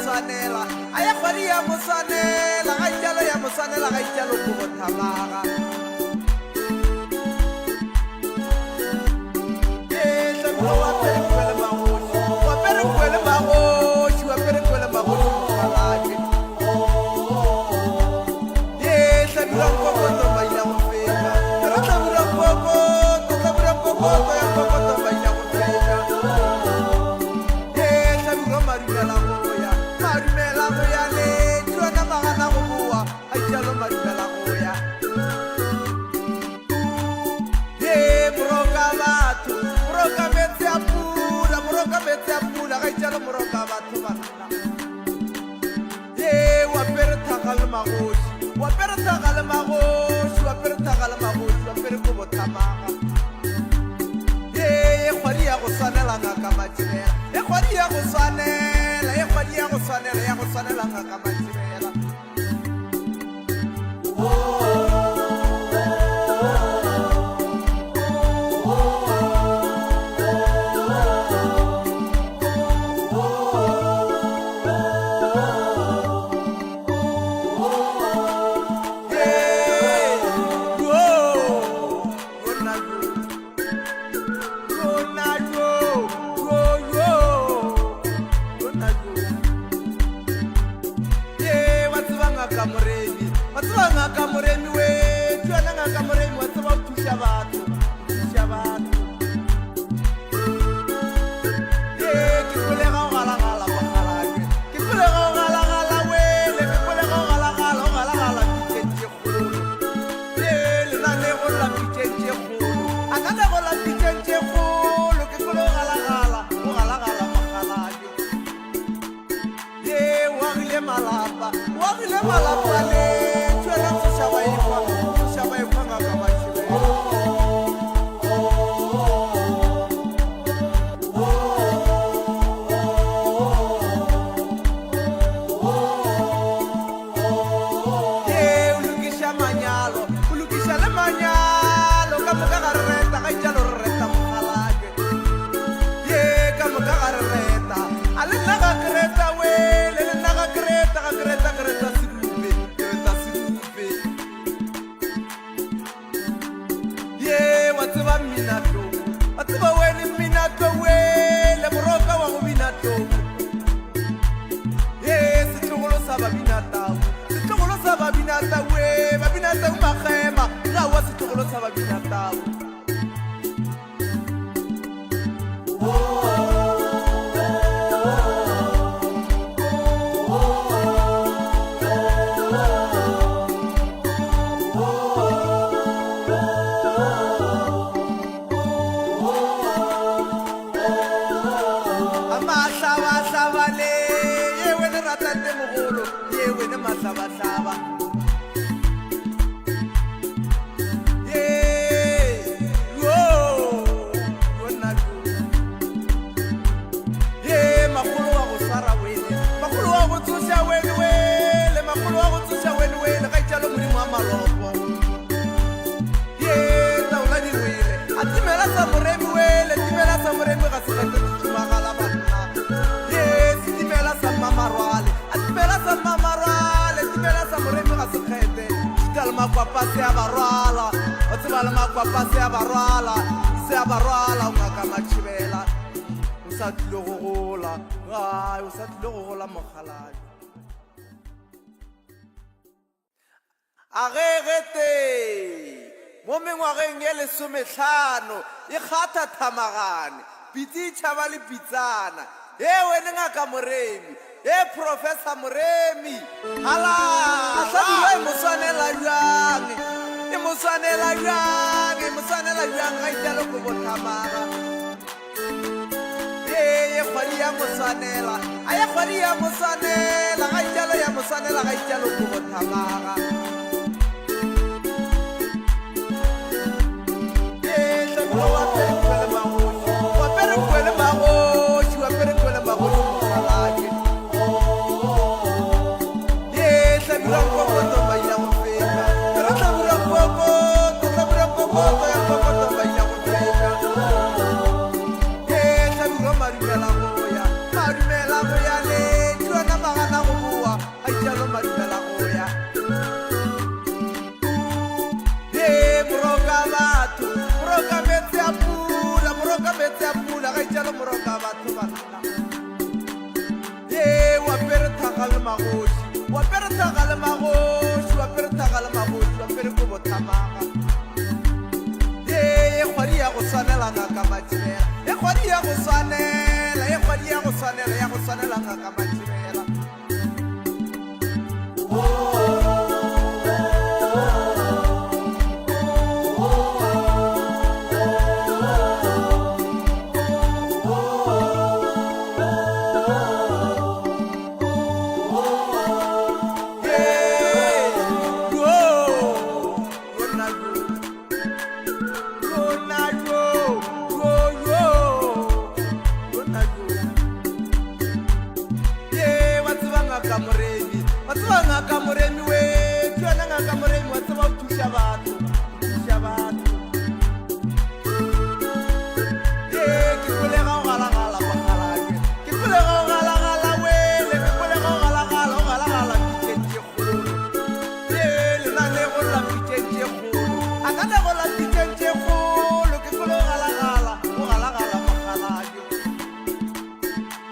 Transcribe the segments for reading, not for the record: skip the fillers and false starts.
swanela, a ye kgwadi ya mo swanela, ga itšalo ya mo swanela, ga itšalo kobo thamaga. Ee, Hlabirwa o apere nkwe le magoši, o apere nkwe le magoši, o apere nkwe le magoši mokgalabje. Ye, Hlabirwa nkokoto maina go feta, ke re Hlabirwa nkokoto, Hlabirwa nkokoto ya nkokoto maina go feta. Ye, Hlabirwa madumela go ya, madumela go ya le tšona magana go boa, a itšalo madumela go ya. Ye, moroka batho, moroka meetse a pula, moroka meetse a pula, ga itšalo moroka batho banna. Ye, o apere thaga le magoši, o apere thaga le magoši, o apere thaga le magoši, o apere kobo thamaga. Ye, ye kgwadi ya go swanela ngaka Matšibela, ye kgwadi ya go swanela, ye kgwadi ya go swanela, ya go swanela ngaka Matšibela. A ge gete mo mengwageng ye lesomehlano e kgatha thamagane, pitsi e tšhaba le pitsana. He wene Ngaka Moremi, he Professor Moremi, halala! Hlabirwa e mo swanela bjang, e mo swanela bjang, e mo swanela bjang ga itšalo kobo thamaga. Ye, ye kgwadi ya mo swanela, a ye kgwadi ya mo swanela, ga itšalo ya mo swanela, ga itšalo kobo thamaga. Ye, hlabirwa o apere nkwe le magoši, o apere nkwe le magoši, o apere nkwe le magoši mokgalabje. Ye, hlabirwa nkokoto maina go feta, ke re hlabirwa nkokoto, hlabirwa nkokoto ya nkokoto maina go feta. Ye, hlabirwa madumela go ya, madumela go ya le tšona magana. gaitšalo moroka batho banna. Ye wa pere thaga le magoši, wa pere thaga le magoši, wa pere thaga le magoši, wa pere kobo thamaga. Ye ye kgwadi ya go swanela ngaka Matšhibela, ye kgwadi ya go swanela, ye kgwadi ya go swanela, ya go swanela ngaka Matšhibela. Ye wa tseba ngaka Moremi, wa tseba ngaka Moremi we, ke yona ngaka Moremi wa tseba o thuša batho, o thuša batho. Ye ke kwele ga o galagala mokgalabje, ke kwele ga o galagala wele, ke kwele ga o galagala, o galagala pitšeng tše kgolo. Ye lenanego la pitšeng tše kgolo, a nanego la pitšeng tše kgolo, ke kwele o galagala, o galagala mokgalabje.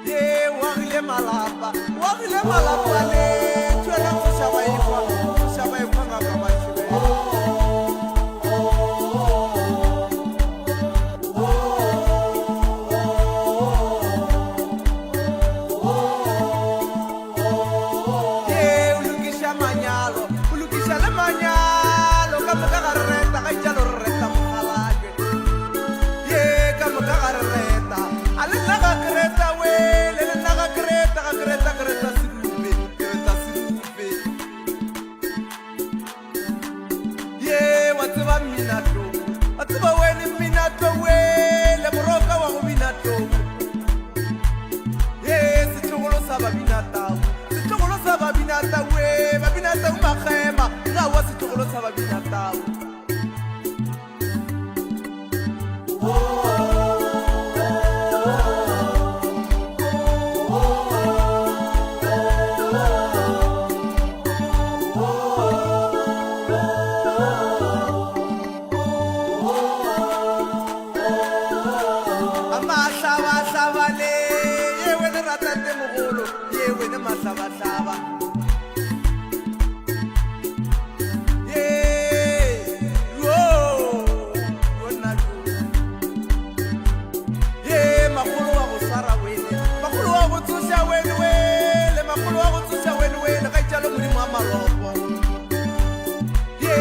Ye o agile malapa, o agile malapa le tšwela tsoša baekwa, tsoša baekwa ngaka Matšhibela. Ye o lokiša manyalo, o lokiša le manyalo, ka moka ga re reta, ga itšalo re reta mokgalabje. Ye ka moka ga re reta, a le nna ga ke reta wele, le nna ga ke reta, ga ke reta, ke reta serupe, ke reta serupe. Ye wa tseba mmina tlou, wa tseba wene mmina tlou wele, moroka wa go bina tlou. Ye setlogolo sa babina tau, setlogolo sa babina tau we, babina tau makgema, ga wa setlogolo sa babina tau. Mahlabahlaba le ye wene ratate mogolo ye wene mahlabahlaba Ye makgolo wa go swara wene, makgolo wa go tsoša wene wele, makgolo wa go tsoša wene wele, ga itšalo modimo wa maropo. Ye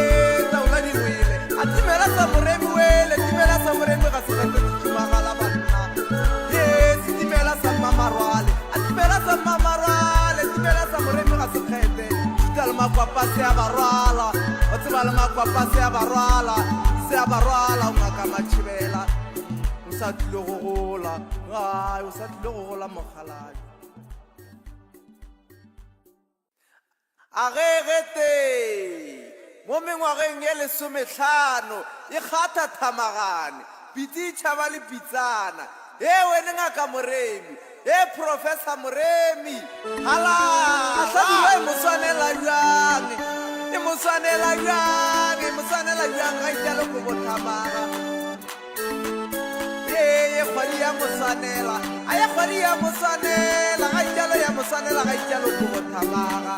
taola di wele, a timela sa moremi wele, timela sa moremi ga se rate tšhumagala banna. Ye setimela sa mmamarwale, a timela sa mmamarwale, timela sa moremi ga se kgete. Thuta le makwapa se a ba rwala, wa tseba le makwapa se a ba rwala, se a ba rwala o ngaka Matšhibela. O sa tlile go gola, ai o sa tlile go gola mokgalabje. A ge gete mo mengwageng ye lesomehlano e kgatha thamagane, pitsi e tšhaba le pitsana. Hee wene Ngaka Moremi, hee Professor Moremi, halala! Hlabirwa e mo swanela bjang, e mo swanela bjang, e mo swanela bjang ga itšalo kobo thamaga. Ye ye kgwadi ya mo swanela, a ye kgwadi ya mo swanela, ga itšalo ya mo swanela ga itšalo kobo thamaga.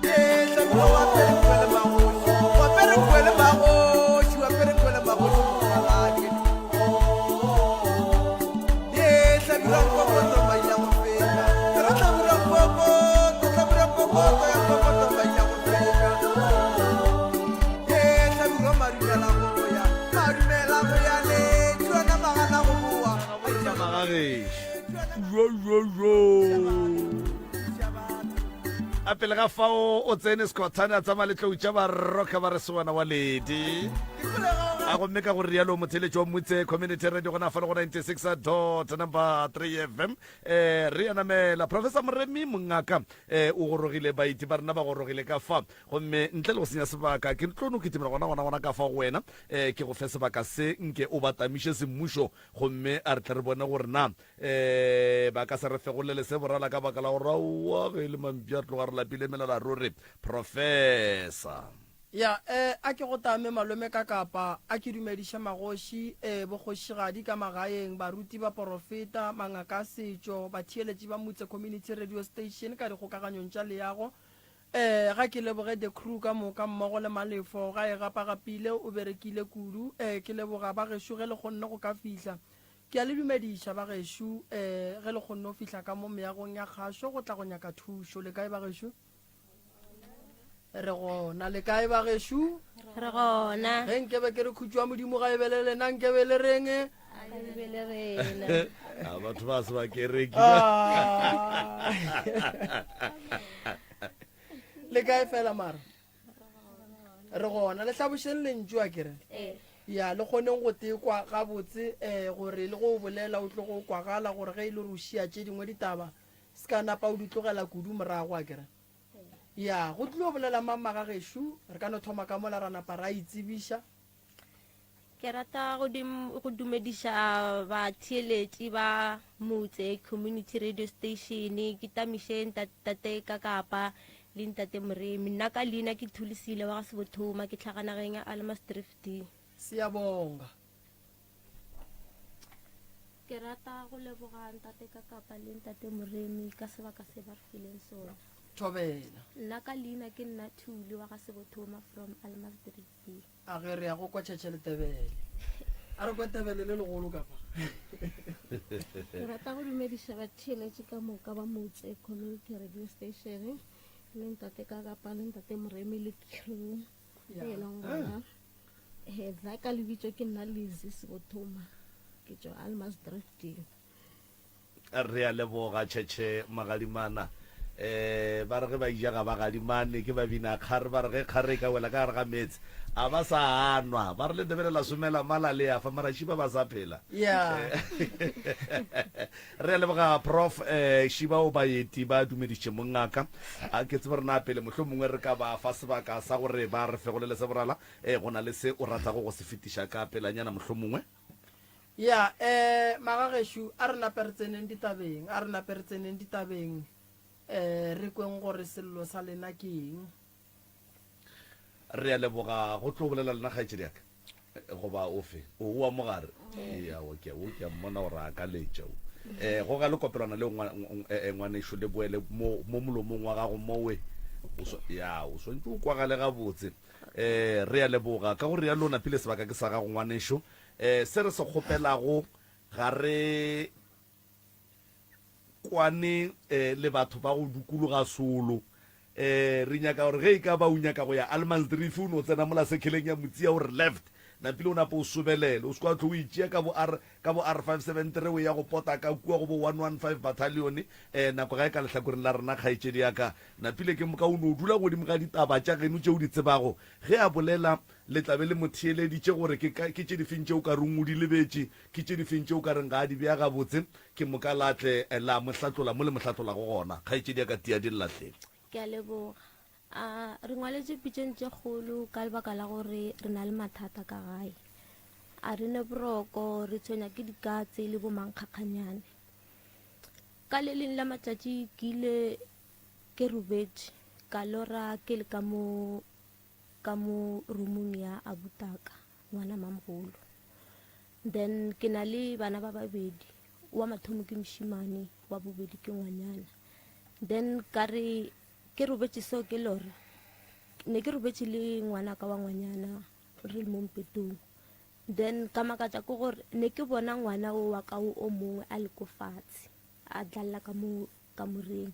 Ye Hlabirwa wa pere kwele magoši, wa pere kwele magoši, wa pere kwele magoši mokgalabje. Ye Hlabirwa nkokoto maila go feta, ke ra Hlabirwa nkokoto, Hlabirwa nkokoto ya nkokoto maila go feta. Ye Hlabirwa madumela go ya, madumela go ya le tšona magana go boa. Magagešo. Jo, jo, jo. A pele ga fao o tsene Skhothane a tsamaya le tlou tša baroka ba re sewana wa ledi. A gomme ka go rialo motheletši wa Mmutse Community Radio gona fa le go 96 dot number 3 FM. Eh re ya namela Professor Moremi mongaka eh o gorogile baeti ba rena ba gorogile ka fa gomme ntle le go senya sebaka ke tlo no kitimela gona gona gona ka fa go wena eh ke go fe sebaka se nke o ba tamiše semmušo Gomme a re tle re bone gore na um ba ka se re fegolele se borala ka baka la gore aowa ge e le mampša re tloga re lapile melala ruri. Professor. Ya, eh, a ke go tame malome ka kapa, a ke dumediše magoši, eh, bokgošigadi ka magaeng, baruti, baporofeta, mangaka a setšo, batheeletši ba Mutse Community Radio Station ka dikgokaganyong tša leago. Eh, ga ke leboge the crew ka moka mmogo le Malefo, ga e gapagapile, o berekile kudu. Eh, ke leboga ba gešo ge le kgonne go ka fihla. Ke a le dumediša ba gešo, eh, ge le kgonne go fihla ka mo meagong ya kgašo go tla go nyaka thušo. Le kae ba gešo? Re gona. Le kae ba gešo? Re gona. Ge nkebe ke re khutšo ya Modimo ga e be le lena, nkebe le reng? A e be le rena. A batho ba se ba kereki. Ah. Le kae fela mara? Re gona. Le hlabošeng lentšu a kere? Ee. Ya, le kgoneng go tekwa gabotse um gore le go bolela o tlo go kwagala gore ge e le gore o šia tše dingwe ditaba se ka napa o di tlogela kudu morago a kere. Ya, go tlilo bolela mang magagešo? Re ka no thoma ka mola ra napa ra itsebiša. Ke rata go go dumediša batheeletši ba Motse Community Radio Station. Ke tamiše ntate Kakapa le ntate Moremi. Nna ka leina ke Thulisile wa ga Sebothoma, ke tlhaga nageng ya Almasdrift. Siyabonga. Ke rata go leboga ntate Kakapa le ntate Moremi ka sebaka se ba re fileng sona. Thobela. Nna ka leina ke nna Thuli wa ga Sebothoma from Almasdrift B. A ge re ya go kwa Tšhetšhe le Tebele. A re kwe Tebele le legolo ka fa. Ke rata go dumediša batheeletši ka moka ba Motse Community Radio Station le ntate Kakapa le ntate Moremi le crew e leng gona. He, nna ka lebitso ke nna Lizzy Sebothoma, ke tšwa Almasdrift. Re a leboga Tšhetšhe Magadimana. Um ba re ge ba ija ga ba gadimane, ke ba bina kgare. Ba re ge kgare e ka wela ka gare ga meetse, a ba sa a nwa. Ba re le Ndebele la somela mala le a fa, mara šiba ba sa phela. Yeah. Re a leboga Prof. Um šiba o baeti ba dumediše mongaka. A ke tsebe gore na pele mohlomongwe re ka ba fa sebaka sa gore ba re fegolele se borala. Ee, go na le se o ratago go se fetiša ka pelanyana mohlomongwe? Ya, eh, magagešo, a re nape re tseneng ditabeng, a re nape re tseneng ditabeng, eh, re kweng gore sello sa lena ke eng. Re a leboga go tlo bolela lena kgaetšedi ya ka. Goba ofe? O wa mogare? Ee, aowa, ke a, o ke a mmona gore a ka letša o. Eh, goga lekopelwana leo ngwanešo le boele mo, mo molomong wa gago mowe. O swa, ya, o swantše o kwagale gabotse. Eh, re a leboga. Ka go realo, napile sebaka ke sa gago, ngwanešo. Eh, se re se kgopelago, ga re kwane eh, le batho ba go dukologa solo. Eh, re nyaka gore ge e ka ba o nyaka go ya Allemansdrift, o no tsena mola sekheleng ya Motsia o re left, napile o napa o sobelele. O se kwa tlo o itšea ka bo R, ka bo R573 o ya go pota ka kua go bo 115 Battalion. Eh, nako ga e ka lehlakoreng la rena, kgaetšedi ya ka. Napile ke moka o no dula godimo ga ditaba tša geno tše o di tsebago. Ge a bolela, le tla be le mo theeleditše gore ke ka, ke tše difeng tše o ka reng o di lebetše, ke tše difeng tše o ka reng ga a di bea gabotse, ke moka la tle la mo hlatlola mo le mo hlatlolago gona. Kgaetšedi ya ka tia di lla hle. Ke a leboga. A re ngwaletše pitšeng tše kgolo ka lebaka la gore re na le mathata ka gae. A re ne boroko, re tshwenya ke dikatse le bomankgakganyane. Ka le leng la matšatši ke ile ke robetše, ka lora ke le ka mo ka mo roomong ya abutaka, ngwana mamogolo. Then ke na le bana ba babedi, wa mathomo ke mošemane, wa bobedi ke ngwanyana. Then ka re ke robetše so ke lora, ne ke robetše le ngwanaka wa ngwanyana re le mo mpetong. Then ka makatša ke gore ne ke bona ngwana o wa ka o o mongwe a le ko fatshe a dlalla ka mo kamoreng.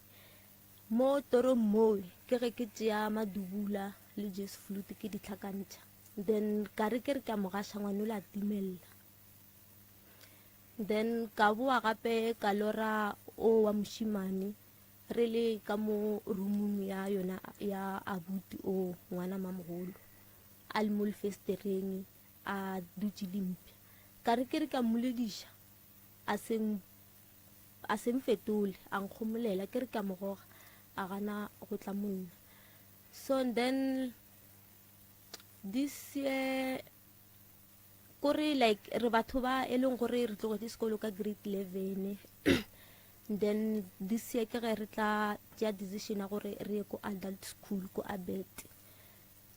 Mo torong mowe ke ge ke tšea madubula le juice flute ke di tlhakantšha. Then ka re ke re ke a mo gaša ngwana o la timella. Then ka boa gape ka lora o wa mošimane re le ka mo roomong ya yona ya abuti o ngwana mamogolo a le mo lefestereng a dutše le mpša. Ka re ke re ke a mmolediša a se a se mfetole a nkgomolela ke re ke a mo goga a gana go tla mo nna. So and then this year kore like re batho ba e leng gore re tlogetše sekolo ka grade 11 then this year ke ge re tla tšea decision ya gore re ye ko adult school ko Abet.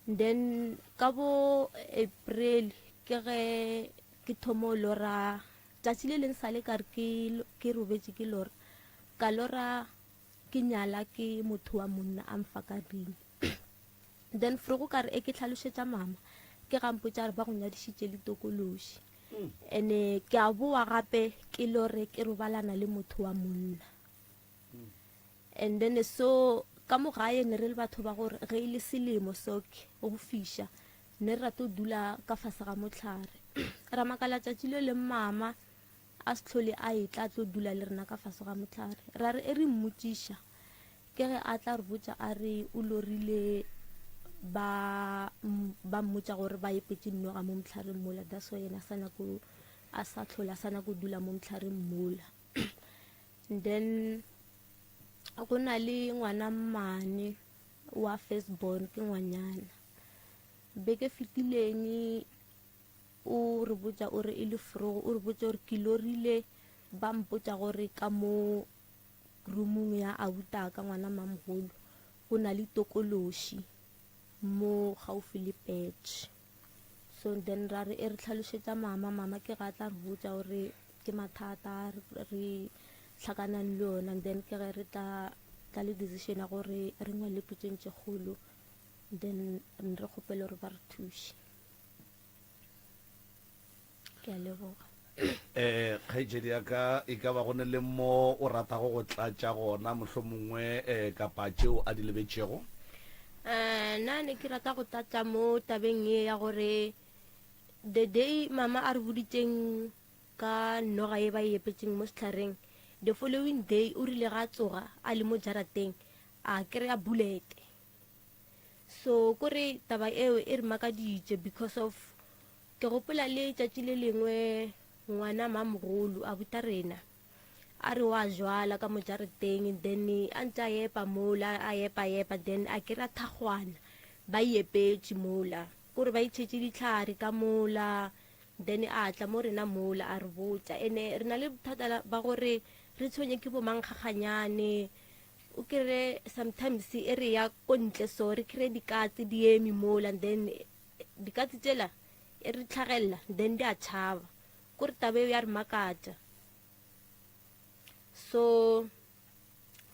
Then ka bo April ke ge ke thomo lora tšatši le leng sale ka re ke ke robetše ke lora ka lora ke nyala ke motho wa monna a mfa ka ring then frogo ka re e ke hlalošetša mama ke ga mpotša re ba go nyadišitše le tokološi ene ke a boa gape ke lore ke robalana le motho wa monna And then so ka mo gae ne re le batho ba gore ge e le selemo so ke go fiša ne re rata go dula ka fase ga mohlare. Ra makala tšatši le leng mama a se hlole a etla a tlo dula le rena ka fase ga mohlare. Ra re e re mmotšiša ke ge a tla re botša a re o lorile ba ba mmotša gore ba epetše noga mo mohlareng mola that's why yena a sa nyako a sa hlole a sa nyako dula mo mohlareng mola. Then go na le ngwana mmane wa first born ke ngwanyana. Beke fetileng o re botša o re e le frogo o re botša gore ke lorile ba mpotša gore ka mo roomong ya abutaka ngwana mamogolo go na le tokološi mo gaufi le patch. So then ra re e re tlhalošetša mama, mama ke ga tla re botša gore ke mathata re tlhakanang le yona, and then ke ge re tla tla le decision ya gore re ngwale pitšeng tše kgolo, then re kgopele gore ba re thuše. Ke a leboga. Eh, kgaetšedi ya ka, e ka ba go ne le mo o ratago go tlatša gona mohlomongwe eh, kapa tšeo a di lebetšego? Eh, nna ne ke rata go tlatša mo tabeng ye ya gore the day mama a re boditšeng ka noga ye ba e epetšeng mo setlhareng, the following day o rile ga a tsoga a le mo jarateng a kry-a bullet. So kore taba eo e re makaditše because of Ke gopola le tšatši le lengwe ngwana mamogolo a buta rena a re wa jwala ka mo jareteng, then a ntse a epa mola a epa epa, then a kry-a thakgwana ba e epetše mola, kore ba itšhetše dihlare ka mola, then a tla mo rena mola a re botša. Ene re na le bothata ba gore re tshwenye ke bo mankgakganyane, o kry-e sometimes e re ya ko ntle so re kry-e dikatse di eme mola, then Dikatse tšela e re tlhagelela then di a tšhaba. Kore taba eo ya re makatša. So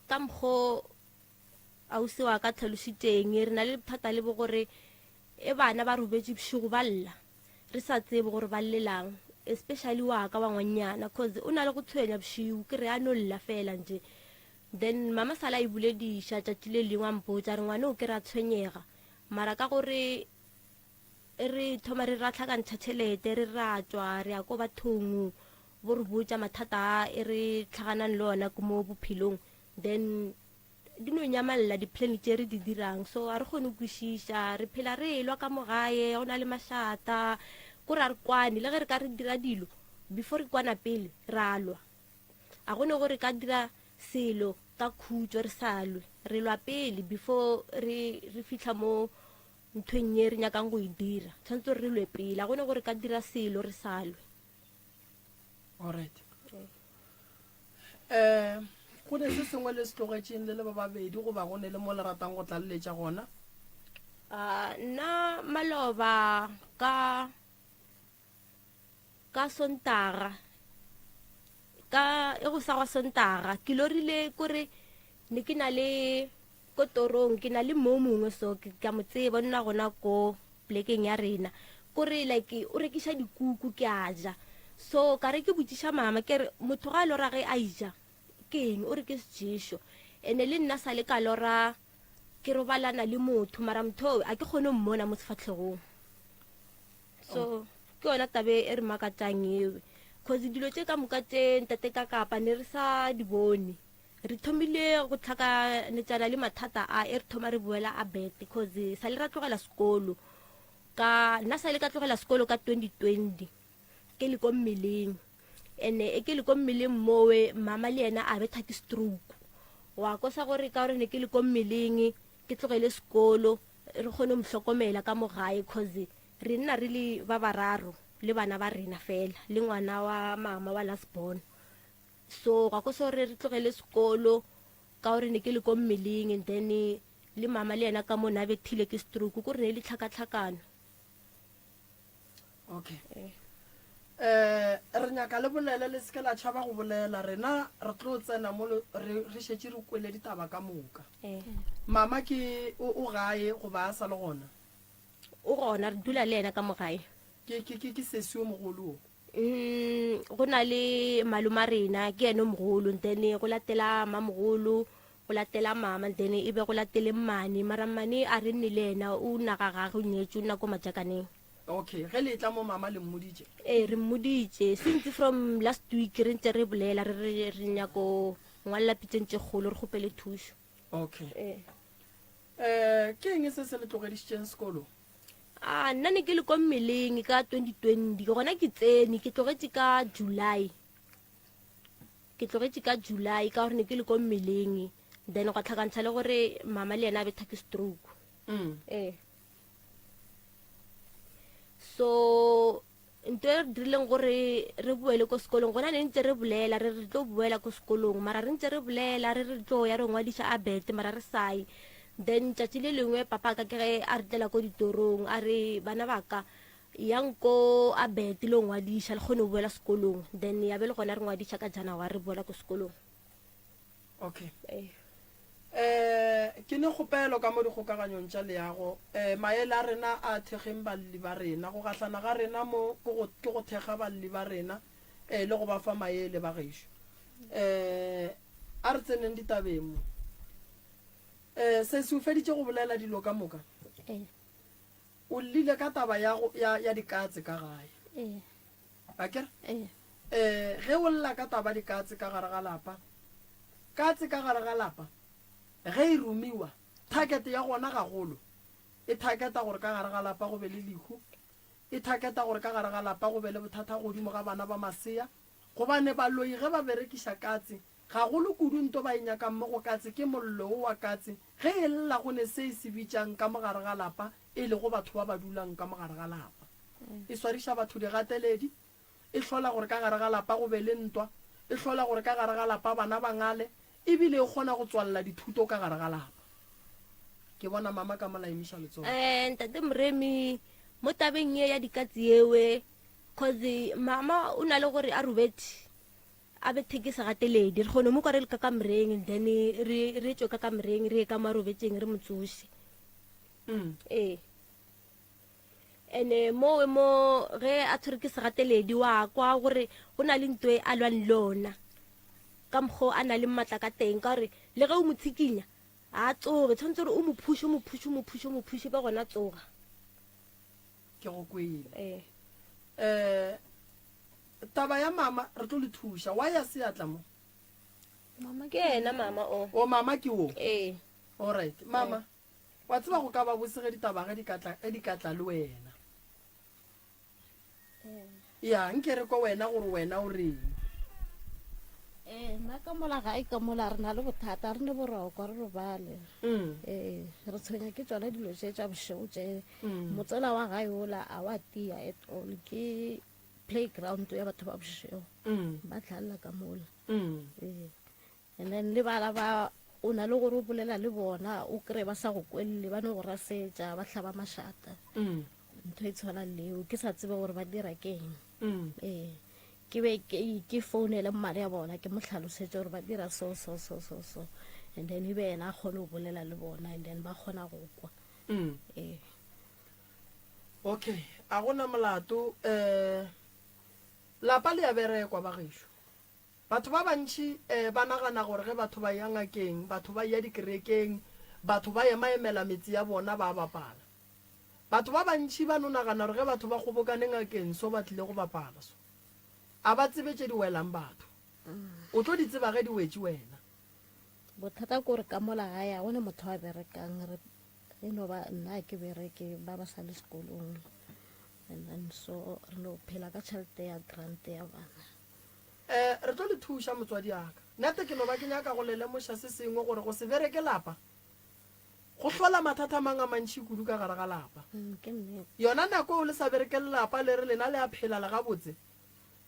ka mokgo ausi wa ka tlhalošitšeng re na le bothata le bo gore e bana ba robetše bošego ba lla re sa tsebe gore ba llelang, especially wa ka wa ngwannyana cause o na le go tshwenya bošego ke re a no lla fela nje. Then mama sala e bolediša tšatši le lengwe a mpotša re ngwane o ke re a tshwenyega Mara ka gore re thoma re ra tlhakantšha tšhelete, re ra tšwa re ya ko bathong bo re botša mathata a e re tlhaganang le ona ko mo bophelong, then di no nyamalla di-plan tše re di dirang. So a re kgone go kwešiša, re phela re elwa ka mo gae, go na le mašata, kore a re kwane. Le ge re ka re dira dilo before re kwana pele ra lwa, a go ne gore re ka dira selo ka khutšo re sa lwe, re lwa pele before re re fihla mo nthweng ye re nyakang go e dira, tshwanetse gore re lwe pele, a gone gore ka dira selo re sa lwe. Alright. Eh, go ne se sengwe le se tlogetšeng le le ba babedi goba go ne le mo le ratang go tlaleletša gona? Ah, nna maloba ka Ka Sontaga, ka e go sa gwa Sontaga, ke lorile kore ne ke na le ko torong, ke na le mo mongwe so ke ka mo tseba, o nna gona ko plekeng ya rena, kore like o rekiša dikuku ke a ja. So ka re ke botšiša mama ke re motho ga a lora ge a ija ke eng, o re ke seješo. Ene le nna sa le ka lora ke robalana le motho, mara motho a ke kgone go mmona mo sefatlhegong. So ke yona tabe e re makatšang ewe, cause dilo tše ka moka tše ntate ka kapa ne re sa di bone. Re thomile go tlhakanetšana le mathata a e re thoma re boela a bete, cause sa le ra tlogela sekolo ka nna sa le ka tlogela sekolo ka 2020 ke le ko mmeleng, ene e ke le ko mmeleng mowe mama le yena a betha ke stroke, wa kosa gore ka gore ne ke le ko mmeleng ke tlogele sekolo re kgone go mo hlokomela ka mo gae, cause re nna re le ba bararo le bana ba rena fela le ngwana wa mama wa last born. So ga ko so re re tlogele sekolo ka gore ne ke le ko mmeleng, and then Le mama le yena ka mo na bethile ke stroke, ko re ne e le tlhakatlhakano. Okay. Eh, re nyaka le bolele le seke la tšhaba go bolela rena re tlo tsena mo re re šetše re kwele ditaba ka moka. Eh. Mama ke o o gae goba a sa le gona? O gona re dula le yena ka mo gae. Ke ke ke ke sesi o mogolo o. Mm, go na le maloma rena ke yena o mogolo then go latela mamogolo go latela mama then e be go latele mmane mara mmane a re nne le yena o naga gage o nyetše o nna ko majakaneng. Okay, ge le etla mo mama le mmoditše? Ee, re mmoditše since from last week re ntse re bolela re re re nyako ngwalela pitseng tše kgolo re kgopele thušo. Okay. Ee. Eh, ke eng se se le tlogedišitšeng sekolo? A nna ne ke le ko mmeleng ka 2020 ke gona ke tsene ke tlogetše ka July ke tlogetše ka July ka gore ne ke le ko mmeleng then gwa tlhakantsha le gore mama le yena a betha ke stroke mm. ee so Nto e re dirileng gore re boele ko sekolong, gona ne ntse re bolela re re tlo boela ko sekolong, mara re ntse re bolela re re tlo ya re ngwadiša Abet, mara re sa ye. Then tšatši le lengwe papa ka ke ge a re tlela ko ditorong, a re bana ba ka yang ko Abet lo ngwadiša le kgone go boela sekolong. Then ya be le gona re ngwadiša ka January re boela ko sekolong. Okay. Ee. Eh, ke ne kgopelo ka mo dikgokaganyong tša leago. Eh, maele a rena a thekgeng balli ba rena. Go gahlana ga rena mo ke go, ke go thekga balli ba rena, eh, le go ba fa maele, bagešo. Eh, a re tseneng ditabeng mo. Eh, sesi o feditše go bolela dilo ka moka? Ee. O llile ka taba ya go, ya, ya dikatse ka gae. Ee. Akere? Ee. Eh, ge o lla ka taba dikatse ka gare ga lapa, katse ka gare ga lapa, ge e romiwa, target ya gona gagolo, e targeta gore ka gare ga lapa go be le lehu, e targeta gore ka gare ga lapa go be le bothata godimo ga bana ba masea, gobane baloi ge ba berekiša katse, gagolo kudu nto ba e nyakang mo go katse ke mollo wo wa katse, ge e lla go ne se e se bitšang ka mo gare ga lapa, e lego batho ba ba dulang ka mo gare ga lapa. E swariša batho digateledi, e hlola gore ka gare ga lapa go be le ntwa, e hlola gore ka gare ga lapa bana ba ngale, e bile e kgona go tswalela dithuto ka gare ga lapa. Ke bona mama ka mola emiša letsogo. Eh, ntate Moremi, mo tabeng ye ya dikatse yewe, cause mama o na le gore a robetše a bethe ke segateledi, re kgone mo kwa re le ka kamoreng, then re re tšwe ka kamoreng re ye ka mo a robetšeng re mo tsoše. Mm. Ee. Ene mowe mo ge a tshwere ke segateledi wa kwa gore go na le nto e a lwang le ona ka mokgwa a na le maatla ka teng ka gore le ge o mo tshikinya a tsoge tshwanetse gore o mo phushe o mo phushe o mo phushe o mo phushe be gona tsoga. Ke go kwele. Ee. Um taba ya mama re tlo le thuša wa ya seatla mo. Mama ke yena mama o. O mama ke o. Ee. All right mama. Wa tseba go ka ba bose ge ditaba ge di ka tla, ge di ka tla le wena. Ya, nke re kwa wena gore wena o reng. Ee, nna ka mola gae ka mola re na le bothata, re ne boroko, re robale. Mm. Ee, re tshwenya ke tsona dilo tše tša bošego tše. Mm. Motsela wa gae ola a wa tia at all, ke playground ya batho ba bošego. Mm. Ba tlhalela ka mola. Mm. Ee. And then le bana ba o na le gore o bolela le bona o kry ba sa go kwelele ba no go rasetša ba hlaba mašata mm. ntho e tshwanang leo ke sa tsebe gore ba dira keng mm. ee ke be ke founele mmale ya bona ke mo tlhalosetse gore ba dira so so so so so and then e be ena a kgone go bolela le bona and then ba kgona go kwa mm. ee okay a gona molato um lapa le ya berekwa ba gešo Batho ba bantši ba nagana gore ge batho ba eya ngakeng, batho ba eya dikerekeng, batho ba emaemela metse ya bona ba bapala. Batho ba bantši ba no nagana gore ge batho ba kgobokane ngakeng so ba tlile go bapala so. A ba tsebe tše di welang batho. O tlo di tseba ge di wetše wena. Bothata ke gore ka mola gae ga go ne motho a berekang, re e no ba nna ke bereke ba ba sa le sekolong and then so re no phela ka tšhelete ya grant ya bana. Eh, re tlo le thuša, motswadi a ka. Nete ke no ba ke nyaka go le lemoša se sengwe, gore go se bereke lapa go hlola mathata a mang a mantši kudu ka gare ga lapa. Mm, ke nnete. Yona nako eo le sa berekele lapa le re lena le a phela le gabotse,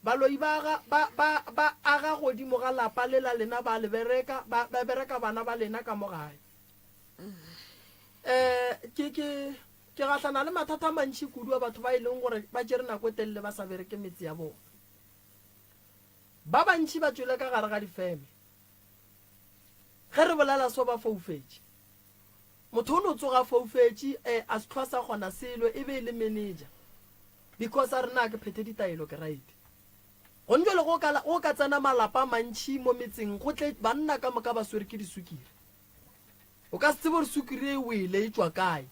baloi ba aga, ba, ba, ba aga godimo ga lapa le la lena ba le bereka, ba, ba bereka bana ba lena ka mo gae. Um ke, ke, ke gahlana le mathata a mantši kudu a batho ba e leng gore ba tšere nako e telele ba sa bereke metse ya bona. Ba bantši ba tšwele ka gare ga difeme. Ge re bolela so ba foufetše. Motho o no tsoga a foufetše, eh, a se hlwa sa kgona selo, e be e le manager. Because a re na ke phethe ditaelo ke right. Gone jwale go ka, go ka tsena malapa a mantši mo metseng go tle banna ka moka ba swere ke disukiri. O ka se tsebe gore sukiri e wele e tšwa kae.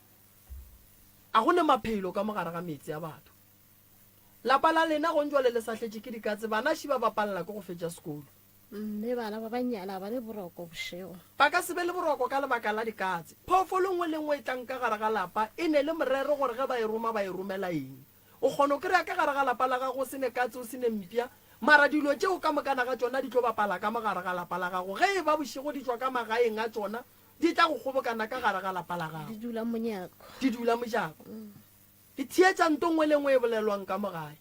A go ne maphelo ka mo gare ga metse ya batho. Lapa la lena gone jwale le sahletše ke dikatse, bana ši ba bapalela ke go fetša sekolo. Mme bana ba bannyane ga ba ne boroko bošego. Ba ka se be le boroko ka lebaka la dikatse. Phoofolo nngwe le nngwe e tlang ka gare ga lapa e ne le morero gore ge ba e roma ba e romela eng. O kgona go kry-a ka gare ga lapa la gago o se ne katse o se ne mpša, mara dilo tšeo ka mokana ga tšona di tlo bapala ka mo gare ga lapa la gago. Ge e ba bošego di tšwa ka magaeng a tšona di tla go kgobokana ka gare ga lapa la gago. Di dula monyako. Di dula mojako. Di theetša nto nngwe le nngwe e bolelwang ka mo gae.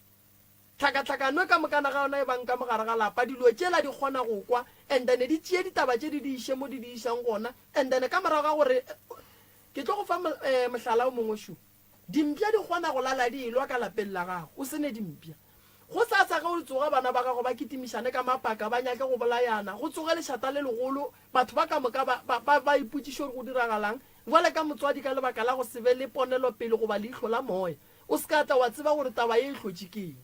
Tlhakatlhakano ka mokana ga yona e bang ka mo gare ga lapa, dilo tšela di kgona go kwa and then di tšee ditaba tše di di iše mo di di išang gona and then ka morago ga gore ke tlo go fa mohlala o mongwe šo. Dimpša di kgona go lala di elwa ka lapeng la gago o se ne dimpša. Gosasa ge o tsoga bana ba gago ba kitimišane ka mapaka ba nyake go bolayana, go tsoge lešata le legolo, batho ba ka moka ba, ba, ba, ba ipotšiše gore go diragalang. Bjale ka motswadi ka lebaka la go se be le ponelopele goba leihlo la moya, o se ka tla wa tseba gore taba ye e hlotše ke eng.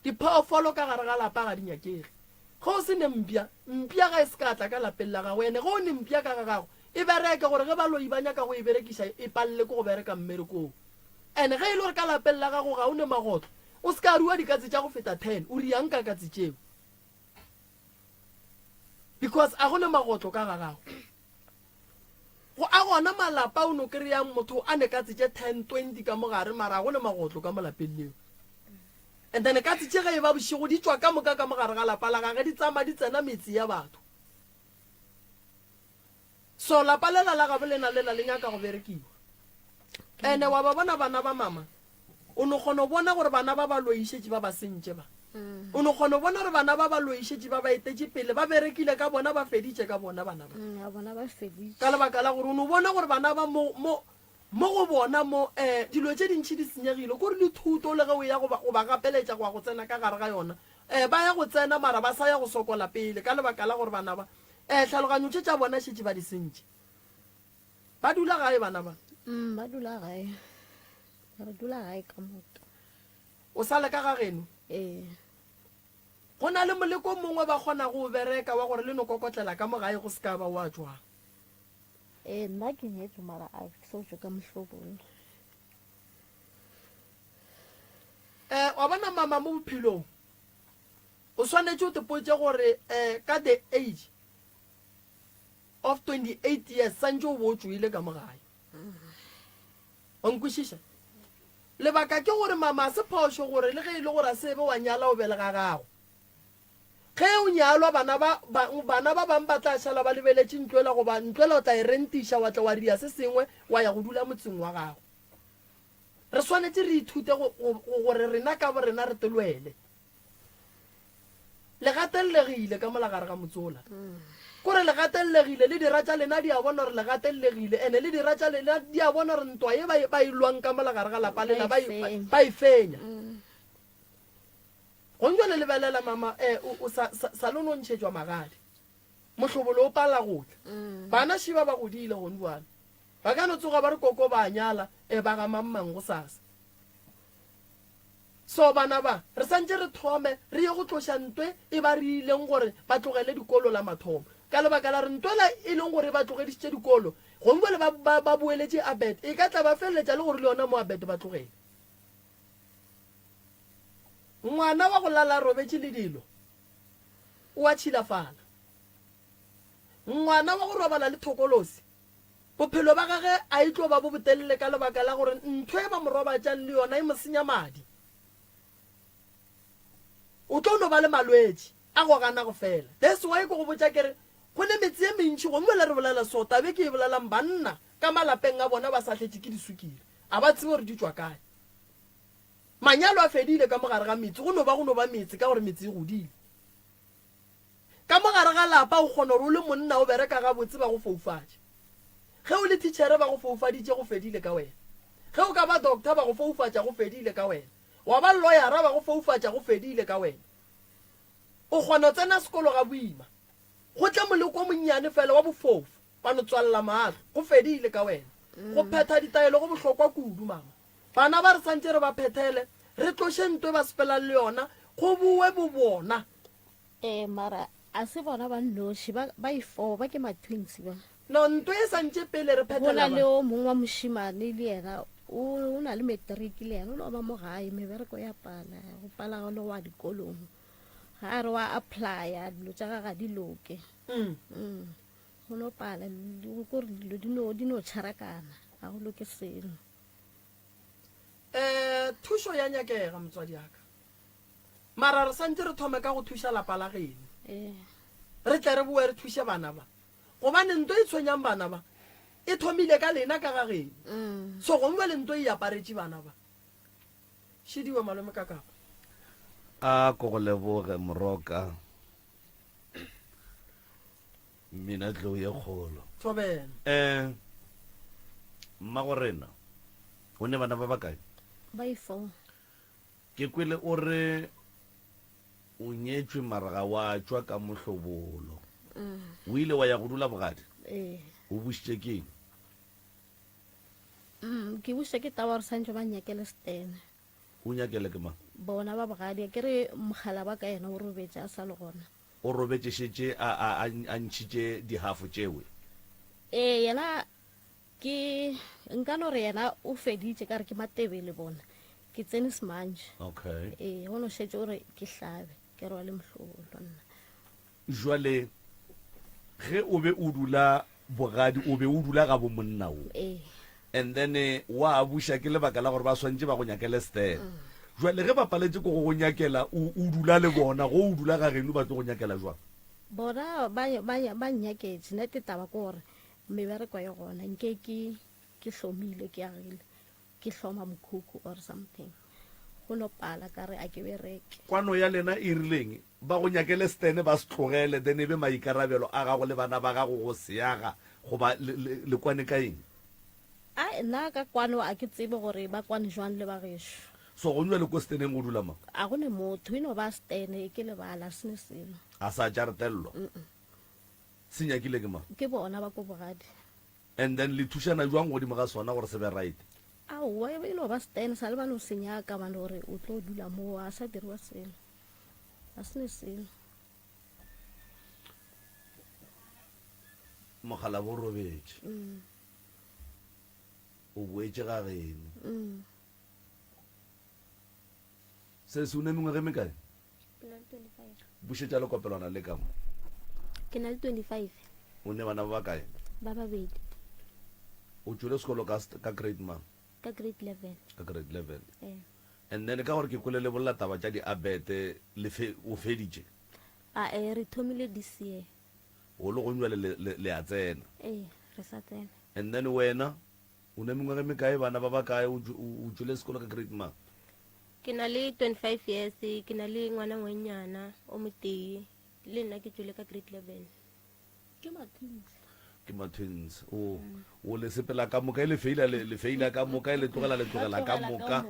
Diphoofolo ka gare ga lapa ga di nyakege. Ge o se ne mpša, mpša ga e se ka tla ka lapeng la gago. Ene ge o ne mpša ka ga gago, e bereke gore ge baloi ba nyaka go e berekiša e palele ke go bereka mmerekong. Ene ge e le gore ka lapeng la gago ga o ne magotlo, o se ka rua dikatse tša go feta ten, o riang ka katse tšeo? Because a go ne magotlo ka ga gago. Go a gona malapa o no kry-ang motho a ne katse tše 10, 20 ka mo gare mara a go ne magotlo ka mo lapeng leo. And then katse tše ge e ba bošego di tšwa ka moka ka mo gare ga lapa la gage di tsama di tsena metse ya batho. So lapa lela la gabo lena lela le nyaka go berekiwa. Ene wa ba bona bana ba mama O no kgona go bona gore bana ba ba loišetše ba ba sentše ba. O no kgona go bona gore bana ba ba loišetše ba ba etetše pele, ba berekile ka bona, ba feditše ka bona bana ba. Mm, a bona ba feditše. Ka lebaka la gore o no bona gore bana ba mo, mo, mo go bona mo, eh, dilo tše dintši di senyegile. Kore le thuto le ge o ya go ba, go ba gapeletša go ya go tsena ka gare ga yona, eh, ba ya go tsena mara ba sa ya go sokola pele ka lebaka la gore bana ba, eh, tlhaloganyo tše tša bona šetše ba di sentše. Ba dula gae bana ba? Mm, ba dula gae. Re dula gae ka moka. O sa le ka ga geno? Ee. Go na le moleko mongwe ba kgona go o bereka wa gore le no kokotlela ka mo gae go se ka ba wa tšwang? Ee, nna ke nyetswe mara a ke so tšwe ka mohlobolo. Eh, wa bona mama mo bophelong o swanetše o tepotše gore eh, ka the age of 28 years santše o bo o tšoile ka mo gae. Wa nkwešiša? Lebaka ke gore mama a se phošo gore le ge e le gore a se be wa nyala o be le ga gago. Ge o nyalwa bana ba, ba, bana ba bang ba tla šala ba lebeletše ntlo ela goba ntlo ela o tla e rentiša wa tla wa ria se sengwe wa ya go dula motseng wa gago. Re swanetše re ithute go, go, go, gore rena ka borena re telwele. Le gatellegile ka mola gare ga motse ola. Kore le gatellegile, le dira tša lena di a bona gore le gatellegile, ene le dira tša lena di a bona gore ntwa ye ba e, ba e lwang ka mola gare ga lapa lela ba e, ba e fenya. Gong jwale lebelela mama, eh, o, o sa, sa, sa le no ntšhetšwa magadi. Mohlobolo o pala go tla. Bana šiba ba godile gong jwale. Ba ka no tsoga ba re koko ba a nyala, eh, ba ga mang mang gosasa. So bana ba, re santše re thome re ye go tloša ntwe e ba re ileng gore ba tlogele dikolo la mathomo. Ka lebaka la re ntwela e leng gore e ba tlogedišitše dikolo, gongwe bjale ba, ba, ba boeletše Abet, e ka tla ba feleletša le gore le yona mo Abet ba tlogele. Ngwana wa go lala a robetše le dilo o a tšhilafala. Ngwana wa go robala le thokolosi Bophelo ba gage a e tlo ba bo botelele ka lebaka la gore ntho e ba mo robatšang le yona e mo senya madi. O tlo no ba le malwetši a go gana go fela. That's why ke go botša ke re go ne metse ye mentši gongwe bjale re bolela so taba e ke e bolelang banna ka malapeng a bona ba sahletše ke diswikiri a ba tsebe gore di tšwa kae. Manyalo a fedile ka mo gare ga metse go no ba go no ba metse ka gore metse e godile. Ka mo gare ga lapa o kgona gore o le monna o bereka gabotse ba go foufatše. Ge o le thitšhere ba go foufaditše go fedile ka wena. Ge o ka ba doctor ba go foufatša go fedile ka wena. Wa ba loyara ba go foufatša go fedile ka wena. O kgona tsena sekolo ga boima. Go tle moleko o monnyane fela wa bofofu wa no tswalela mahlo go fedile ka wena. Go phetha ditaelo go bohlokwa kudu mama. Bana ba re santše re ba phethele, re tloše nto e ba sepelang le yona, go bowe bobona. Ee, mara a se bona ba nnoši, ba, ba ifo, ba ke ma-twins ba. No, nto e santše pele re Go na phethela le ba. o mongwe wa mošemane le yena, o, o na le matric le yena, o no ba mo gae, mebereko ya pala, go pala le go ya dikolong. Ga a re wa applya, dilo tša gage ga di loke. Mm. Mm. Go no pala, le- ko re dilo di no, di no tšharakana, ga go loke selo. Eh, thušo ya nyakega, motswadi ya ka. Mara re santše re thome ka go thuša lapa la geno. Ee. Re tle re boe re thuše bana ba. Gobane nto e tshwenyang bana ba e thomile ka lena ka ga geno. Mm. So gongwe le nto e aparetše bana ba. Šidiwe malome ka kapa. A ko go leboge Moroka. Mina tlou ye kgolo. Thobela. Eh mmago rena o ne bana ba bakae? Ba ifo. Ke kwele o re o nyetšwe mara ga wa tšwa ka mohlobolo. O ile wa ya go dula bogadi? Ee. O bušitše ke eng? Mm, ke bušitše ke taba gore santše ba nnyakele setene. O nyakele ke mang? Bona ba bogadi, ke re mogala ba ka yena o robetše a sa le gona. O robetše šetše a, a, a, a ntšhitše dihafo tšewe? Ee, yena Ke, nka no re yena o feditše ka re ke Matebele bona. Ke tsene semantše. Okay. Ee, go no šetše o re ke hlabe, ke rwale mohlobolo nna. Jwale ge o be o dula bogadi, o be o dula ga bo monna wo. Ee. And then wa buša ke lebaka la gore ba swantše ba go nyakele stene. Jwale ge ba paletše ke go go nyakela, o, o dula le bona, go o dula ga geno ba tlo go nyakela jwang? Bona ba, ba, ba nnyaketše, nete taba ke gore Mebereko e gona nke ke ke hlomile ke agile ke hloma mokhukhu or something go no pala ka re a ke bereke. Kwano ya lena e rileng? Ba go nyakele stene ba se tlogele then e be maikarabelo a gago le bana ba gago go se aga goba le, le, le kwane ka eng? Ai nna ka kwano a ke tsebe gore ba kwane jwang le ba gešo. So go nywa le ko steneng go dula mang? A go ne motho e no ba stene ke lebala a se ne selo. A sa jaretellwa? Se nyakile ke mang? Ke bona ba ko bogadi. And then le thušana jwang godimo ga sona gore se be right? Aowa, e no ba stand, sa le ba no se nyaka ba no re o tlo dula moo, a sa diriwa selo. A se ne selo. Mogala bo robetše. Mm. O boetše ga geno. Mm. Sesi o ne mengwaga e mekae? Ke na le 25. Bušetša lekopelwana le ka mo. Ke na le 25. O ne bana ba bakae? Ba babedi. O tšwele sekolo ka, ka grade mang? Ka grade 11. Ka grade 11. Ee. And then ka gore ke kwele le bolela taba tša diabete, le fe, o feditše? A ee, re thomile this year. O le gong jwale le, le, le a tsena? Ee, re sa tsena. And then wena, o ne mengwaga e mekae, bana ba bakae, o, o, o tšwele sekolo ka grade mang? Ke na le 25 years, ke na le ngwana ngwenyana o motee, le nna ke tšwele ka grade 11. Ke ma-twins. Ke ma-twins. O, o le sepela ka moka, e le feila, le, le feila ka moka, e le tlogela, le tlogela ka moka.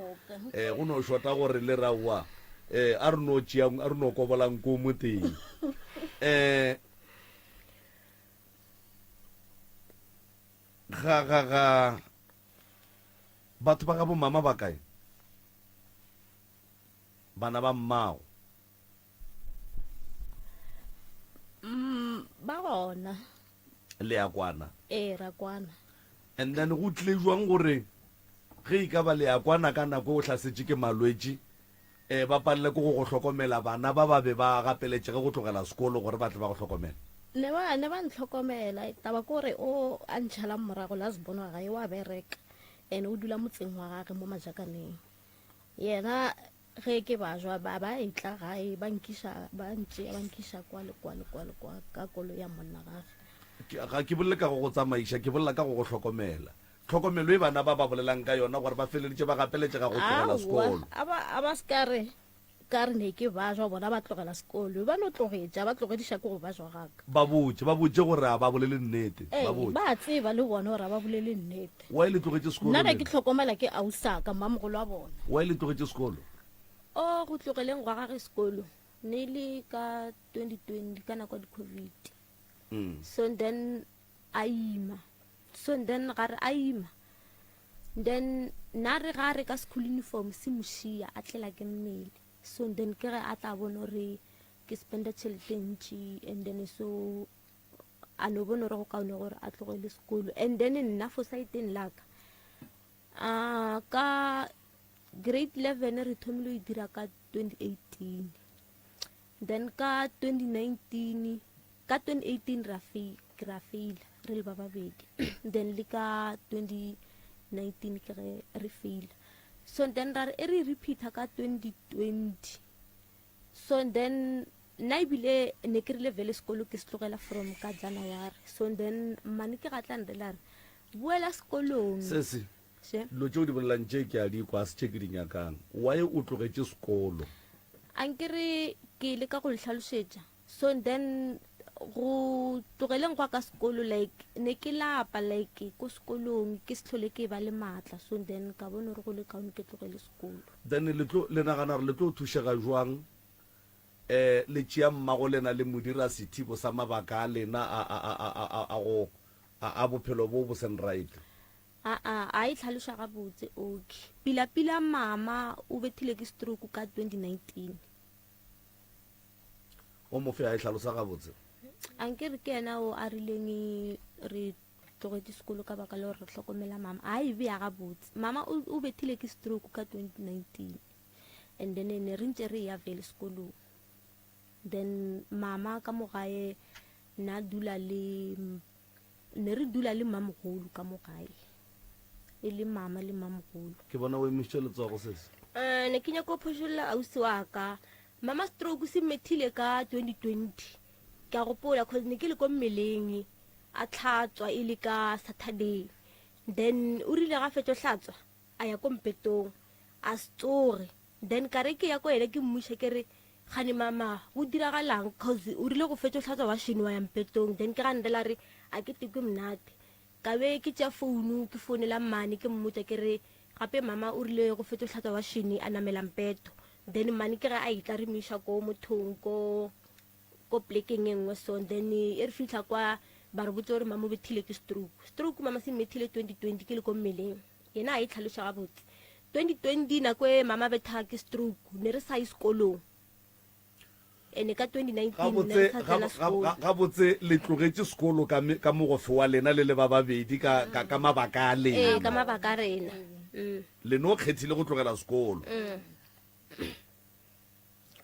Eh, go no shota gore le ra wa, eh, a re no tšeang, a re no kobolang ko motee. Eh, ga, ga, ga, Batho ba gabo mama ba kae? Bana ba mmago? Mm, ba gona. Le a kwana? Ee, ra kwana. And then go tlile jwang gore ge e ka ba le a kwana ka nako o hlasetše ke malwetši um ba palele ke go go hlokomela bana ba ba be ba gapeletšege go tlogela sekolo gore ba tle ba go hlokomele? Ne ba ne ba ntlhokomela taba ke gore o a ntšhalang morago last born wa gae wa bereka and o dula motseng wa gage mo majakaneng yena ge ke bajwa ba ba etla gae ba nkiša ba ntšea ba nkiša kwa le kwa le kwa le kwa ka koloi ya monna gage. Ga ke bolele ka go go tsamaiša ke bolela ka go go hlokomela. Tlhokomelo e bana ba ba bolelang ka yona gore ba feleleditše ba gapeletšega go tlogela Aowa sekolo. a ba a ba se ka re. ka re ne ke bajwa bona ba tlogela sekolo ba no tlogetša ba tlogediša ke go bajwa gaka. Ba botše, ba botše gore a ba bolele nnete. Ee, Ba botše. ba a tseba le bona gore a ba bolele nnete. Why le tlogetše sekolo Nna be ke lena? hlokomela ke ausaka, mmamogolo wa bona. Why le tlogetše sekolo? O go tlogeleng gwa gage sekolo ne e le ka 2020 ka nako ya di-covid. So then a ima. So then ga re a ima. Then nna re ga re ka school uniform se mo šia a tlela ke mmele. So then ke ge a tla bona gore ke spenda tšhelete e ntši and then so a no bona gore go kaone gore a tlogele sekolo. And then nna for side-eng la ka uh, ka grade 11 re thomile go e dira ka 2018. Then ka 2019 ka 2018 ra fe ra faila re le ba babedi then le ka 2019 ke ge re faila so then ra re e re repeater ka 2020 so then nna ebile ne ke rile vele sekolo ke se tlogela from ka January so then mmane ke ga tla nrela re boela sekolong Sesi, Še. dilo tše o di bolelang tše ke a di kwa, a se tše ke di nyakang. Why o tlogetše sekolo? Ankere ke leka go le hlalošetša so then go tlogeleng gwa ka sekolo like ne ke lapa like ko sekolong ke se hlole ke ba le maatla so then ka bona gore go le kaone ke tlogele sekolo. Then le tlo, le nagana gore le tlo thušega jwang eh le tšea mmago lena le mo dira sethibo sa mabaka a lena a, a, a, a, a, a go, a, a bophelo bo bo seng right? Aa, a e hlaloša gabotse okay. Pila pila mama o bethile ke stroke ka 2019. O mo fe a e hlalosa gabotse. Anke re ke yena o a rileng re tlogetše sekolo ka baka la gore re hlokomela mama. A e bea gabotse. Mama o, o bethile ke stroke ka 2019. And then ne re ntše re ya vele sekolong. Then mama ka mo gae na dula le Ne re dula le mmamogolo ka mo gae, e le mama le mmamogolo. Ke bona o emišitše letsogo, sesi. Eh, ne ke nyaka go phošolla ausi wa ka. Mama stroke se mmethile ka 2020. Ke a gopola cause ne ke le ko mmeleng a tlhatswa e le ka Saturday. Then o rile ga fetšo hlatswa a ya ko mpetong a se tsoge. Then ka re ke ya ko yena ke mmuša ke re Kgane mama go diragalang cause o rile go fetša o hlatswa washene wa ya mpetong then ke ga nrela re a ke tekwe monate ka be ke tšea founu ke founela mmane ke mmotša ke re gape mama o rile go fetša o hlatswa washene a namela mpeto then mmane ke ge a etla re mo iša ko mothong ko ko plekeng e nngwe so then e re fitlha kwa ba re botse gore mama o bethile ke stroke stroke mama se mmethile 2020 ke le ko mmeleng Yena a e hlaloša gabotse. 2020 nako e mama betha ke stroke ne re sa ye sekolong. Ene ka 2019 ne re sa tsena sekolo. Gabotse le tlogetše sekolo ka ka mogofe wa lena le le ba babedi ka ka ka mabaka a lena. Ee, ka mabaka a rena. Mm. Le no kgethile go tlogela sekolo. Mm.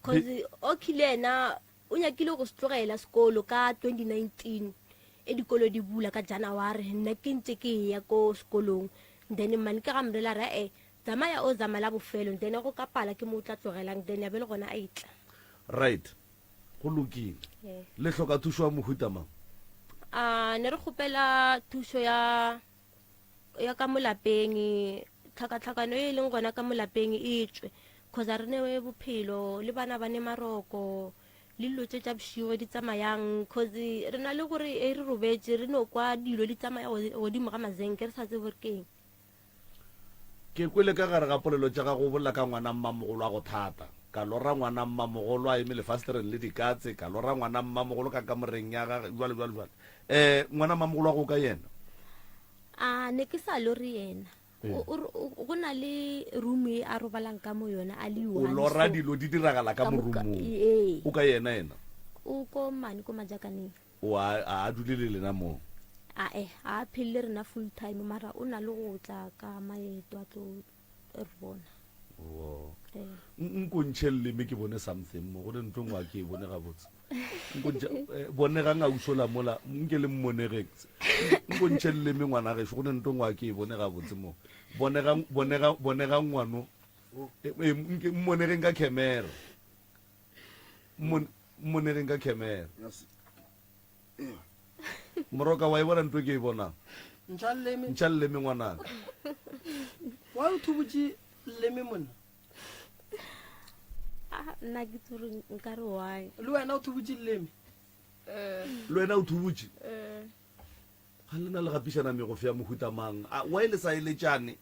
Cause Oki le yena o nyakile go se tlogela sekolo ka 2019 e dikolo di bula ka January nna ke ntse ke ya ko sekolong then mane ke ga mrela ra e tsamaya o zama la bofelo then go ka pala ke mo o tla tlogelang then ya be le gona a etla. Right go lokile le hloka thušo ya mohuta mang? A ne re kgopela thušo ya ya ka mo lapeng tlhakatlhakano e leng gona ka mo lapeng e tswe cause a re newe bophelo le bana ba ne maroko le dilo tše tša bošego di tsamayang cause re na le gore e re robetše re no kwa dilo di tsamaya godimo ga mazenke re sa tsebe gore keng. Ke kwele ka gare ga polelo tša gago o bolela ka ngwana mmamogolo a go thata. Ka lora ngwana mmamogolo a eme lefastereng le dikatse, ka lora ngwana mmamogolo ka kamoreng ya gage, jwale jwale jwale. Eh, ngwana mmamogolo wa go ka yena? A ne ke sa lore yena. Go na le room e a robalang ka mo yona a le O lora dilo di diragala ka mo roomong. Ee. O ka yena yena? O ko mane ko Majakaneng. O a a dule le lena moo? Ae, a a phele le rena full time mara o na le go tla ka maeto a tlo re bona. Wo. Nko ntšhe leleme ke bone something mo go le ntlo ngwa ke e bone gabotse. Nko ntšhe eh, bonegang ausola mola nke le mmonegeng. Nko ntšhe leleme ngwana gešo go ne ntlo ngwa ke e bone gabotse mo. Bonegang bonega bonega ngwano. Eh, eh, nke mmonegeng ka camera. Mmonegeng ka camera. Moroka wa e bona ntlo e ke e bonang? Ntšha leleme. Ntšha leleme ngwanaka. Why o thubutše leleme monna? Ah, nna ke tsore nka re why. Le wena o thubutše leleme? Le wena o thubutše? Ga le na le gapišana megofe ya mohuta mang? A why le sa eletšane?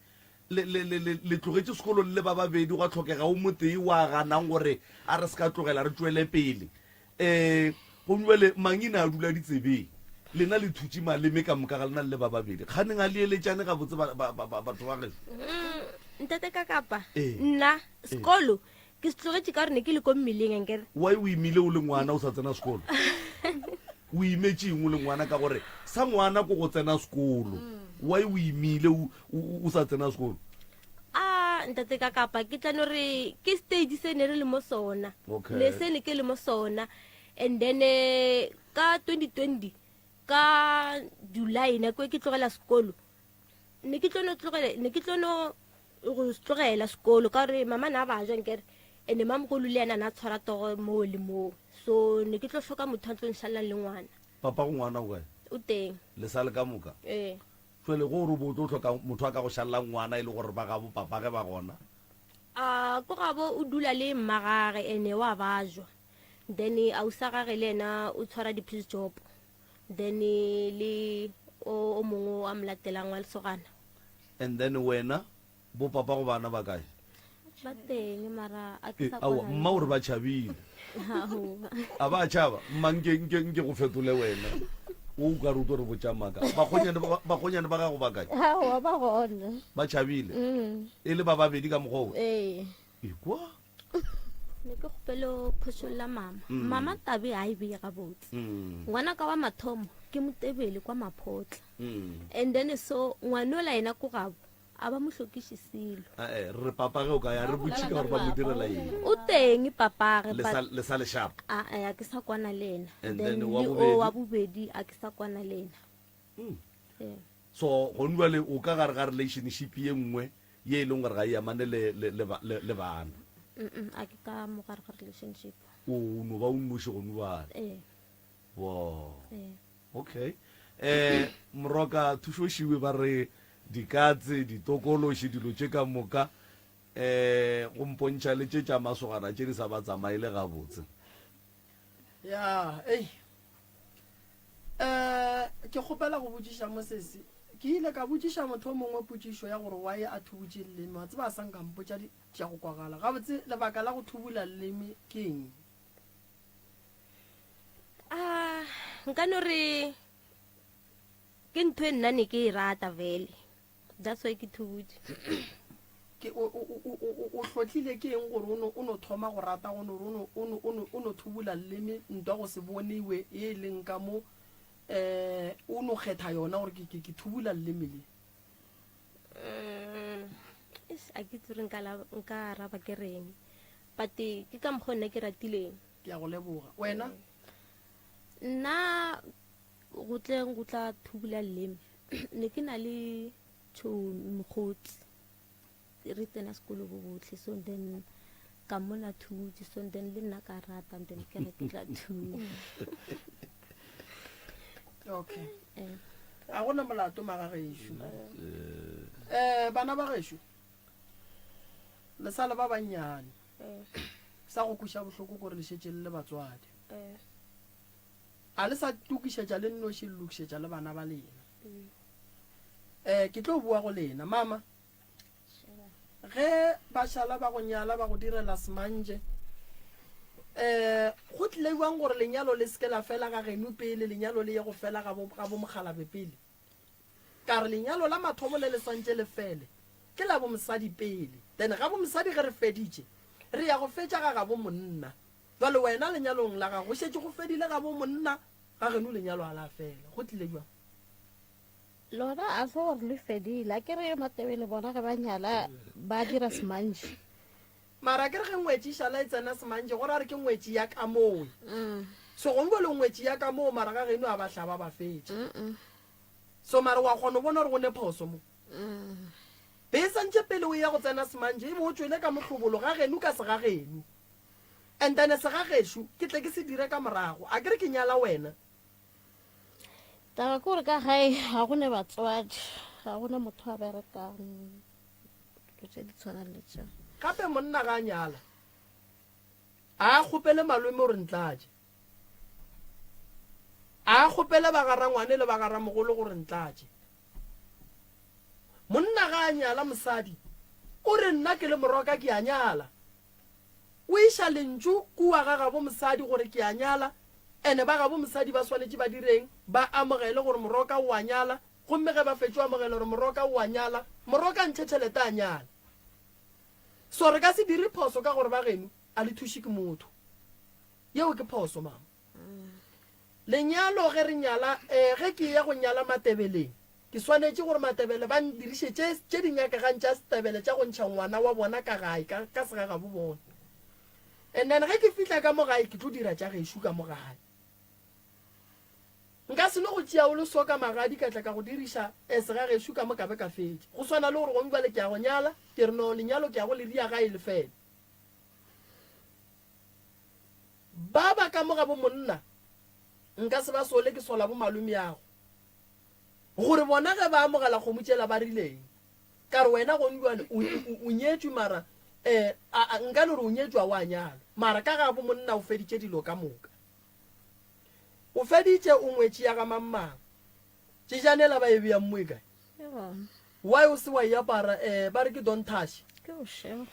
Le, le, le, le, le tlogetše sekolo le le ba babedi, gwa hlokega o motee wa ganang gore a re se ka tlogela re tšwele pele. Um gomme bjale mangina a dula ditsebeng. Lena le thutše maleme ka moka ga lena le le ba babedi. Kganeng a le eletšane gabotse ba, ba, ba, ba, batho ba gešo? Mm, ntate ka kapa Ee. nna sekolo Ke se tlogetše ka gore ne ke le ko mmeleng ankere. Why o imile o le ngwana o sa tsena sekolo? O imetše eng o le ngwana ka gore sa ngwana ko go tsena sekolo. Why o imile o, o, o sa tsena sekolo? A ntate ka kapa ke tla no re ke stage se ne re le mo sona. Okay. Ne se ne ke le mo sona. And then eh, ka 2020 ka July nako e ke tlogela sekolo ne ke tlo no tlogela ne ke tlo no go tlogela sekolo ka gore mama na ba ja nkere ene mamogolo le ena na tshwara togo moo le moo so ne ke tlo hloka motho a tlo nšalelang le ngwana. Papa go ngwana o kae? O teng. Le sa le ka moka? Ee. Jwale go gore o bo o tlo hloka motho a ka go šalelang ngwana e le gore ba gabo papa ge ba gona? A ko gabo o dula le mmagage ene wa bajwa then ausa gage le ena o tshwara di-piece job then le o mongwe a mo latelang wa lesogana. And then wena bo papa go bana ba kae? Ba teng mara a ke Eh, sa aowa kwana le mma o re ba tšhabile. Aowa. A ba tšhaba? Mma nke nke nke go fetole wena. O ka re o tlo re botša maaka. Bakgonyane ba bakgonyane ba gago ba kae? Aowa ba gona. Ba tšhabile. Mm. E le ba babedi ka mokgwa o? Ee. Ekwa. Ne ke kgopelo phošolla mama. Mama tabe ga e beye gabotse. Ngwana ka wa mathomo ke motebele kwa Maphotla. And then so ngwanola yena ko gabo a ba mo hlokiše selo. Ae, re re papa ge o ka ya re botše ka gore ba mo direla eng. O teng papage Le sa le sa le sharp. A a ke sa kwana le yena. And Then then wa le o bobedi? wa bobedi a ke sa kwana le yena. Ee. So gone jwale o ka gare ga relationship ye nngwe ye e leng gore ga e amane le, le, le, le, le bana. Mm-mm, a ke ka mo gare ga relationship. O no ba o nnoši gone bjale. Ee. Wo. Ee. Okay. Eh, Moroka thušošiwe ba re dikatse, ditokološi, dilo tše ka moka eh go mpontšha le tše tša masogana tše di sa ba tsamaele gabotse. Ya, ei. Eh, ke kgopela go botšiša mosesi. Ke ile ka botšiša motho o mongwe potšišo ya gore why a thubutše leleme, wa tseba a sa nka mpotša tša go kwagala. Gabotse lebaka la go thubula leleme ke eng? Ah, nka no re ke ntho e nna ne ke e rata vele. That's why ke thubutše. Ke o o o o o hlotlile ke eng gore o no o no thoma go rata go no re o no o no o no o no thubula leleme ntwa go se boniwe ye e leng ka mo eh o no kgetha yona gore ke ke ke thubula leleme le. Mm, eish, a ke tsore nka la nka araba ke reng. But ke ka mokgwa nna ke ratileng. Ke a go leboga. Wena? Nna go tleng go tla thubula leleme ne ke na le tšhomi mokgotsi re tsena sekolo bo botlhe so then ka mona thutse so then le nna ka rata then ke re ke tla thula Okay. Eh. A gona molato magagešo. Eh bana ba gešo. Le sa le ba bannyane. Eh. Sa go kweša bohloko gore le šetše le le batswadi. Eh. A le sa tokišetša le nnoši le lokišetša le bana ba lena. Eh, ke tlo bua go lena mama. Ge ba šala ba go nyala ba go direla semanje eh go tlile jwang gore lenyalo le seke la fela ga geno pele lenyalo le ye go fela ga bo ga bo mogalabe pele ka re lenyalo la mathomo le le swantše le fele ke la bo mosadi pele then ga bo mosadi ge re feditše re ya go fetša ga ga bo monna Jwale wena lenyalong la gago go šetše go fedile gabo monna, ga geno lenyalo ga la fela. Go tlile bjang? Lona a se gore le fedile. A ke re Matebele bona ge ba nyala ba dira semantši. Mara a ke re ge ngwetši e šala e tsena semantši go ra re ke ngwetši ya ka moo. So gongwe le ngwetši ya ka moo mara ga geno a ba hlaba ba fetša. So mara wa kgona go bona gore go ne phoso mo. Be e santše pele o eya go tsena semantši e be o tšwele ka mohlobolo ga geno ka segageno. And then segagešo ke tle ke se dire ka morago. A ke re ke nyala wena? Taba ke gore ka gae ga go ne batswadi, ga go ne motho a berekang, dilo tše di tshwanang le tšeo. Gape monna ga a nyala. A a kgopele malome gore ntlatše. A a kgopele ba ga rangwane le ba ga ramogolo gore ntlatše. Monna ga a nyala mosadi, o re nna ke le moroka ke a nyala. O iša lentšu kua ga gabo mosadi gore ke a nyala, ene ba gabo mosadi ba swanetše ba direng? Ba amogele gore moroka o a nyala, gomme ge ba fetšo amogela gore moroka o a nyala, moroka a ntšhe tšhelete a nyale. So re ka se dire phoso ka gore ba geno a le thuše ke motho. Yeo ke phoso mama. Lenyalo ge re nyala, eh, ge ke eya go nyala Matebeleng, ke swanetše gore Matebele ba ndiriše tše, tše di nyakegang tša Setebele tša go ntšha ngwana wa bona ka gae, ka, ka segagabo bona. And then ge ke fihla ka mo gae, ke tlo dira tša gešo ka mo gae. Nka se no go tšea o le so ka magadi ka tla ka go diriša eh, segagešo ka mo ka be ka fetša. Go swana le gore gong bjale ke ya go nyala, ke re no lenyalo ke ya go le ria gae le fele. Ba ba ka mo ga bo monna nka se ba sole ke sola bo malomeago gore bona ge ba amogela kgomo tšela ba rileng. Ka re wena gong bjale o, o, o nyetšwe mara eh, a, a, nka no re o nyetšwe a wa nyalwa mara ka ga bo monna o feditše dilo ka moka. O feditše o ngwetši ya ga mang-mang. Tšejanela ba e bea mmu e kae? E gona. Why o se wa e apara eh, ba re ke don't touch. Ke bošego.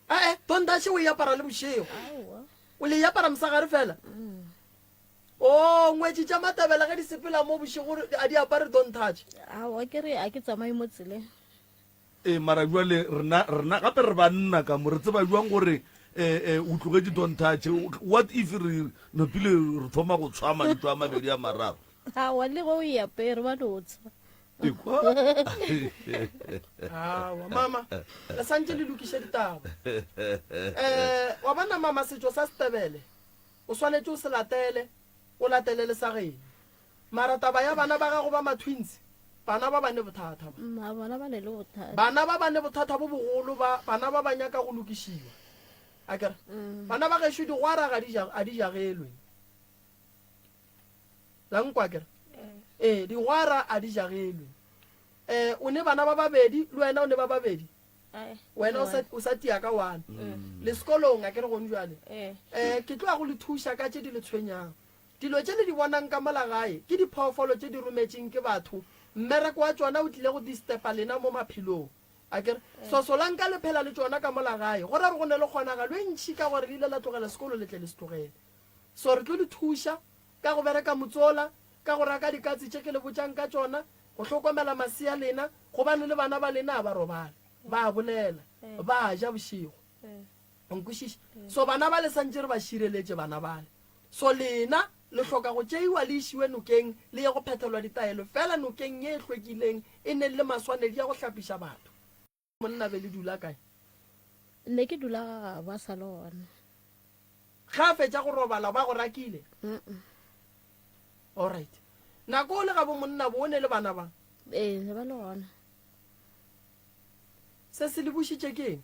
Ee, don't touch o e apara le bošego. Aowa. O le e apara mosagare fela? Oh, ngwetši tša Matabela ge di sepela mo bošego a di apare don't touch. Aowa, ke re a ke tsamaye mo tseleng. Ee, mara bjale rena, rena gape re banna ka mo, re tseba bjang gore eh, eh, o tlogetše don't touch? What if re napile re thoma go tshwa mantšu a mabedi a mararo? Aowa, le ge o e apere ba no tshwa. Ekwa? Aowa, mama, le santše le lokiše ditaba. Eh, wa bona mama, setšo sa Setebele o swanetše o se latele, o latele le sa geno. Mara taba ya bana ba gago ba ma-twins, bana ba ba ne bothata ba. Mma, bona ba ne le bothata. Bana ba ba ne bothata bo bogolo ba, bana ba ba nyaka go lokišiwa. Akere? Bana ba gešo digwara ga di ja, a di jagelwe. La nkwa akere? Ee, digwara a di jagelwe. Eh, o ne bana ba babedi, le wena o ne ba babedi. Wena o sa, o sa tia ka one. Le sekolong akere gone jwale. Eh, ke tlo ya go le thuša ka tše di le tshwenyang. Dilo tše le di bonang ka mola gae ke diphoofolo tše di rometšeng ke batho. Mmereko wa tšona o tlile go distepa lena mo maphelong. Akere? Sosolang ka le phela le tšona ka mola gae. Go ra gore go ne le kgonagalo e ntši ka gore le ile la tlogela sekolo le tle le se tlogele. So re tlo le thuša ka go bereka motsola, ka go raka dikatse tše ke le botšang ka tšona, go hlokomela masea lena, gobane le bana ba lena a ba robale. Ba a bolela. Ba a ja bošego. O nkwešiša? So bana bale santše re ba šireletše bana bale. So lena le hloka go tšeiwa le išiwe nokeng le ye go phethelwa ditaelo feela nokeng ye e hlwekileng e neng le maswanedi a go hlapiša batho. Monna be le dula kae? Ne ke dula ga gabo a sa le gona. Ge a fetša go robala ba go rakile? Alright. Nako o le gabo monna bo o ne le bana ba? Ee, ne ba le gona. Se se le bušitše ke eng?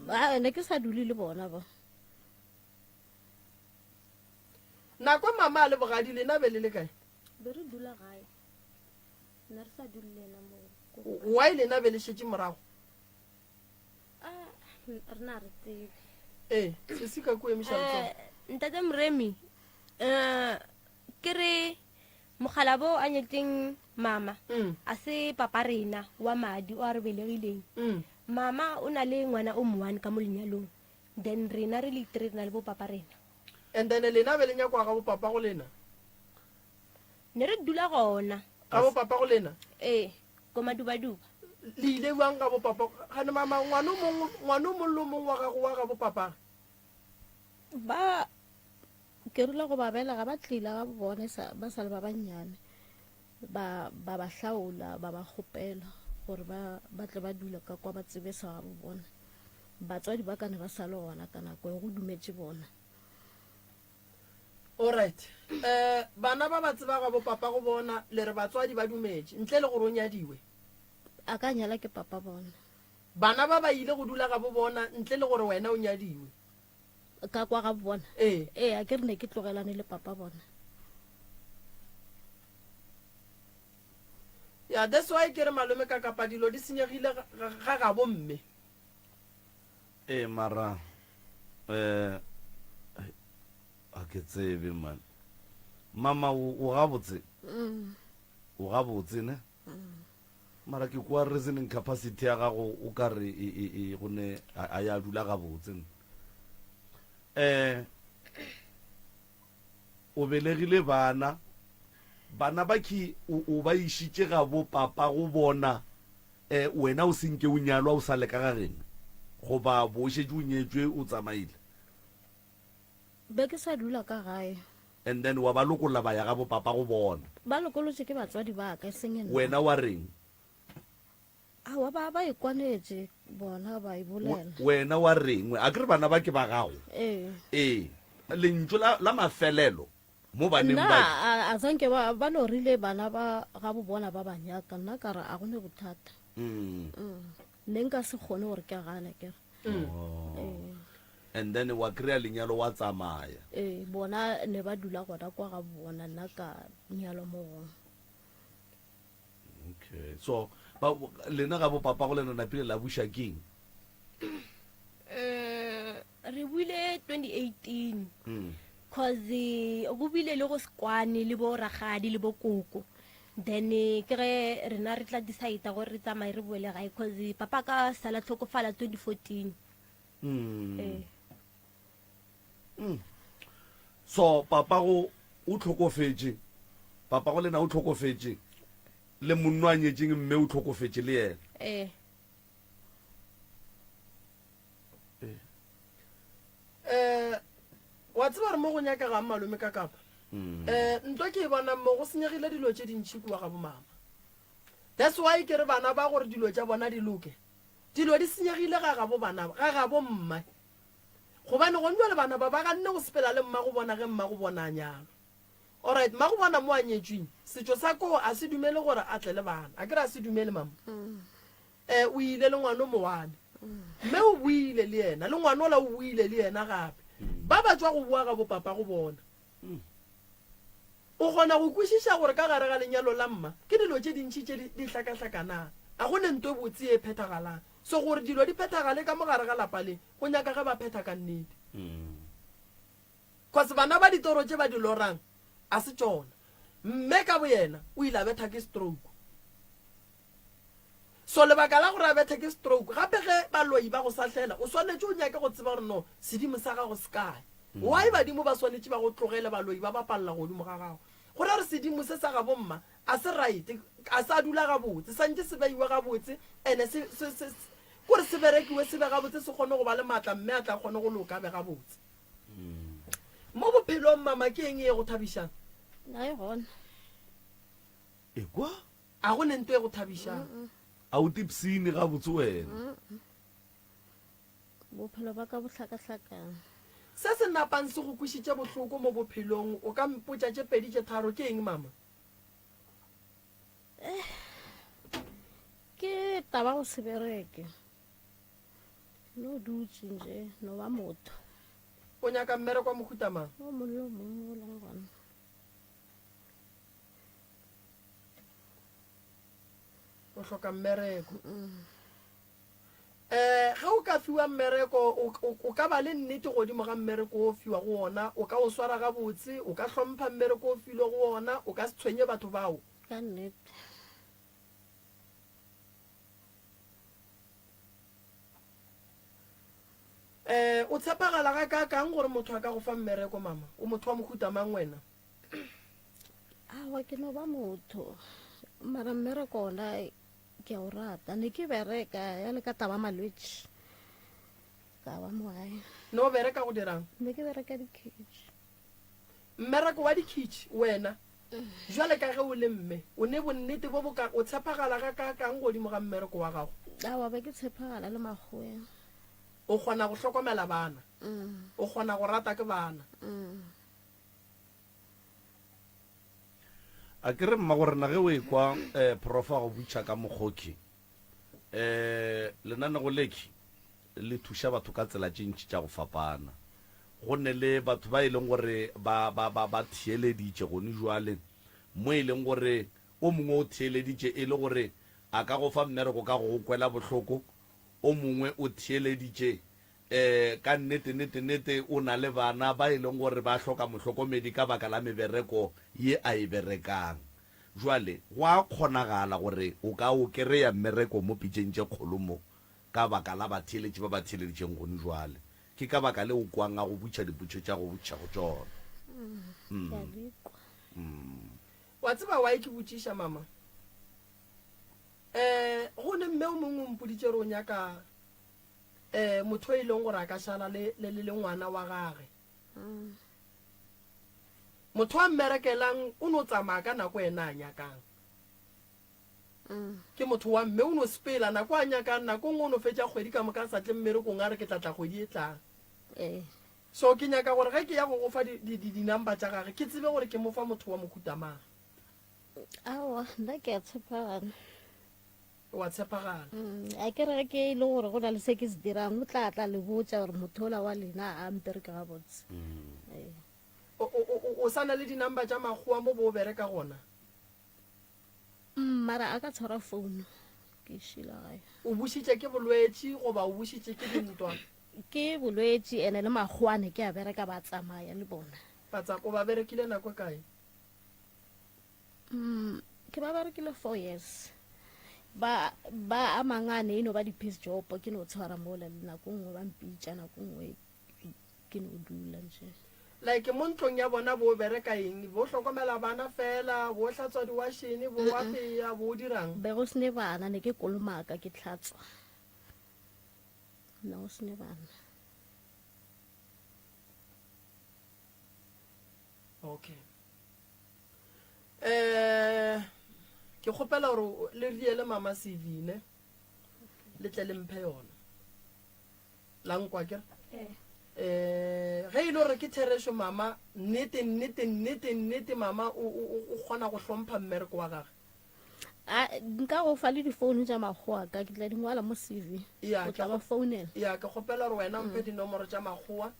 Ba, ne ke sa dule le bona ba. Nako mama a le bogadi lena be le le kae? Be re dula gae. Ne re sa dule le yena moo. Why lena be le šetše morago? Ah, rena re tsebe. Ee, sesi ka kua emiša letsogo. Eh, ntate Moremi, eh, ke re Mokgalabo a nyetšeng mama Mm. a se papa rena wa madi o a re belegileng. Mm. Mama o na le ngwana o moone ka mo lenyalong. Then rena re le three re na le bo papa rena. And then lena be le nyakwa ga bo papa go lena? Ne re dula gona. Ga bo papa go lena? Ee, ko Madubaduba. Le ile bjang ga bo papa? Gane mama ngwana o mongwe ngwana o mongwe le o mongwe wa gago wa ga bo papa? Ba Ke rile go ba belega ba tlile ga bona sa, ba sa le ba bannyane, ba, ba ba hlaola, ba ba kgopela gore ba, ba tle ba dule ka kwa ba tsebe sa gabo bona. Batswadi ba ka ne ba sa le gona ka nako e, go dumetše bona. Alright. Eh, bana ba ba tseba gabo papa go bona, le re batswadi ba dumetše, ntle le gore o nyadiwe. A ka nyala ke papa bona. Bana ba ba ile go dula gabo bona ntle le gore wena o nyadiwe. Ka kwa ga bona? Ee. Ee, a ke re ne ke tlogelane le papa bona. Ya, that's why ke re malome ka kapa dilo di senyegile ga gabo mme. Ee, mara. Eh, a ke tsebe man. Mama o o gabotse? Mm. O gabotse ne? Mara ke kwa reasoning capacity ya gago o ka re e e e go ne a ya dula gabotse. Eh o belegile bana bana ba ki o ba išitše ga bo papa go bona eh wena o senke o nyalwa o sa le ka ga geno goba bo o šetše o nyetšwe o tsamaile? Be ke sa dula ka gae. And then wa ba lokolla ba ya ga bo papa go bona. Ba lokolotše ke batswadi ba ka e seng nna. Wena wa reng? Aowa ba ba ikwanetše bona ba e bolela. Wena wa reng? A ke re bana ba ke ba gago? Ee. Ee. Lentšu la, la mafelelo mo baneng Nna ba. a, a zanke ba, ba no rile bana ba gabo bona ba ba nyaka, nna ka re a go ne bothata. Mm. Mm. Ne nka se kgone gore ke gane ke re. Oh. Ee. And then wa kry-a lenyalo wa tsamaya. Ee, bona ne ba dula gona kwa ga bona, nna ka nyalwa mo gongwe. Okay. So ba lena ga bo papa go lena napile la buša keng? Eh, re buile 2018 Mm. cause go bile le go sekwane le bo ragadi le bo koko then eh, ke ge rena re tla decide gore re tsamaye re boele gae cause papa ka sala tlhokofala 2014 Mm. eh Mm. So papago o hlokofetše, papago le na o hlokofetše, le monno a nyetšeng mme o hlokofetše le yena. Ee. Eh, wa tseba gore mo go nyakegang malome ka kapa Mm. eh ntwa ke e bonang mo go senyegile dilo tše dintšhi kua ga bomama that's why ke re bana ba gore dilo tša bona di loke dilo di senyegile ga gabo bana ga gabo mma Gobane gone bjale bana ba ba ganne go sepela le mmago bona ge mmago bona a nyalwa. Alright, mmago bona mo a nyetšweng, setšo sa koo a se dumele gore a tle le bana. A ke re a se dumele, mama? Eh, o ile le ngwano mowane. Mme o boile le yena, le ngwanola o boile le yena gape. Ba ba tšwa go boa ga bopapago bona. O kgona go kwešiša gore ka gare ga lenyalo la mma ke dilo tše dintši tše di di hlakahlakanang. A go ne nto e botse ye e phethagalang. So gore dilo di phethagale ka mo gare ga lapa le, go nyaka ge ba phetha ka nnete. Cause bana ba ditoro tše ba di lorang a se tšona. Mme ka boyena o ile a betha ke stroke. So lebaka la gore a bethe ke stroke, gape ge baloi ba go sahlela, o swanetše o nyake go tseba gore no sedimo sa gago se kae. Why badimo ba swanetše ba go tlogele baloi ba bapalla godimo ga gago? Go ra gore sedimo se sa gabo mma a se right, a sa dula gabotse, santše se beiwe gabotse ene se, se, se, kore se berekiwe se be gabotse se kgone go ba le maatla mme a tla kgone go loka a be gabotse. Mo bophelong mama ke eng e go thabišang? Ga e gona. Ekwa? A go ne nto e go thabišang? A o tipsine gabotse wena? Bophelo ba ka bo hlakahlakane. Se se napang se go kwešitše bohloko mo bophelong, o ka mpotša tše pedi tše tharo ke eng, mama? Eh, ke taba go se bereke. No dutše nje, no ba motho. O nyaka mmereko wa mohuta mang? O mongwe le o mongwe o leng gona. O hloka mmereko. Um ge o ka fiwa mmereko, o ka ba le nnete godimo ga mmereko o fiwa go ona, o ka o swara gabotse, o ka hlompha mmereko o filwe go ona, o ka se tshwenye batho bao. Ka nnete. Um o tshepagala ga kaakang gore motho a ka go fa mmereko, mama? O motho wa mohuta mang wena? Aowa, ke no ba motho. Mara mmereko ona ke a o rata. Ne ke bereka ya le ka taba malwetši. Ka ba mo gae. Ne o bereka go dirang? Ne ke bereka dikhitšhi. Mmereko wa dikhitšhi wena? Jwale ka ge o le mme, o ne bonnete bo boka o tshepagala ga kaakang godimo ga mmereko wa gago? Aowa, be ke tshepagala le makgoweng. O kgona go hlokomela bana? O kgona go rata ke bana? A ke re mma gore na ge o ekwa um eh, profa go butšha ka mokgoki um eh, lenanego leki le thuša batho ka tsela tše ntši tša go fapana. Go ne le batho ba e leng gore ba, ba, ba, ba theeleditše gone jwale, mo e leng gore o mongwe o theeleditše e le gore a ka go fa mmereko ka go go kwela bohloko, o mongwe o theeleditše. Um ka nnete, nnete, nnete o na le bana ba e leng gore ba hloka mohlokomedi ka baka la mebereko ye a e berekang. Jwale, go a kgonagala gore o ka o kereya mmereko mo pitšeng tše kgolo mo, ka baka la batheeletši ba ba theeleditšeng gone jwale. Ke ka baka le o kwang a go butša diputšo tša go butšago tšona. Ke a di kwa. Wa tseba why ke botšiša, mama? Um go ne mme o mongwe o mpoditše gore o nyaka um motho e leng gore a ka šala le, le, le, le ngwana wa gage. Motho a mmerekelang o no tsamaya ka nako ena a nyakang. Ke motho wa mme, o no sepela nako a nyakang, nako nngwe o no fetša kgwedi ka moka a sa tle mmerekong a re ke tla tla kgwedi e tlang. So ke nyaka gore ge ke ya go go fa di, di, di, di-number tša gage, ke tsebe gore ke mo fa motho wa mohuta mang. Aowa, nna ke a tshepagala. O a tshepagala. A ke re ge ke e le gore go na le se ke se dirang, o tla tla le botša gore motho ola wa lena a mpereke gabotse. Ee. O, o, o, o sa na le di-number tša makgowa mo bo o bereka gona? Mara a ka tshwara founu ke šila gae. O bušitše ke bolwetši goba o bušitše ke dintwa? Ke bolwetši ene le makgowa ne ke a bereka ba tsamaya le bona. Ba tsa, o ba berekile nako e kae? Mm, ke ba berekile 4 years. Ba ba a mangane e no ba di piece job ke no tshwara mola le nako nngwe ba mpitša nako nngwe ke no dula nje. Like mo ntlong ya bona bo bereka eng? Bo hlokomela bana fela, bo hlatswa diwashene, bo apeya, bo dirang? Be go sene bana, ne ke kolomaka ke hlatswa. Ne go sene bana. Okay. Eh ke kgopela gore le riele mama CV ne le tle le mphe yona. La nkwa ke re? Eh ge e le gore ke therešo mama nnete nnete nnete nnete mama o o kgona go hlompha mmereko wa gage. A nka go fa le difounu tša makgowa ka ke tla di ngwala mo CV. Ya O tla ba founela. Ya ke kgopela gore wena o mphe dinomoro tša makgowa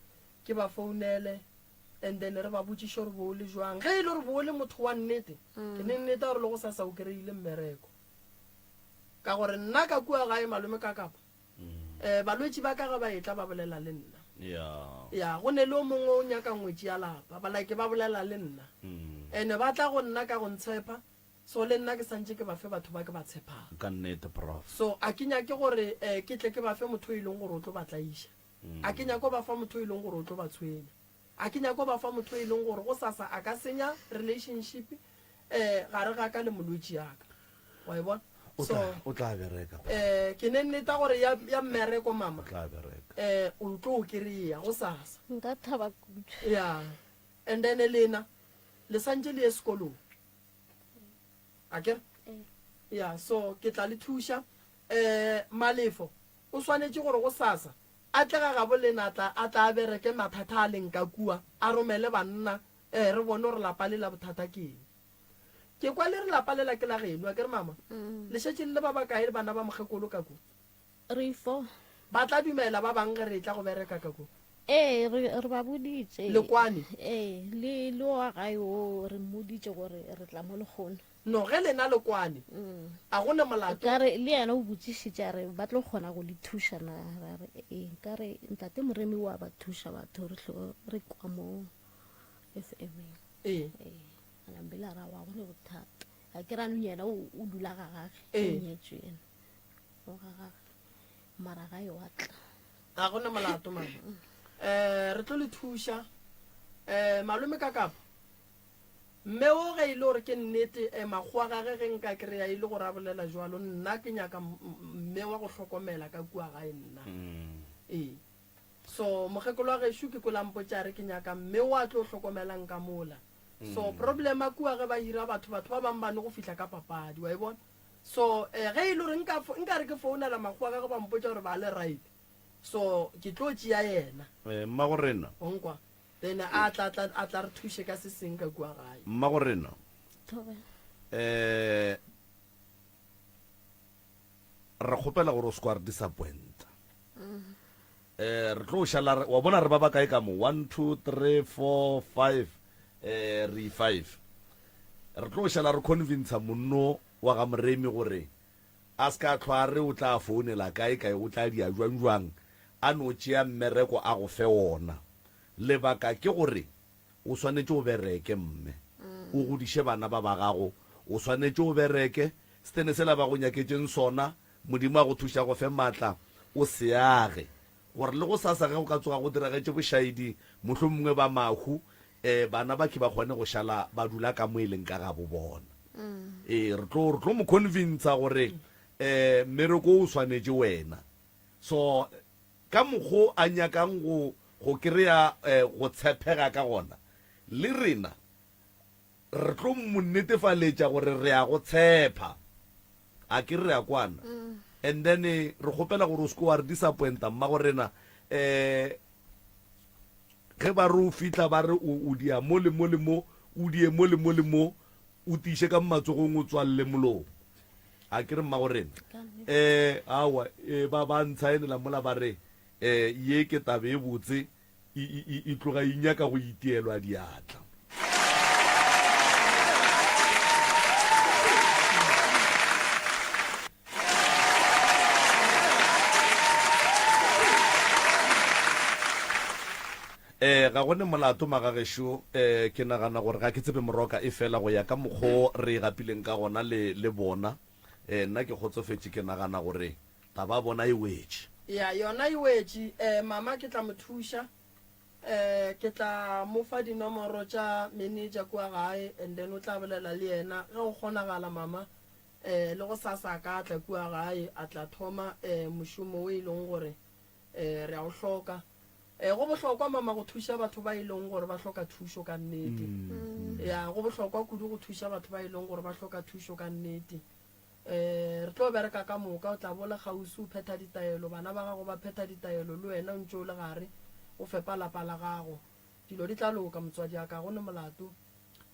ke ba founele and then re ba botšiše gore bo o le jwang. Ge e le gore bo o le motho wa nnete, ke ne nnete gore le go sasa o kry-ile mmereko. Ka gore nna ka kua gae malome ka kapa um balwetši ba ka ge ba etla ba bolela le nna. Ya go ne le o mongwe o nyaka ngwetši ya lapa, ba like ba bolela le nna. And ba tla go nna ka go ntshepa, so le nna ke santše ke ba fe batho ba ke ba tshepang. Ka nnete prof. So a ke nyake gore um ke tle ke ba fe motho e leng gore o tlo ba tlaiša. A ke nyake go ba fa motho e leng gore o tlo ba tshwenya. A ke nyake go ba fa motho e leng gore gosasa a ka senya relationship um gare ga ka le molwetši ya ka. Wa e bona? O So, tla, o tla bereka. um ke ne nneta gore ya, ya mmereko mama, O tla bereka. um o tlo o kry-a gosasa. Nka thaba kudu. Ya. And then lena, le santše le ye sekolong. Akere? Ya, so ke tla le thuša. Um Malefo, O swanetše gore gosasa a tle ga gabo lena a tla, a tla a bereke mathata a leng ka kua, a romele banna, ee, re bone gore lapa le la bothata ke eng. Ke kwa le re lapa lela ke la geno, akere mama? Le šetše le le ba bakae bana ba mokgekolo ka kua? Re fo. Ba tla dumela ba bang ge re etla go bereka ka kua? Ee, re, re ba boditše. Le kwane? Ee, le, le wa gae wo re mmoditše gore re tla mo lekgono. No, ge lena le kwane, a go ne molato. Ka re, le yena o botšišitše a re, ba tlo kgona go le thuša na? Ra re, ee. Ka re, Ntate Moremi o a ba thuša batho, re hlo re kwa mo FM-eng. Ee. Ee. A nambile a re, aowa, ga go ne bothata. A ke re anong yena o, o dula ga gage, Ee. o nyetšwe yena, o ga gage, mara gae wa tla. Ga go ne molato, mama. Um, re tlo le thuša. Um, malome ka kapa. Mme wo ge e le gore ke nnete, eh, makgowa gage ge nka kry-a e le gore a bolela jwalo, nna ke nyaka mme wa go hlokomela ka kua gae nna. Ee. So mokgekolo wa gešo ke kwele a mpotša a re ke nyaka mme wo a tlo hlokomelang ka mola. So problem a kua ge ba hira batho, batho ba bang ba no go fihla ka papadi, wa e bona? So eh, ge e le gore nka, nka re ke founela makgowa gage ba mpotša gore ba le right, so ke tlo tšea yena. Eh, mmagorena. O nkwa? Then a tla, tla, a tla re thuše ka se seng ka kua gae. Mmagorena. Thobela. Eh, re kgopela gore o se kwa re disappointa. Eh, re tlo šala re, wa bona re ba ba kae ka mo? 1, 2, 3, 4, 5, eh, re 5. Re tlo šala re convincer monno wa ga Moremi gore a se ka hlwa a re o tla founela kae kae, o tla dia jwang jwang. a no tšea mmereko a go fe wona. Lebaka ke gore o swanetše o bereke, mme. O godiše bana ba ba gago. O swanetše o bereke. Setene sela ba go nyaketšeng sona, Modimo a go thuše a go fe maatla, o se age. Gore le gosasa ge go ka tsoga go diragetše bošaedi, mohlomongwe ba mahu, um bana ba ke ba kgone go šala ba dula ka mo e leng ka gabo bona. Ee, re tlo, re tlo mo convincer gore um mmereko o swanetše wena. So, ka mokgo a nyakang go, go kry-a um go tshepega ka gona, le rena Re tlo mo netefaletša gore re a go tshepa. A ke re re a kwana? And then re kgopela gore o se ke wa re disappointa mmagorena. Um ge ba re o fihla ba re o o dia mo le mo le mo, o die mo le mo le mo, o tiiše ka mo matsogong o tswalele molomo. A ke re mmagorena? Um aowa, eh, ba ba ntshaenela mola ba re um ye ke taba e botse. E, e, e, e tloga e nyaka go itielwa diatla. Eh, ga go ne molato magagešo, eh, ke nagana gore ga ke tsebe moroka e fela go ya ka mokgo re e gapileng ka gona le, le bona. Eh, nna ke kgotsofetše, ke nagana gore Taba ya bona e wetše. Ya, yona e wetše. Eh, mama ke tla mo thuša. Eh, ke tla mo fa dinomoro tša manager kua gae and then o tla bolela le yena ge go kgonagala mama. Eh, le gosasa a ka tla kua gae a tla thoma eh mošomo o e leng gore eh re a o hloka. Eh, go bohlokwa mama go thuša batho ba e leng gore ba hloka thušo ka nnete. Ya, go bohlokwa kudu go thuša batho ba e leng gore ba hloka thušo ka nnete. Re tlo bereka ka moka, o tla bo o le kgauswi o phetha ditaelo, bana ba gago ba phetha ditaelo, le wena o ntše o le gare o fepa lapa la gago. Dilo di tla loka, motswadi a ka, ga go ne molato.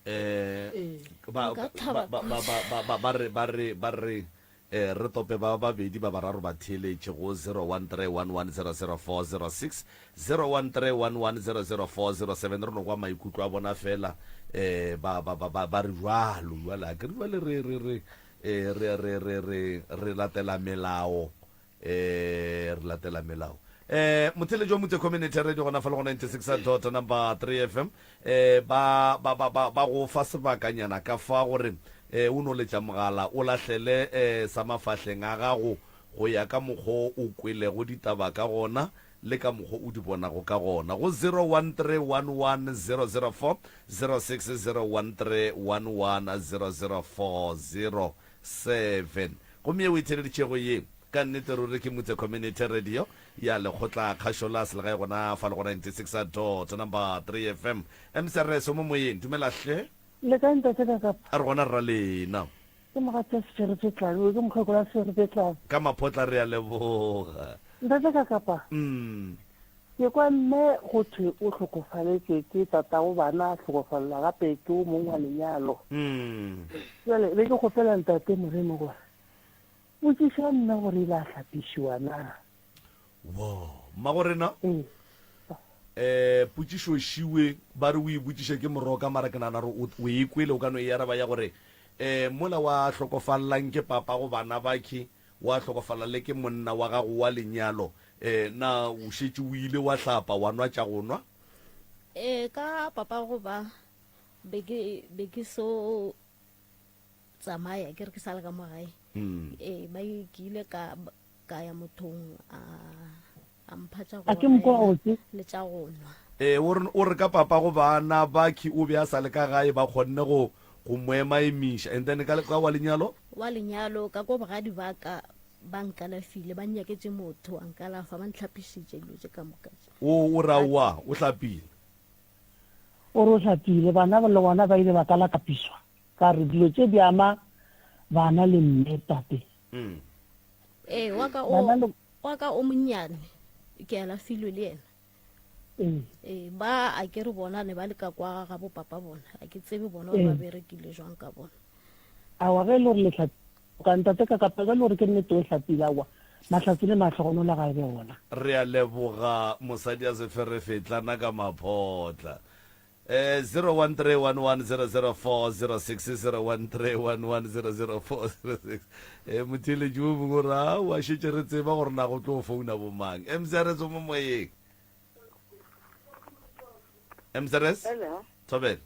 Ee, ba, ba, ba, ba, ba, ba, ba re, ba re, ba re, eh, re tope ba babedi ba bararo ba theeletše go 0131100406, 0131100407, re no kwa maikutlo a bona fela, eh, ba, ba, ba, ba, ba re jwalo, jwale a ke re jwale re, re, re, eh, re, re, re, re, re latela melao, eh, re latela melao. Eh, motheletši wa Mutse Community Radio gona fa le go 96 dot number 3 FM, eh, ba, ba, ba, ba, ba go fa sebakanyana ka fa gore, eh, o no letša mogala o lahlele, eh, sa mafahleng a gago go ya ka mokgo o kwelego ditaba ka gona, le ka mokgo o di bonago ka gona go 01311004 06 0131100407. Gomme ye o e theeleditšego ye, ka nnete ruri ke Mutse Community Radio ya Lekgotla Kgašo la Selegae gona fa le go 96 dot number 3 FM. MCRS o mo moyeng, dumela hle. Le kae ntate Kakapa? A re gona rra lena. Ke mogatša Seferefetlane, ke mokgekolo wa Seferefetlane. Ka maphotla re a leboga. Ntate Kakapa, ke kwa mme go thwe o hlokofaletšwe ke tatago bana, a hlokofalelwa gape ke o mongwe wa lenyalo. Bjale be ke kgopela ntate Moremi gore botšiša mme gore ile a hlapišiwa na. Wo, mmagorena, Ee. eh, potšišo šiwe ba re o e botšiše ke moroka, mara ke nagana gore o, o e kwele, o ka no e araba ya gore, eh, mola wa hlokofalelang ke papago bana bakhe, wa hlokofala le ke monna wa gago wa lenyalo, eh, na o šetše o ile wa hlapa, wa nwa tša go nwa? Ee, ka papago ba, be ke, be ke so tsamaya, ke re ke sa le ka mo gae. Ee, ba, ke ile ka, Ka ya mothong a a mpha tša go A ke mokwa rema ofe? le tša go nwa. Ee, o re, o re ka papago bana Bucky o be a sa le ka gae ba kgonne go, go mo emaemiša. And then ka, ka wa lenyalo? Wa lenyalo, ka ko bogadi ba ka ba nkalafile, ba nnyaketše motho a nkalafa, ba ntlhapišitše dilo tše ka moka tše. O, o re aowa, o hlapile. O re o hlapile, bana le gona ba ile ba kalakapiswa. Ka re dilo tše di ama bana le mme, tate. Ee, wa ka o, Bana le- wa ka o monnyane ke alafilwe le yena. Ee. Ee, ba a ke re bona ne ba le ka kwa ga bo papa bona. A ke tsebe bona gore ba Ee. berekile jwang ka bona. Aowa, ge e le gore le hlapile, ka ntate ka kapa ge e le gore ke nnete o hlapile, aowa, mahlatse le mahlogonolo ga e be gona. Re a leboga mosadi a seferefetlana ka maphotla. Eh, 0131100406 0131100406 eh motheeletši wo mongwe o re a wa šetše re tseba gore na go tlo founa bomang mcrs o mo moyeng mcrs Hello. thobela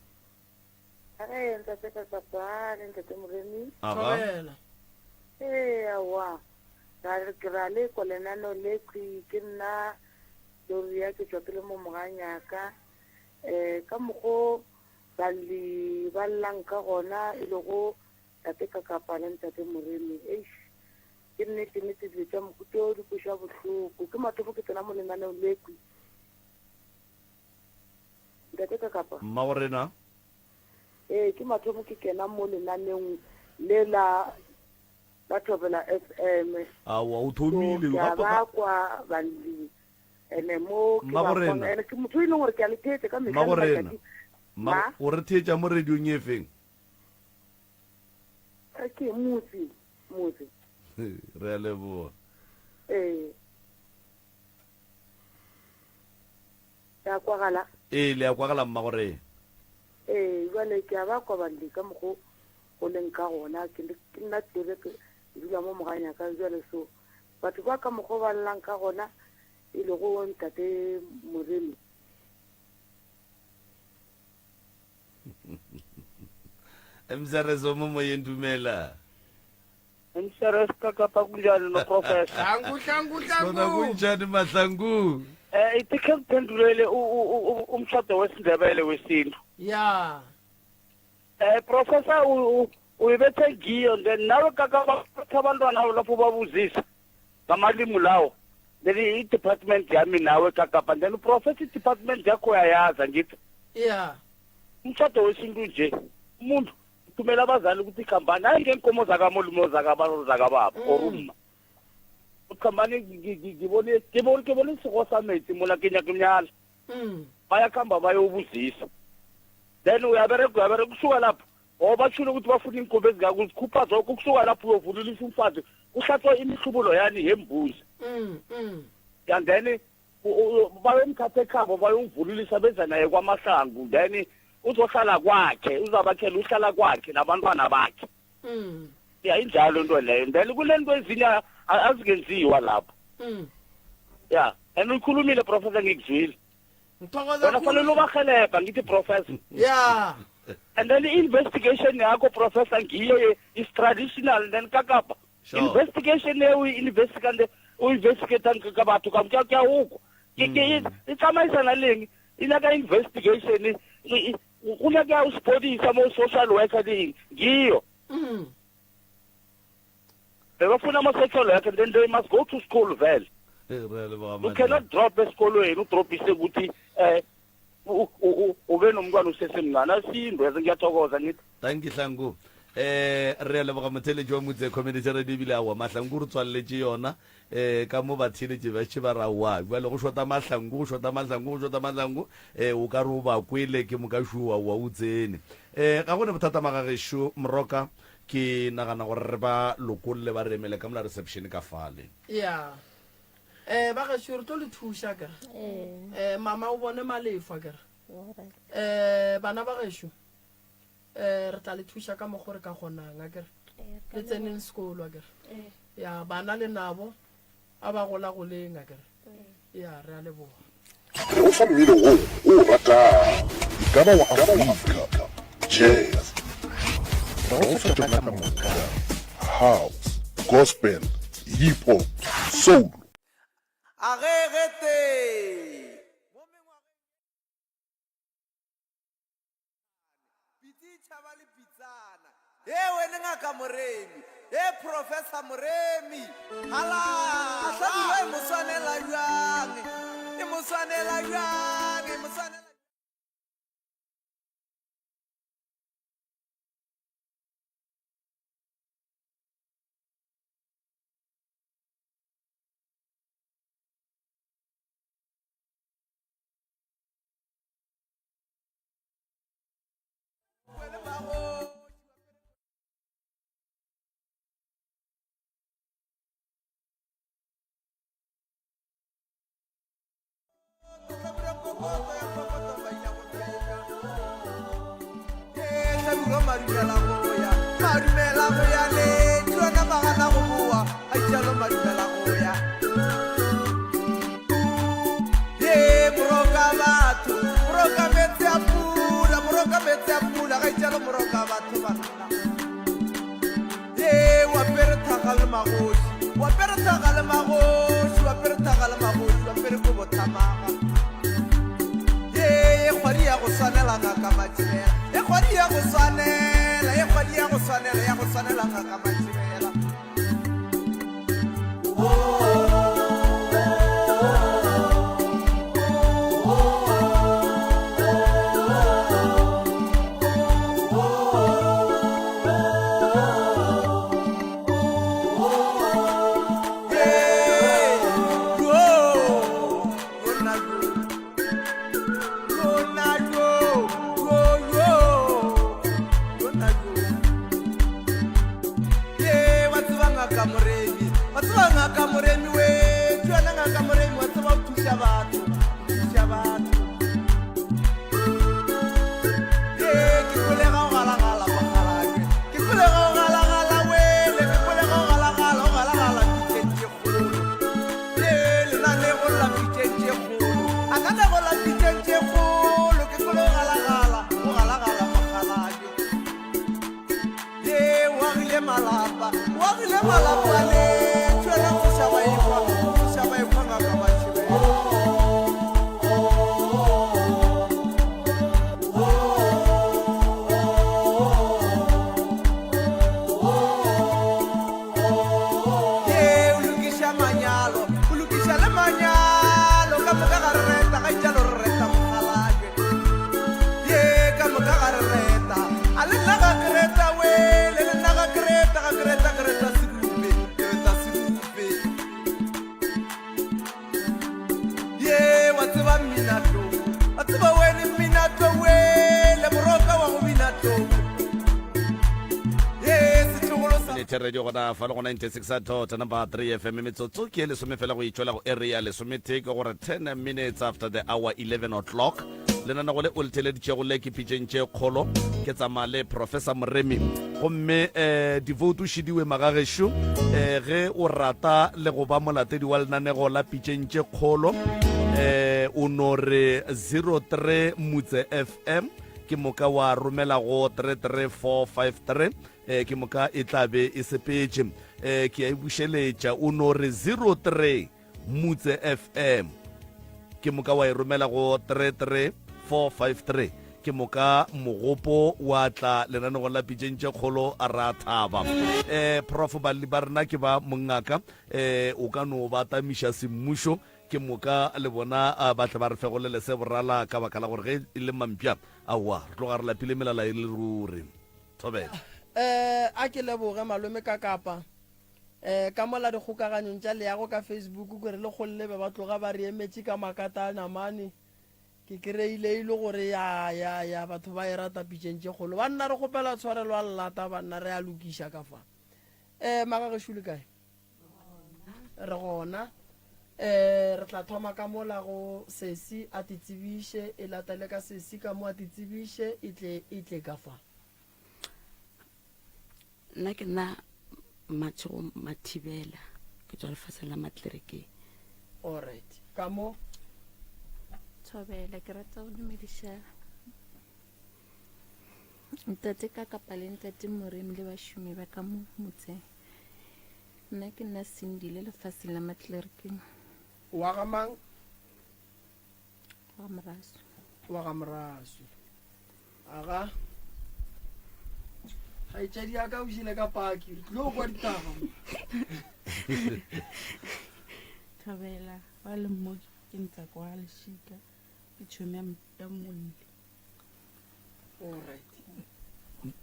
Ge ntate Kakapa le ntate Moremi. Aga. Thobela. Ee, aowa. Ra re ke ra le kwa lenaneo le khwi ke nna Gloria ke tšwa ke le mo Moganyaka. Eh ka mokgo balli ba llang ka gona e lego tate Kakapa le ntate Moremi. Eish ke nnete nnete dilo tša mohuta o di kweša bohloko. Ke mathomo ke tsena mo lenaneong le khwi. Ntate Kakapa. Mmagorena. Ee, ke mathomo ke kena mo lenaneong le la la Thobela FM. Aowa, o So, thomile. ke a Gape ba ga. kwa balli ene mo ke ba Mmagorena. kwang ene ke motho e leng gore ke a le theetša ka mehla le Mmagorena. matšatši. Mma, Ma? o re theetša mo radiong e feng? Eh, Ke motse, motse. Re a leboga. Ee. Le a kwagala? Ee, le a kwagala mmagorena. Ee, bjale ke a ba kwa balli ka mokgo go leng ka gona. Ke le, ke nna Tlore, ke dula mo Moganyaka. Bjale so, batho ba ka mokgo ba llang ka gona, e lego ntate Moremi. Mzarezo mo moyeng dumela. Msrs ka kapa kunjani no professor? Hlangu hlangu Sona hlangu. kunjani Mahlangu? Eh ithi khe ngiphendulele umshado wesiNdebele wesintu. Ya. Eh professor uyibethe ngiyo then nawe kaka bathatha abantwana lapho babuzisa ngamalimi lawo. Then i-department yami nawe kakapa then professor i-department yakho uyayazi angithi. Ya. Umshado wesintu nje umuntu thumela abazali ukuthi khambani hayi ngeenkomo zakamolume zakababa or umma ukhambani ngibone ngibone ngibone isiko sametsi mola ke nyaka mnyala bayakhamba bayobuzisa then uyabereka uyabereka kusuka lapho or batshule ukuthi bafuna iinkomo ezingaka uzikhupha zonke ukusuka lapho uyovunulisa umfazi kuhlatshwa imihlubulo yani yembuzi and then bayomthatha ekhabo bayomvululisa beza naye kwamahlangu then uzohlala kwakhe uzabakhela uhlala kwakhe nabantwana bakhe mm. ya injalo into leyo then kule nto ezinye azingenziwa lapho mm. ya and uyikhulumile professor ngikuzwile ngithokoza wena fanele ubarhelebha ngithi professor ya and then i-investigation yakho professor ngiyo is traditional then kakapa Sure. Investigation e o investigate o investigatang ka batho ka ke ke a o kwa. Ke ke e tsamaisana le eng? E nyaka investigation go nyaka o sepodisa mo social worker le eng ngiyo. Mm. Bebafuna ama-social worker then they must go to school vele. Re a leboga You cannot drop esikolweni udrobhise ukuthi eh ube nomntwana usesemncane asinto yaze ngiyathokoza ngithi thank you hlangu eh re a leboga motheletši wa motse community radio ebile awa mahlangu re tswaleletše yona eh ka mo batheletši ba tše ba ra wa bjale go shota mahlangu go shota mahlangu go shota mahlangu eh o ka re o ba kwele ke moka šowa wa o tsene eh ga go ne bothata magagešo moroka ke nagana gore re ba lokolle ba re emele ka mola reception ka fale ya Eh ba gešo re tlo le thuša kere. Eh mama o bone malefo kere. Eh bana ba gešo eh re tla le thuša ka mokgo re ka kgonang akere. Le tseneng sekolo akere. Ya bana le nabo a ba gola goleng akere. Ya re a leboga. Re go fa mmino wo o o ratago, e ka ba wa Afrika, jazz, re go fa tšona ka moka, house, gospel, hip hop, soul. A ge ge tee. Mo mengwageng ye Pitsi e tšhaba le pitsana. He wene Ngaka Moremi. He Professor Moremi. Halala! Hlabirwa e mo swanela bjang? E mo swanela bjang? E mo swanela. Hlabirwa madumela go ya, madumela go ya le tšona magana go boa, a itšalo madumela go ya. Ye moroka batho, moroka meetse a pula, moroka meetse a pula, ga itšalo moroka batho banna. Ye wa pere thaga le magoši, wa pere thaga le magoši, wa pere thaga le magoši, wa pere kobo thamaga. Ye ye kgwadi ya go swanela ngaka Matšibela, ye kgwadi ya go swanela, ye kgwadi ya go swanela, ya go swanela ngaka Matšibela. Radio gona fa le go 96 dot number 3 fm metsotso ke e lesome fela go itšwela go area lesometee ke gore 10 minutes after the hour 11 o'clock lenanego le o le theleditšego le ke pitšeng tše kgolo ke tsamaya le professor moremi gomme um divoutu šidiwe magagešo um ge o rata le go ba molatedi wa lenanego la pitšeng tše kgolo um o no re 03 mutse fm ke moka wa romela go 33453 um ke moka e tla be e sepetše um ke a e bušeletša o no re 03 Mutse FM. Ke moka wa e romela go 33453. Ke moka mogopo wa tla lenanegong la pitšeng tše kgolo a ra thaba. Eh, Prof balli ba rena ke ba mongaka, eh, o ka no ba tamiša semmušo ke moka le bona ba tle ba re fegolele se borala ka baka la gore ge e le mampša aowa re tloga re lapile melala e le ruri. Thobela. Eh, a ke leboge malome ka kapa. Eh, ka mola dikgokaganyong tša leago ka Facebook ke re le kgolle be ba tloga ba re emetše ka makata a namane. Ke kry-ile e le gore ya ya ya batho ba e rata pitšeng tše kgolo. Banna re kgopela tshwarelo a llata banna re a lokiša ka fa. Eh, magagešo le kae? Re gona. Eh, re tla thoma ka mola go sesi a te tsebiše, e latele ka sesi ka mo a te tsebiše, e tle e tle ka fa. Nna ke nna Mmatšhego Mathibela, ke tswa lefatsheng la Matlerekeng. Alright, ka mo. Thobela, ke rata go dumediša ntate ka kapa le ntate Moremi le bašomi ba ka mo motseng. Nna ke nna Cindy le lefatsheng la Matlerekeng. Wa ga mang? Wa ga Moraswi. Wa ga Moraswi. Aga. Kgaetšedi ya ka o jele ka paki. Re tlilo kwa ditaba. Thabela ba le mo ke ntla kwa lešika ke tšhomi ya molli. All right.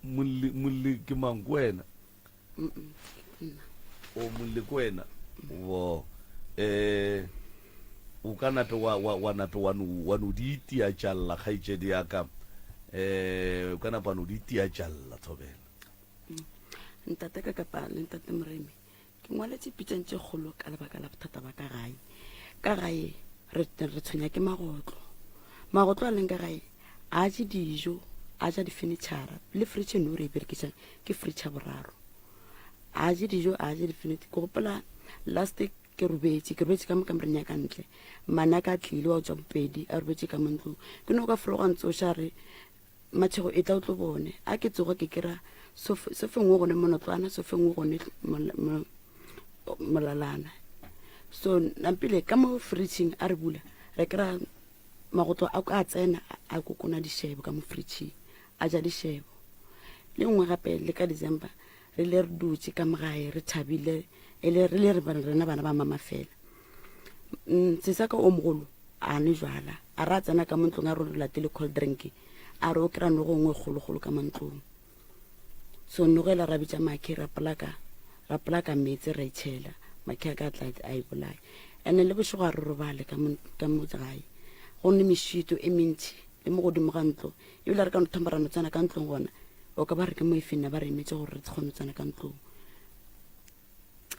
Molli molli ke mang ke wena? O molli ke wena? Wo eh o ka nape wa wa wa nape wa no wa no di itia tšalla kgaetšedi ya ka. Eh o ka napa no di itia tšalla thobela. Ntate ka kapa le ntate Moremi Ke ngwaletše pitšeng tše kgolo ka lebaka la bothata ba ka gae. Ka gae re re tshwenya ke magotlo. Magotlo a leng ka gae a je dijo. A ja difenitšhara le fridge no re e berekišang ke fridge ya boraro. A je dijo a je difenitšhara. Ke gopola last ke robetše ke robetše ka mo kamoreng ya ka ntle. Mmane a ka tlile wa tswa bopedi a robetše ka mo ntlong. Ke no ka fologa ntsoša re Matšhego e tla o tlo bone. A ke tsoga ke kera sofeng o gone monotlwana sofeng o gone molalana. So nampile ka mo fridging a re bula re kry-a magotlo a a tsena a kokona dišebo ka mo fridging a ja dišebo. Le nngwe gape le ka December re le re dutše ka mogae re thabile e le re le re rena bana ba mama fela. Sesaka o mogolo a nwe jwala a re a tsena ka mo ntlong a re re latele cold drink a re o kry-a nogo nngwe kgologolo ka mo ntlong. So nogo ela ra bitša makhe ra polaka ra polaka meetse ra itšhela makhe a ka tla a e bolaya. Ene le bošego a re robale ka mo ka mo gae go ne mešito e mentši le mo godimo ga ntlo ebile re ka no thoma ra no tsena ka ntlong gona o ka ba re ke mo e fenna ba re emetse gore re kgone go tsena ka ntlong.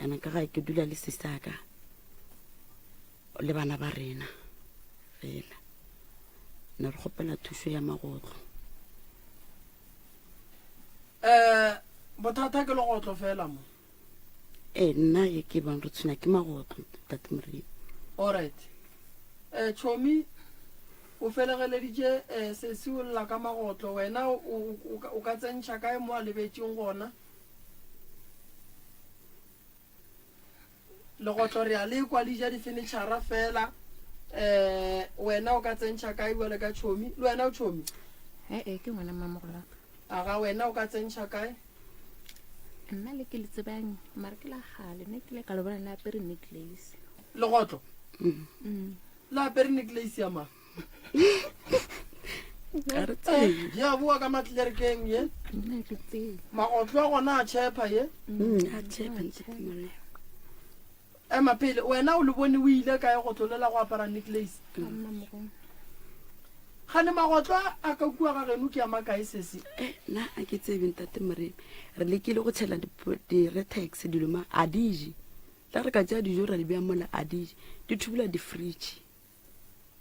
Ene ka gae ke dula le sisaka le bana ba rena fela ne re kgopela thušo ya magotlo. Um bothata ke legotlo fela mo. Ee nna ye ke bang re tshwenya ke magotlo tate Moremi. Alright um chomi o felegeleditše um sesi o lla ka magotlo wena o ka tsentšha kae mo a lebetšeng gona? Legotlo re a le kwa le ja difenitšhara fela. Um wena o ka tsentšha kae bjale ka tšhomi? Le wena o tšhomi? Ee, ke ngwana mmamogolaka. Aga wena o ka tsentšha kae? Nna le ke le tsebang mara ke la gale ne ke le ka le bona le apere necklace. Legotlo? Mm. Le apere necklace ya mang? Ga re tsebe. Ya boa ka matlerekeng ye. Nna ke tsebe. Magotlo a gona a tšhepha ye. Mm, a tšhepha ntate Moremi. Ema pele, wena o le bone o ile kae go tlolela go apara necklace? Ka mmamogolo. Gane magotlo a a ka kua ga geno ke a makae sesi? Eh, nna a ke tsebe ntate Moremi. Re lekile go tšhela di-retex dilo ma a di je. La re ka tšea dijo ra di bea mola a di je. Di thubula di-fridge.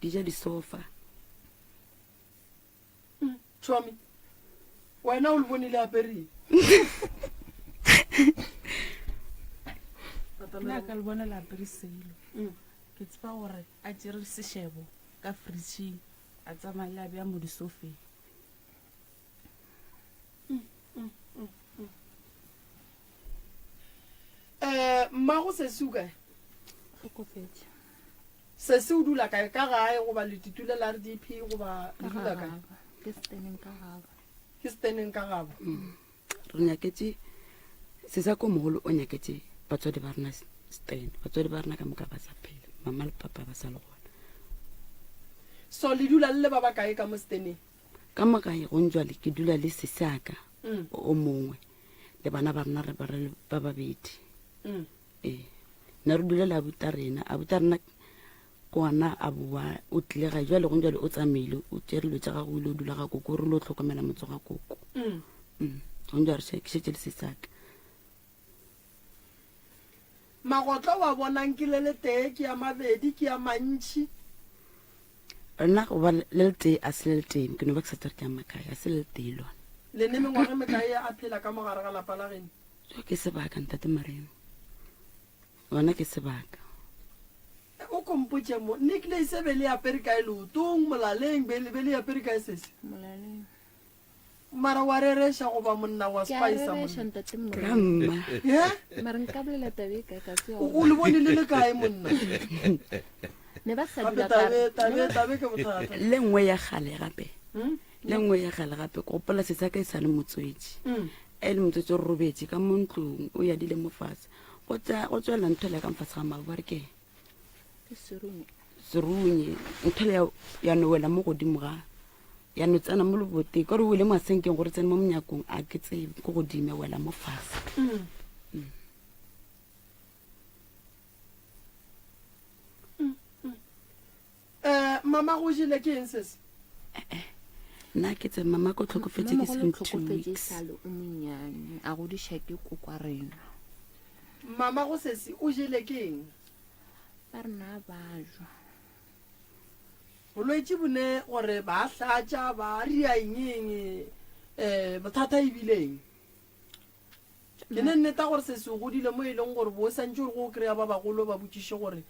Di ja disofa. Chomi, wena o le bone le apere Nna ka le bona le apere selo. Ke tseba gore a tšere sešebo ka fridging a tsamaya le a bea mo disofeng. Um mmago sesi o kae? Hlokofetše. Sesi o dula kae? Ka gae goba le titule la RDP goba le dula kae? Ke steneng ka gabo. Ke steneng ka gabo. Re nyaketše sesa ko mogolo o nyaketše batswadi ba rena sten. Batswadi ba rena ka moka ba sa phela. Mama le papa ba sa le gona. So le dula le le ba bakae ka mo steneng? Ka mo gae gong jwale ke dula le sesi a ka o mongwe le bana ba rena re ba re ba babedi. Ee, ne re dula le abuta rena. Abuta rena ke ona a boa o tlile gae jwale gong jwale o tsamaile o tšere dilo tša gagwe o ile o dula ga koko o re lo tlhokomela motse ga koko. Gong jwale ke šetše le sesi a ka. Magotlo wa bonang ke le letee ke a mabedi ke a mantši. Nna go ba le letee a se le letee ke no ba ke sa tsare ke a makae a se le letee lona. Le ne mengwaga e mekae a phela ka mo gare ga lapa la geno? Jo ke sebaka ntate Moremi. Gona ke sebaka. O ko mpotše mo necklace be le apere kae leotong molaleng be be le apere kae sesi? Molaleng. Mara wa rereša goba monna wa Ke a spicer rereša monna? ntate Ka Moremi. mma. Ye? Mara nka bolela taba e kae ka se O o le bone le le kae monna? Ne ba sa Gape dula ka tabe tabe tabe ke bothata. Le nngwe ya kgale gape. Hmm? Le nngwe ya kgale gape ke gopola sesi ya ka e sa le motswetši. Mm. E le motswetši o robetše ka mo ntlong o yadile mo fatshe. Go tsa go tswela ntho le ka mfatshe ga mabu ba re ke eng? Ke serunye. Serunye ntho le ya ya no wela mo godimo ga ya no tsena mo leboteng ka gore o wele masenkeng gore tsene mo monyakong a ke tsebe ko godimo ya wela mo fase. Mm. Eh, mama go jele ke eng sese? Nna ke tse mama ko tlhokofetse ke Mamagolo seng two tlhokofetse weeks. sale o monnyane a godiša ke kokwa rena. Mama go sesi o jele ke eng? Ba rena ba jwa. Bolwetši bo ne gore ba hlatša, ba ria eng eng, um bothata e bile eng? Ke ne nneta gore se se godile mo e leng gore bo santše gore go o kry-a ba bagolo ba botšiše gore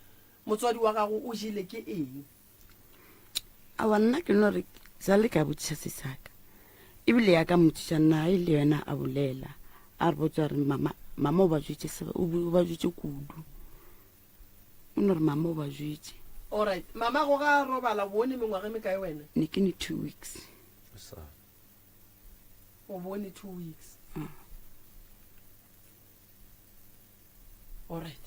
motswadi wa gago o jele ke eng. Aowa nna ke no re sa le ka botšiša se saka ebile ya ka mmotšiša nna e le yena a bolela a re botsa re mama mama o ba jwetše o ba jwetše kudu o no re mama o ba jwetše. Alright mama go ga robala bone mengwaga e mekae wena? Ne ke ne 2 weeks. O bone 2 weeks. Mm. Alright.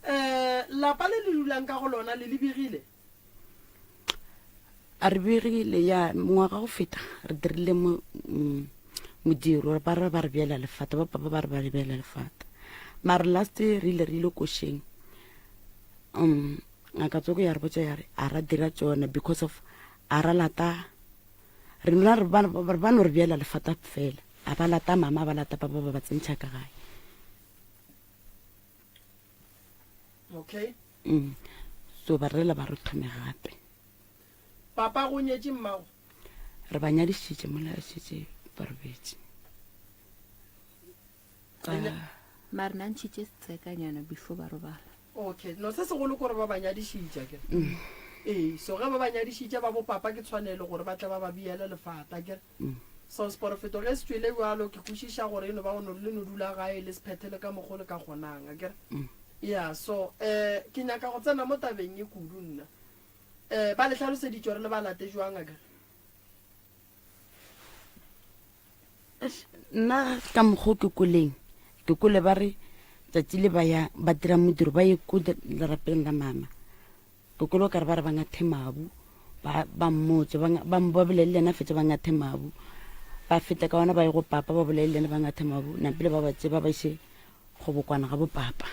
Eh lapa le le dulang ka go lona le le begile? A re begile ya ngwaga go feta re dirile mm, modiro ba re ba re beela lefata ba papa ba re ba re beela lefata mare last re ile re ile košeng um ngaka tsoko ya re botsa ya re a ra dira tsona because of a ra lata re nna re ba no re beela lefata fela A ba lata mama, a ba lata papa, ba ba tsentšha ka gae. Okay. Mm. So ba rela ba re thome gape. Papa go nyetše mmago? Re ba nyadišitše mola šetše ba robetše. Mare na ntšhitše setsekanyana before ba robala. Okay, no se segolo kore ba ba nyadišitše akere. Mm. Ee, so ge ba ba nyadišitše ba bo papa ke tshwanelo gore ba tle ba ba biele lefata akere. Mm. So seporofeto ge se tšwele bjalo ke kwešiša gore e no ba go no le no dula gae le se phethele ka mokgo le ka kgonang akere. Mm. Yeah, so eh ke nyaka go tsena mo tabeng e kudu nna. Eh ba le hlaloseditše gore le ba late jwang akere. Nna ka mokgwa ke koleng ke kole ba re tsatsi le ba ya ba dira modiro ba ye ko lerapeng la mama ke kole o kare ba re ba ngathe mabu ba ba mmotse ba ba ba bolele le yena fetse ba ngathe mabu ba feta ka ona ba ye go papa ba bolele le yena ba ngathe mabu napile ba ba tse ba ba ise go bokwana ga bo papa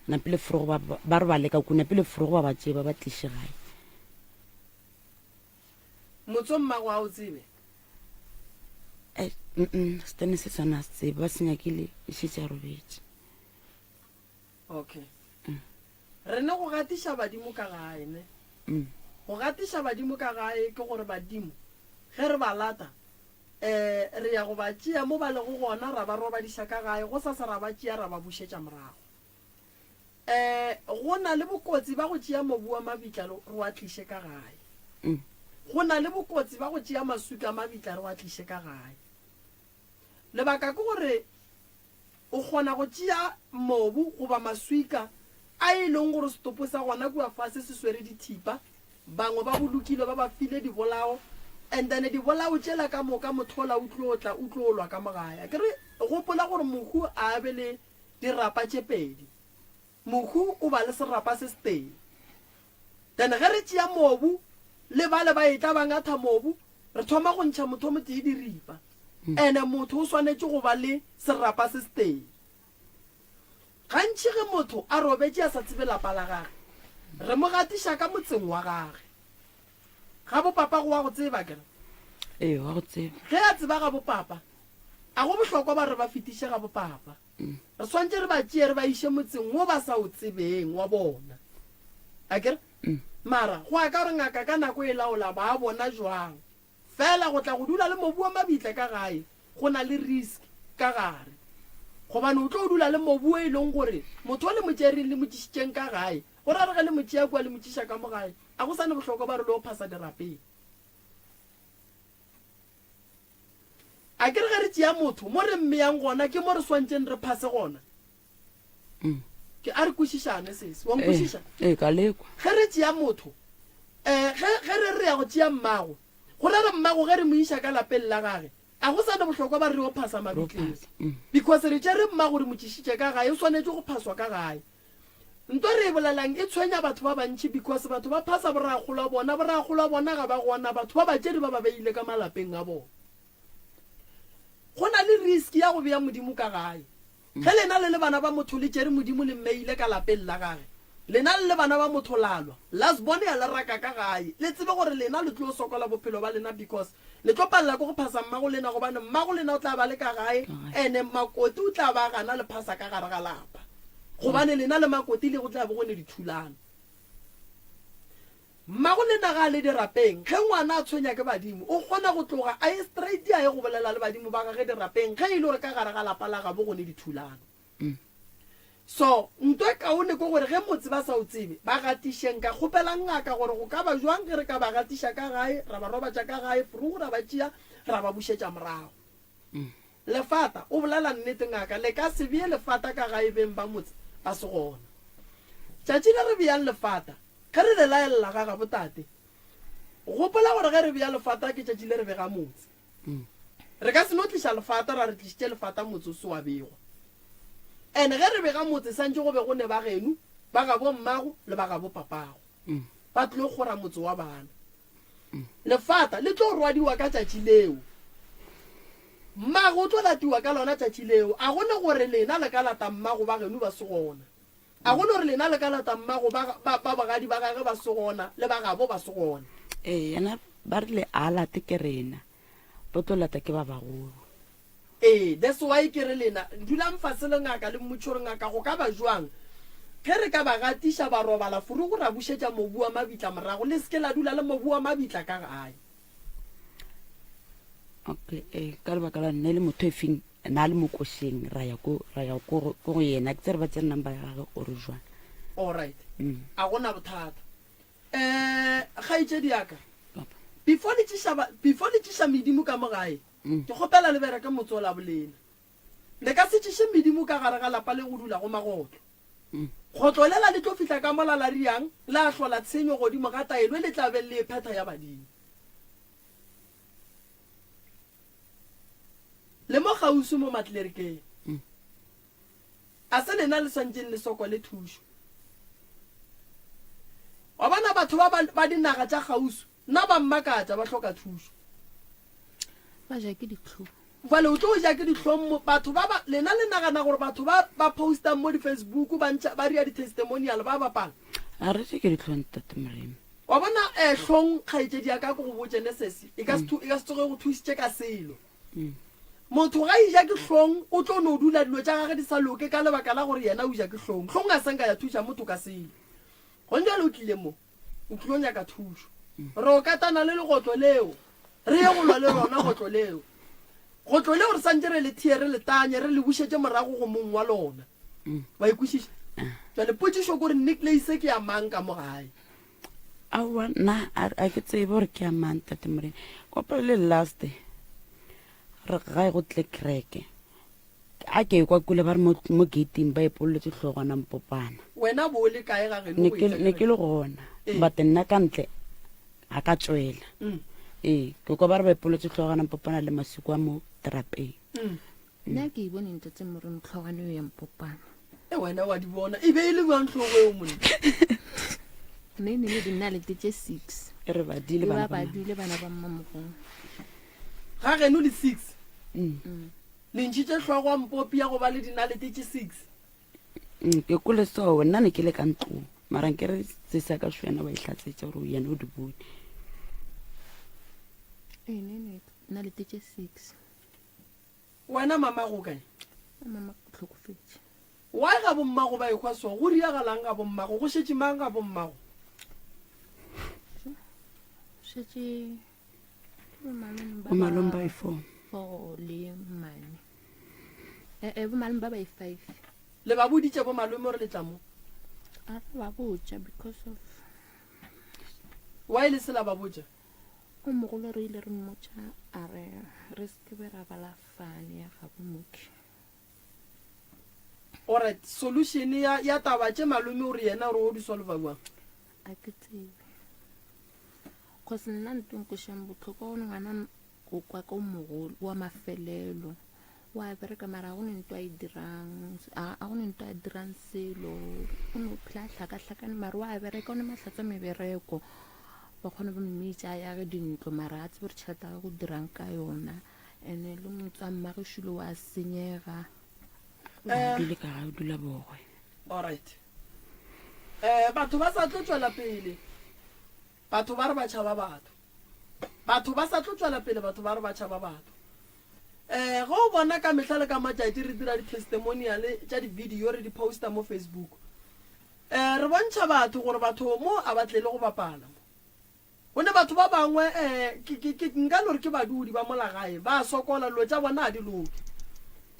napile forogo ba ba re ba leka ku napile forogo ba ba tse ba ba tliše gae Motso mmago a o tsebe? Eh, mm, setene se sona a se tsebe ba se nyakile e šetše a robetše. Okay. Mm. Re ne go gatiša badimo ka gae ne. Mm. Go gatiša badimo ka gae ke gore badimo ge re ba lata eh re ya go ba tšea mo ba lego gona ra ba robadiša ka gae go sasa ra ba tšea ra ba bušetša morago. Um go na le bokotsi ba go tšea mobu wa mabitla re wa tliše ka gae. Go na le bokotsi ba go tšea maswika a mabitla re wa tliše ka gae. Lebaka ke gore o kgona go tšea mobu goba maswika a e leng gore setopo sa gona kua fase se swere dithipa, bangwe ba bolokilwe ba ba file dibolao and then dibolao tšela ka moka motho ola o tlo tla o tlo lwa ka mo gae. Akere gopola gore mohu a be le dirapa tše pedi. Mohu o ba le serapa se setee. Then ge re tšea mobu le bale ba etla ba ngatha mobu, re thoma go ntšha motho o motee diripa. Ene motho o swanetše go ba le serapa se setee. Gantši ge motho a robetše a sa tsebe lapa la gage, re mo gatiša ka motseng wa gage. Gabo papa go wa go tseba akere? Ee, wa go tseba. Ge a tseba gabo papa, a go bohlokwa ba re ba fetiše gabo papa. Re swantše re ba tšee re ba iše motseng wo ba sa o tsebeng wa bona. Akere? Mara go ya ka gore ngaka ka nako e laola ba bona jwang. Fela go tla go dula le mobu wa mabitla ka gae go na le risk ka gare. Gobane o tlo dula le mobu o e leng gore motho o le mo tšereng le mo tšišitšeng ka gae, go ra re ge le mo tšea kua le mo tšiša ka mo gae, a go sa ne bohlokwa ba re lo phasa dirapeng. A ke re ge re tšea motho, mo re mmeyang gona ke mo re swantšeng re phase gona. Mm. Ke a re kwešišane sesi, wa nkwešiša? Ee, ka lekwa. Ge re tšea motho, um ge, ge re re ya go tšea mmago, go ra re mmago ge re mo iša ka lapeng la gage, a go sa ne bohlokwa ba re yo phasa mabitleng. Mm. Because re tšere mmago re mo tšišitše ka gae, o swanetše go phaswa ka gae. Nto re e bolelang e tshwenya batho ba bantši because batho ba phasa borakgolo a bona, borakgolo a bona ga ba gona, batho ba batšeri ba ba beile ka malapeng a bona. Go na le risk ya go bea Modimo ka gae. Ge lena le le bana ba motho le tšere Modimo le mmeile ka lapeng la gage, lena le le bana ba motho la lwa, last born ya le raka ka gae, le tsebe gore lena le tlo sokola bophelo ba lena because Le tlo palela ke go phasa mmago lena gobane mmago lena o tla ba le ka gae ene makoti o tla ba gana le phasa ka gare ga lapa gobane lena le makoti le go tla be go ne dithulano. Mmago lena ga a le dirapeng, ge ngwana a tshwenya ke badimo, o kgona go tloga a ye straight a ye go bolela le badimo ba gage dirapeng ge e le gore ka gare ga lapa la gabo go ne dithulano. So, nto e kaone ke gore ge motse ba sa o tsebe, ba gatiše. Nka kgopela ngaka gore go ka ba jwang ge re ka ba gatiša ka gae, ra ba robatša ka gae, frugu ra ba tšea ra ba bušetša morago. Lefata, O bolela nnete ngaka, le ka se bee lefata ka gae beng ba motse ba se gona. Tšatši le re beang lefata, ge re le laelela ga gabo tate, gopola gore ge re bea lefata ke tšatši le re bega motse. Re ka se no tliša lefata ra re tlišitše lefata motse o se wa begwa. And ge re bega motse santše go be go ne ba geno, ba gabo mmago le ba gabo papago. Ba tlilo kgora motse wa bana. Lefata le tlo rwadiwa ka tšatši leo. Mmago o tlo latiwa ka lona tšatši leo. A go ne gore lena le ka lata mmago ba geno ba se gona. A go ne gore lena le ka lata mmago ba, ba, ba bogadi ba gage ba se gona, le ba gabo ba se gona. Ee, yena ba rile a late ke rena, ba tlo lata ke ba bagolo. Ee, that's why ke re lena dulang fase le ngaka le mmotše gore ngaka go ka ba jwang ge re ka ba gatiša ba robala furugu ra bušetša mobu wa mabitla morago le se ke la dula le mobu wa mabitla ka gae. Okay, eh, ka lebaka la nne le motho e feng na le mokošeng ra ya ko ra ya ko go yena ke tsere ba tsere number ya gagwe o re jwang. All right. Mm. A gona bothata. Eh, kgaetšedi ya ka. Before le tšiša before le tšiša medimo ka mo gae, Ke kgopela le bereke motse o la bolena. Le ka se tšiše medimo ka gare ga lapa le go dulago magotlo. Kgotlo lela le tlo fihla ka mola la riang la hlola tshenyo godimo ga taelo e le tla beng le e phetha ya badimo. Le mo kgauswi mo Matlerikeng. A se lena le swantšeng le sokole thušo. Wa bona batho ba ba dinaga tša kgauswi nna ba mmakatša ba hloka thušo. Ba ja ke dihlong. Bjale o tlo ja ke dihlong mo batho ba ba lena le nagana gore batho ba ba postang mo di Facebook ba ntšha ba ria di testimonial ba bapala. A re je ke dihlong Ntate Moremi. Wa bona eh hlong kgaetšedi ya ka ke go botše ne sesi e ka se e ka se tsoge go thusitše ka selo. Motho ga eja ke hlong o tlo no dula dilo tša gage di sa loke ka lebaka la gore yena o ja ke hlong. Hlong a se nka ya thuša motho ka selo. Gone jwale o tlile mo o tlilo nyaka thušo. Re o katana le legotlo leo, re ye go lwa le lona gotlo leo. Gotlo leo re santše re le thee, re le tanye, re le bušetše morago go mong wa lona. Wa e kwešiša? Jwale potšišo ke gore necklace ke ya mang ka mo gae? Aowa, nna a ke tsebe gore ke ya mang, Tate Morena. Kopelo le last re gae go tle kereke. A ke kwa kule ba re mo, mo gating ba epololetse hlogwana mpopana. Wena bo o le kae ga geno Ne go ke, etša ne ke le gona. Ee. But nna ka ntle ga ka tšwela. Mm. Ee, ke kwa ba re ba epolotse hlogwana mpopana le masiko a mo terapeng. Mm. Nna ke e bone ntate Moremi hlogwana eo ya mpopana. E wena wa di bona. E be e le bjang hlogo eo monna? Mme e ne le dinalete tše six. E re badile E bana ba ba badile bana ba mmamogong. Ga geno le six. Mm. Le ntšhitše hlogo ya mpopi ya go ba le dinalete tše six. Mm, ke kole so nna ne ke le ka ntlong mara nke re se sa ka šwena wa e hlatsetša gore yena o di bone. E ne ne nalete tše six. Wena mamago o kae? Mama o hlokofetše. Why ga bommago ba ehwa so? Go riagalang ga bommago? Go šetše mang ga bommago? Šetše Bomalome ba i-four. Four le mmane. Eh, eh, bomalome ba ba i-five. Le ba boditše bomalome gore le tla mo? A re ba botša because of. Why le se la ba botša? O mogolo re ile re mmotša a re re se ke be ra bala fane ya gabo moki. Alright, solution ya ya taba tše malome o re yena o re o di solva bjang? A ke tsebe. Cause nna ntho e nkwešang bohloko gore ngwana o kwa ka o mogolo wa mafelelo wa bereka mara ga go ne ntho a e dirang ga go ne ntho a dirang selo o no phela a hlakahlakane mara wa bereka o ne mahlatsa mebereko ba kgone go mmitša a yage dintlo mara a tsebe gore tšhelete ya gagwe o dirang ka yona ene le motse wa mmagešilo wa senyega eh. dule ka ga o dula bogwe alright eh batho ba sa tlo tšwela pele batho ba re ba tšhaba batho batho ba sa tlo tšwela pele batho ba re ba tšhaba batho um ge o bona ka mehla le ka matšatši re dira di-testimonial tša di-video re di posta mo facebook um re bontšha batho gore batho mo a ba tlele go bapala mo. Go ne batho ba bangwe um ke, ke, ke, nka no re ke badudi ba mola gae, ba a sokola, dilo tša bona ga di loke.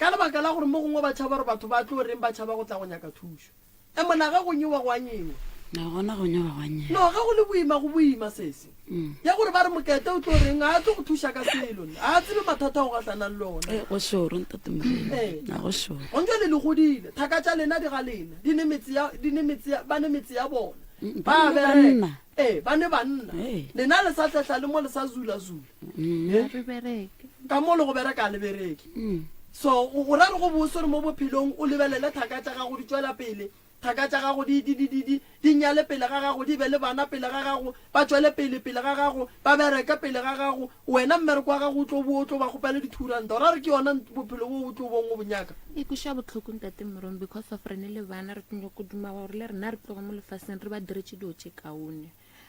Ka lebaka la gore mo gongwe ba tšhaba gore batho ba tlo reng, ba tšhaba go tla go nyaka thušo. E mona ge go nyewa go a nyewa. Na gona go nyewa go a nyewa. No, ge go le boima go boima sesi. Mm. Ya gore ba re mokete o tlo reng, ga a tlo go thuša ka selo, ga a tsebe mathata a o gahlanang le ona. E, go šoro ntate Morena. Ee. Na go šoro. Gong jwale le godile, thaka tša lena di ga lena, di ne metse ya, di ne metse ya, ba ne metse ya bona. Mm, Ba ba ne bereka. banna. Ee, ba ne banna. Ee. Lena le sa hlehla le mo le sa zulazula. Mm. Eh? Re bereke. Ka mo le go bereka a le bereke. Mm. So o ra re go bose gore mo bophelong o lebelele thaka tša gago di tšwela pele, thaka tša gago di, di, di, di, di, di nyale pele ga gago, di be le bana pele ga gago, ba tšwele pele pele ga gago, ba bereke pele ga gago, wena mmereko wa gago o tlo boa o tlo ba kgopela dithuranta. O ra re ke yona bophelo bo o tlo bong o bo nyaka? E kweša bohloko Ntate Morong because of re ne le bana re tlo nyako duma gore le rena re tloge mo lefaseng re ba diretše dilo tše kaone,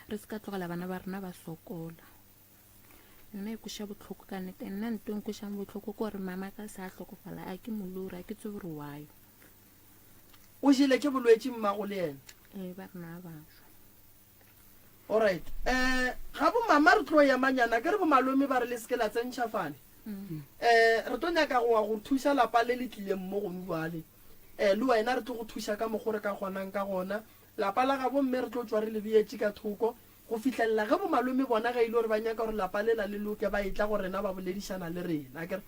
re se ka tlogela bana ba rena ba sokola. Nna e kweša bohloko ka nnete. Nna nto e nkwešang bohloko ke gore mama ka sa hlokofala a ke molori, a ke tsebe gore why. O jele ke bolwetši mmago le yena? Ee, ba rena ba šwa. Alright. Eh, ga bo mama re tlo emanyana ke re bo malome ba re le seke la tsentšha fale. Eh, re tlo nyaka go wa go thuša lapa le le tlileng mo gonu bjale. Eh, le wena re tlo go thuša ka mokgo re ka kgonang ka gona. Lapa la gabo mme re tlo tšwa re le beetše ka thoko Go fihlelela ge bomalome bona ge e le gore ba nyaka gore lapa lela le loke ba etla go rena ba boledišana le rena. Akere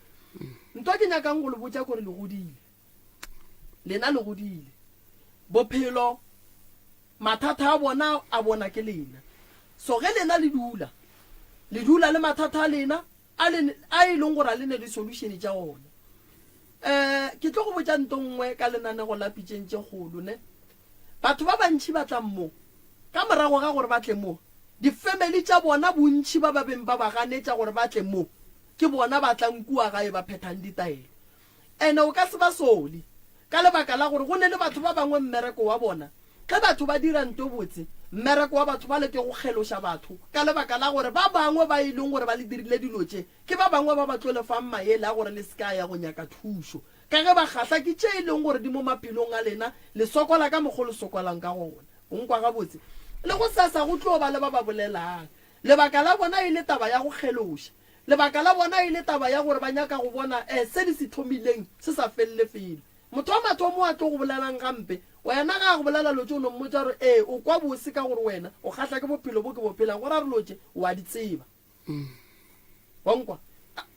ntwa ke nyakang go le botša kore le godile. Lena le godile. Bophelo mathata a bona a bona ke lena. So ge lena le dula, le dula le mathata a lena a le a e leng gore a le ne di-solution tša ona. Um ke tlo go botša nto nngwe ka lenanego la Pitšeng tše Kgolo ne. Batho ba bantši ba tlang mo, ka morago ga gore ba tle mo, difemeli tša bona bontši ba ba beng ba ba ganetša gore ba tle mo, ke bona ba tlang kua gae ba phethang ditaelo. Ene o ka se ba sole, ka lebaka la gore go ne le batho ba bangwe mmereko wa bona, ge batho ba dira nto botse, mmereko wa batho bale ke go kgeloša batho, ka lebaka la gore ba bangwe ba e leng gore ba le dirile dilo tše, ke ba bangwe ba ba tlo le fang maele a gore le se ka ya go nyaka thušo. Ka ge ba kgahla ke tše e leng gore di mo maphelong a lena, le sokola ka mokgo le sokolang ka gona. O nkwa gabotse? Le gosasa go tlo ba le ba ba bolelang. Lebaka la bona e le taba ya go kgeloša. Lebaka la bona e le taba ya gore ba nyaka go bona eh se le se thomileng se sa felele felo. Motho wa mathomo a tlo go bolelang gampe, wena ga a go bolela lotše o no mmotša gore ee o kwa bose ka gore wena o kgahla ke bophelo bo ke bo phelang, go ra gore lotše o a di tseba. Wa nkwa?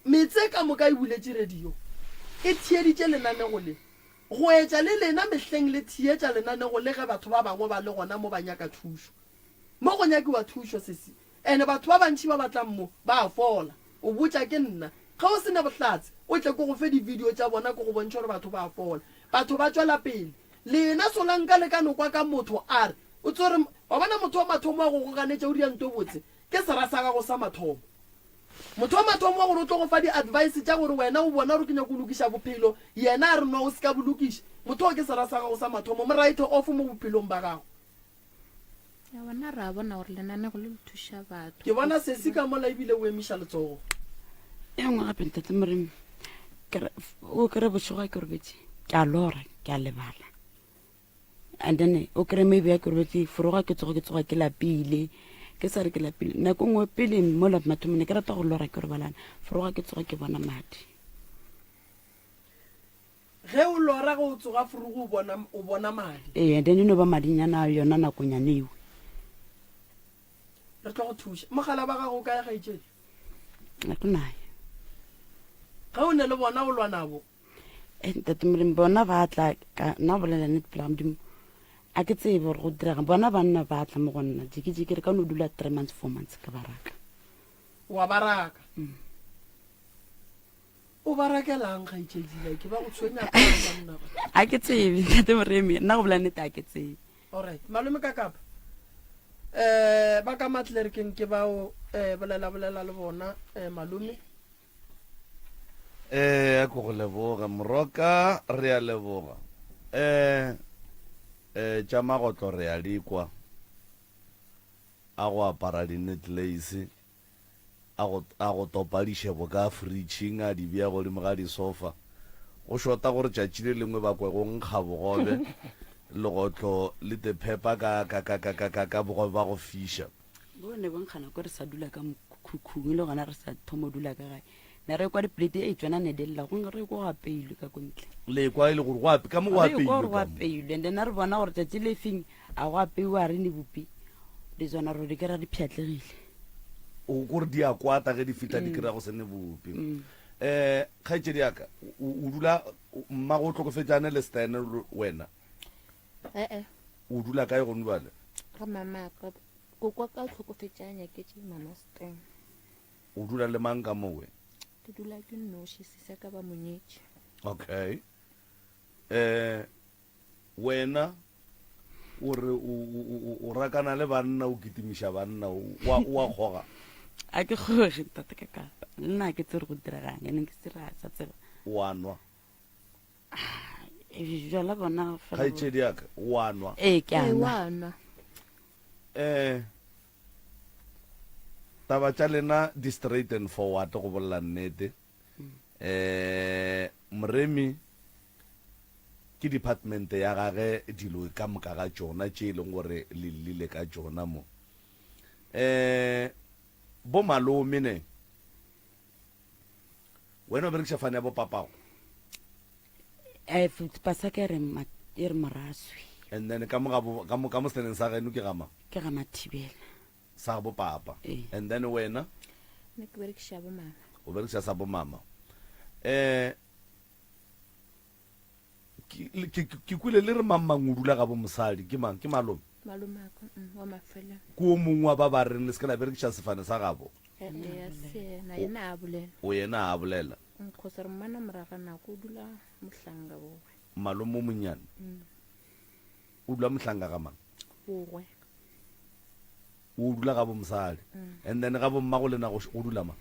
Metse ka moka e buletše radio, e theeditše lenanego le. Go etša le lena mehleng le theetša lenanego le ge batho ba bangwe ba le gona mo ba nyaka thušo. Mo go nyakiwa thušo, sesi. Ene batho ba bantši ba ba tlang mo, ba a fola. O botša ke nna. Ge o se ne bohlatse, o tle ke go fe di-video tša bona ke go bontšhe gore batho ba a fola. Batho ba tšwela pele. Lena solanka le ka no kwa ka motho a re, o tsere, wa bona motho wa mathomo wa go go ganetša o dira nto botse, Ke sera sa gago sa mathomo. Motho wa mathomo wa gore o tlo go fa di-advice tša gore wena o bona gore ke nyako go lokiša bophelo, yena a re no o se ka bo lokiša. Motho oo ke sera sa gago sa mathomo. Mo write off mo bophelong ba gago. Ya bona ra bona gore lenanego le le thuša batho. Ke bona sesi ka mola ebile o emiša letsogo. E nngwe gape ntate Moremi, ke re o kry bošego ga ke robetše ke a lora ke a lebala. And then o kry maybe ya ke robetse foroga ke tsoga ke tsoga ke lapile ke sa re ke lapile nako nngwe pele mo la mathomo ne ke rata go lora ke robalana foroga ke tsoga ke bona madi ge o lora ge o tsoga forogo o bona o bona madi ee and then e no ba madinyana a yona nakonyana ewe re tlo go thuša mogala ba gago o kae gaetšedi ga ke naye ge o ne le bona o lwa nabo Eh, ntate molemi bona ba tla ka nna bolela nnete pele ga modimo a ke tsebe gore go direga bona banna ba tla mo go nna jikijiki re ka no dula three months four months ke baraka wa baraka mm. o ba rakelang gaitšedi like ba go tshwenya ka banna ba a ke tsebe ntate moremi nna go bolela nnete a ke tsebe alright malome ka kapa eh ba ka matlerkeng ke bao eh bolela bolela le bona eh malome Eh, a ko go leboga moroka, re a leboga. Eh, eh, tša magotlo re a di kwa. A go apara di-necklace, a go, a go topa dišebo ka fridging, a di bea godimo ga disofa. Go šota gore tšatši le lengwe ba kwe go nkga bogobe, legotlo le te phepa ka, ka, ka, ka, ka, ka, ka bogobe ba go fiša. Bo ne bo nkgana ko re sa dula ka mokhukhung le gona re sa thomo dula ka gae. Ne re kwa diplate e tsona ne di lla go re ko go apeilwe ka ko ntle. Le kwa e le gore go ape ka mo go Re kwa gore apeilwe go ka mo. apeilwe and then re bona gore tšatši le feng a go apeiwa a re ne bopi le tsona re di kry-a di pšhatlegile. O kore di a kwata ge di fihla di kry-a go se ne bopi. Um kgaetšedi ya ka o o dula mmago o hlokofetše a ne le Stan wena? Ee. O dula kae gone bjale? Ga mamaka. Koko wa ka o hlokofetše a nyaketše mama Stan. O dula le mang ka mowe? Ke dula ke nnoši, sesi ya ka ba mo nyetše. Okay. Eh, wena o re o, o, o, o rakana le banna, o kitimiša banna, o wa, o wa kgoga? A ke kgoge, ntate ka kapa. Le nna ga ke tsebe gore go diregang, ene ke se ra sa tseba. O a nwa? Bjala bona fela. Kgaetšedi ya ka, o a nwa? Ee, ke a Ee, nwa. wa nwa. Eh, taba tša lena di straight and forward go bolela nnete. Eh, Moremi ke department ya gage dilo ka moka ga tšona tše e leng gore le llile ka tšona mo. Eh, bo malome ne, Wena o berekiša fane ya bo papago? Eh, pasaka e re ma, e re moraswi. And then ka mo ga bo, ka mo, ka mo seneng sa geno ke ga mang? Ke ga Mathibela. Sa bo papa. Ee. And then wena? Nna ke berekiša bo mama. O berekiša sa bo mama. Eh, ke, ke, ke kwele le re mang mang o dula ga bo mosadi, ke mang? Ke malome? Malome a ka, mm, wa mafelelo. Ke o mongwe wa ba ba reng le se ke la berekiša sefane sa gabo? Ee, se yena, yena a bolela. O yena a bolela. Cause re mmona morago ga nako o dula mohlanga bogwe. Malome o monnyane? O dula mohlanga ga mang? Bogwe. O dula ga bo mosadi. And then ga bo mmago lena go go dula mang?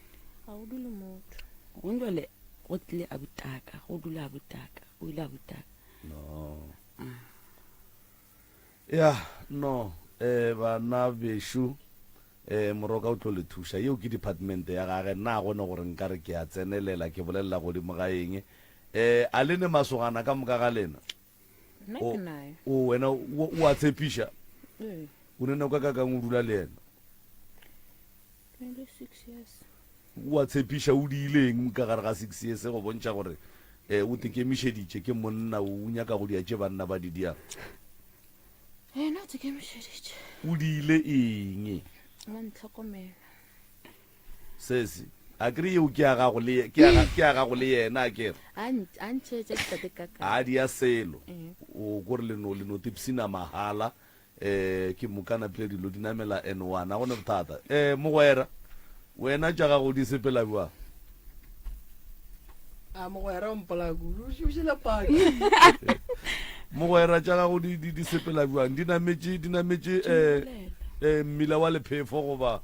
Ga go dule motho. Gong jwale go tlile abutaka, go dula abutaka, o ile abutaka. No. Ya, no, eh, bana bešo, eh, Moroka o tlo le thuša. Yeo ke department ya gage. Nna ga gona gore nka re ke a tsenelela, ke bolelela godimo ga eng. Eh, a le ne masogana ka moka ga lena? Nna O, ke nayo. o, wena o, o a tshepiša? Ee. O ne nako e kakang o dula le yena? Ke na le six years. O a tshepiša o diile eng ka gare ga six years go bontšha gore um o tekemišeditše ke monna o nyaka go dia tše banna ba di diang? Yena o tekemišeditše. O diile eng? Wa ntlhokomela. Sesi, a kere yeo ke ya gago le ke ya ke ya gago le yena a kere? A a ntšhetša tate ka ka. A dia selo. O kore le no le no tipsina mahala Eh, ke moka napile dilo di namela N1, a go ne bothata. Eh, mogwera, wena tša gago di sepela bjang? A mogwera o mpolaya kudu, o šomišile paki. Mogwera tša gago di, di, di sepela bjang? Di nametše, di nametše eh, eh, mmila wa lephefo goba,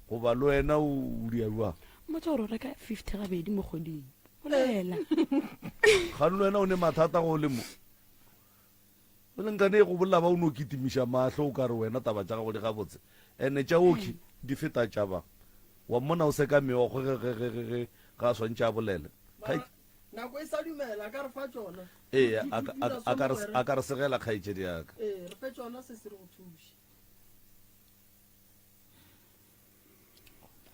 goba le wena o, o dia bjang? Mmotse gore o reka 50 gabedi mo kgweding. Bolela. Kgane le wena o ne mathata go le mo? Bjale nkane e go bolela ba o no kitimiša mahlo o ka re wena taba tša gago di gabotse. Ene tša Oki di feta tša ba. Wa mmona o seka meokgo ge ge ge ge ge ge a swantše a bolele. Mara nako e sa dumela a ka re fa tšona. Ee, a ka a ka re a ka re segela kgaetšedi ya ka. Ee, re fe tšona se se re go thuše.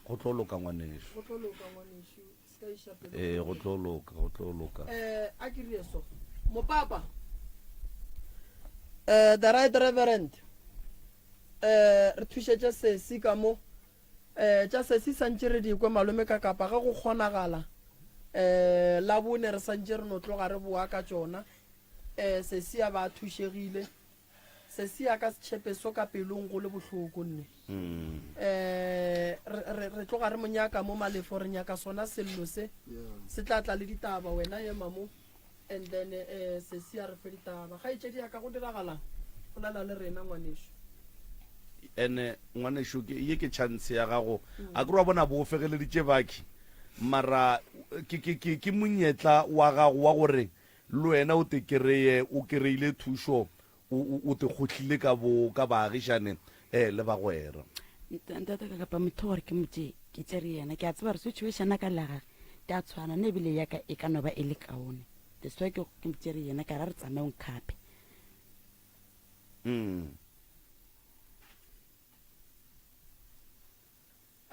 Go tlo loka ngwanešu. Go tlo loka ngwanešu, se ka iša pelo. Ee, go tlo loka, go tlo loka. Eh, a ke re so. Mopapa. Eh, the right reverend. Eh, re thušetše sesi ka mo. Eh, tša sesi santše re di kwe malome ka kapa ge go kgonagala. Eh, labone re santše re no tloga re boa ka tšona. Eh, sesi a ba thušegile. Sesi ya ka setšhepe so ka pelong go le bohloko nne. Um re, re tloga re mo nyaka mo Malefo, re nyaka sona sello se. Se tla tla le ditaba, wena ema mo and then um sesi a re fe ditaba. Kgaetšedi ya ka go diragalang? Bolela le rena ngwanešu. Ene ngwanešu ke ye ke chance ya gago. A ke re wa bona bo fegeleditše bakhi mara ke ke ke ke monyetla wa gago wa gore Le wena o te kereye o kereile thušo, o, o, o te kgohlile ka bo, ka baagišane eh, le bagwera. Ntate ka kapa motho gore ke mo tšee, ke tšere yena. Ke a tseba gore situation ya ka le ya gage di a tshwana, nna ebile ya ka e ka no ba e le kaone. That's why ke, ke mo tšere yena, ka ra re tsamaye o nkgape. Mm.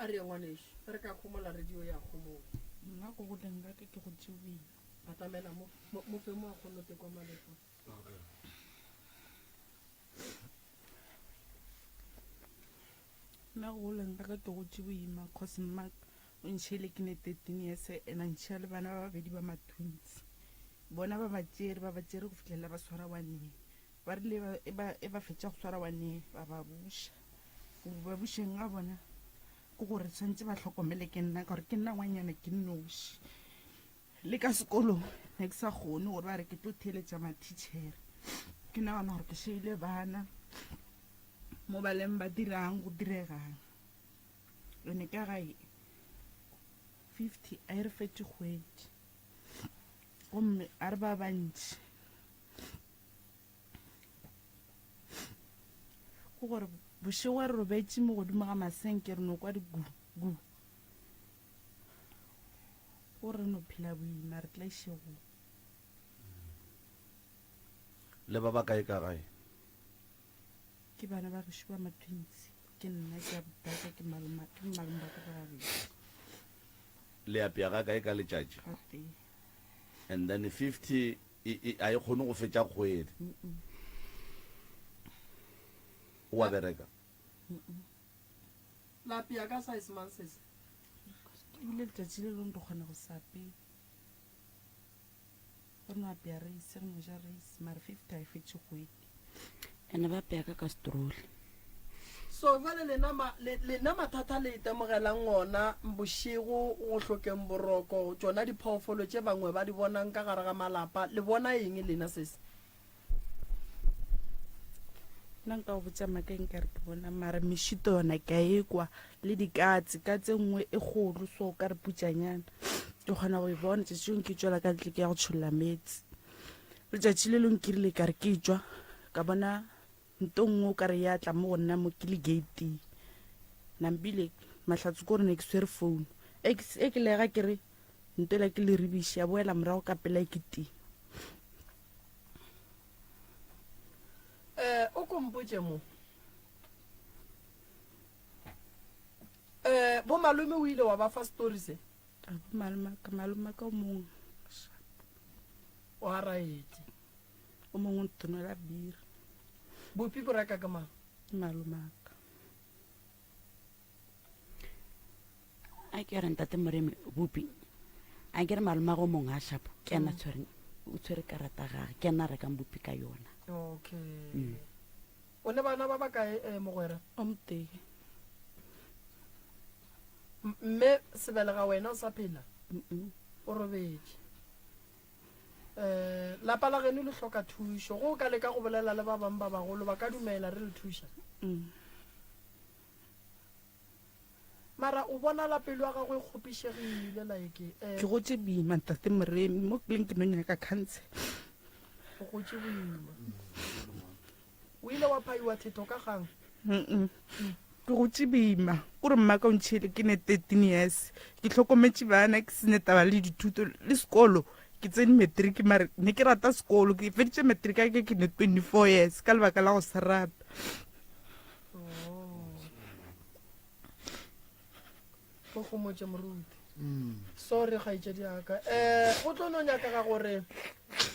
A re ye ngwanešu, ge re ka homola radio ya homola. Nna go goleng ga ka ke gotše boima. Batamela mo, mo, mo fe mo a kgone go tekwa malepo. Okay. Nna go goleng ga ka ke gotše boima cause mma o ntšhele ke ne 13 years and a ntšhia le bana ba babedi ba ma-twins. Bona ba ba tšere ba ba tšere go fihlela ba swara one year. Ba rile ba, e ba, e ba fetša go swara one year ba ba buša. Go ba bušeng ga bona ke gore tshwanetse ba hlokomele ke nna ka gore ke nna ngwanyana ke nnoši. Le ka sekolong ne ke sa kgone gore ba re ke tlo theeletša mathitšhere. Ke nagana gore ke šeile bana mo ba leng ba dirang go diregang. Ene ka gae 50 a e re fetše kgwedi gomme a re ba bantši. Ke gore bošego re robetše mo godimo ga masenke re no kwa di gu gu. Go re no phela boima re tlaišegong. Le ba ba kae ka gae? Ke bana ba gešo ba matwintsi. Ke nna ke abutaka ke maloma ke malome ba ka ba babedi. Le apea ga kae ka letšatši? Gatee. And then 50 e, e, a e kgone go fetša kgwedi. O a bereka? La apea ka size mang sese? Ebile letšatši le lengwe re kgona go se apee. Re no apea reise, re no ja reise, mare 50 ga e fetše kgwedi. Ene ba apea ka kastroli. So jwale lena ma, le, lena mathata le itemogelang ona bošego go hlokeng boroko, tšona diphoofolo tše bangwe ba di bonang ka gare ga malapa, le bona eng lena sesi? Nna nka go botša maaka nka re ke bona mara mešito yona ke a e kwa le dikatse, katse e nngwe e kgolo so o ka re putšanyana ke kgona go e bona tšatši lengwe ke tšwela ka ntle ke ya go tšholla meetse. Letšatši le lengwe ke rile ka re ke tšwa ka bona Nto nngwe o ka re ya tla mo go nna mo ke le gating. Nampile mahlatse ko re ne ke swere phone. E ke e ke lega ke re nto ela ke le ribiši ya boela morago ka pela e ke tima. Eh, o ko mpotše mo. Eh, bo malome o ile wa ba fa story se? A bo malome ka malome ka o mongwe. O a raete. O mongwe o ntonela biri. Bopi bo reka ke mang? Ke malomaka. A ke re ntate Moremi bopi a ke re malomago o mongwe a shapo ke ena tshwereng o tshwere karata gage ke ena a rekang bopi ka yona. Okay. O ne bana ba bakae eh, mogwera? O motee. Mme sebelega wena o sa phela? O robetše. Um lapa la geno le hloka thušo. Ge o ka leka go bolela le ba bangwe ba bagolo, ba ka dumela re le thuša. Mara o bonala pelo ya gago e kgopišegile like eh. Ke gotše boima ntate Moremi, mo ke leng ke no nyaka khansele. O gotše boima. O ile wa phaiwa thetho ka kgang? Ke gotše boima. Kore mmaka o ntšhele ke ne 13 years. Ke hlokometše bana ke sene taba le dithuto le sekolo. Ke tsene matric mare ne ke rata sekolo. Ke feditše matric a ke ke ne 24 years ka lebaka la go se rata. Oh. Go gomotše moruti. Sorry kgaetšedi ya ka. Eh go tlo no nyakega gore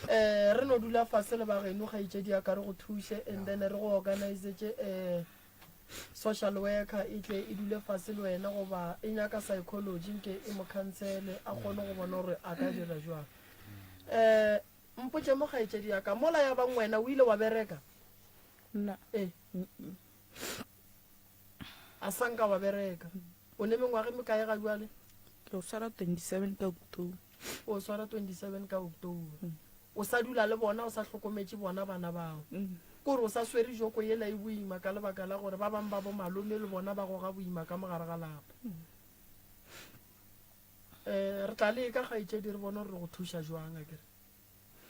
eh re no dula fase le bageno kgaetšedi ya ka re go thuše and then re go organizetse eh social worker e tle e dule fase le wena goba e nyaka psychology nke e mo khansele a kgone go bona gore a ka dira jwang. Eh mpotše mo kgaetšedi ya ka mola ya bang wena o ile wa bereka? Nna. Eh. A sa nka wa bereka. O ne mengwaga e mekae ga bjale? Ke o swara 27 ka October. O swara 27 ka October. Mm. O sa dula le bona, o sa hlokometše bona bana bao. Mm. Kore o sa swere joko yela e boima ka lebaka la gore ba bang ba bo malome le bona ba goga boima ka mogare ga lapa. Mm. Eh, re tla leka kgaetšedi re bone gore re go thuša jwang akere.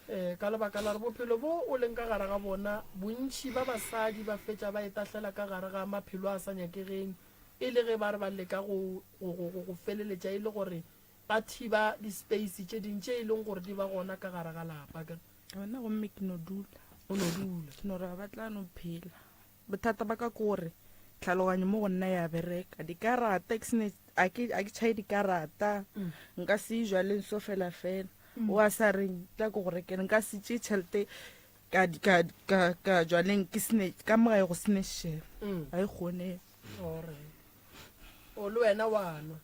Ee, ka lebaka la gore bophelo bo o leng ka gare ga bona, bontši ba basadi ba fetša ba itahlela ka gare ga maphelo a sa nyakegeng e le ge ba re ba leka go, go, go, go, go feleletša e le gore ba thiba di-space tše ding tše e leng gore di ba gona ka gare ga lapa. Akere? Gona gomme ke no dula. O no dula. Ke no re ba tla no phela. Bothata ba ka ke gore. Tlhaloganyo mo go nna ya bereka. Dikarata ke sene a ke a ke tšhaye dikarata. Mm. Nka se ye jwaleng so fela fela. Mm. O a sa reng tla ko go rekela nka se tšee tšhelete ka ka ka ka jwaleng ke sene ka mo gae go sene shebe. Mm. Ga e kgone. Alright. O le wena wa nwa.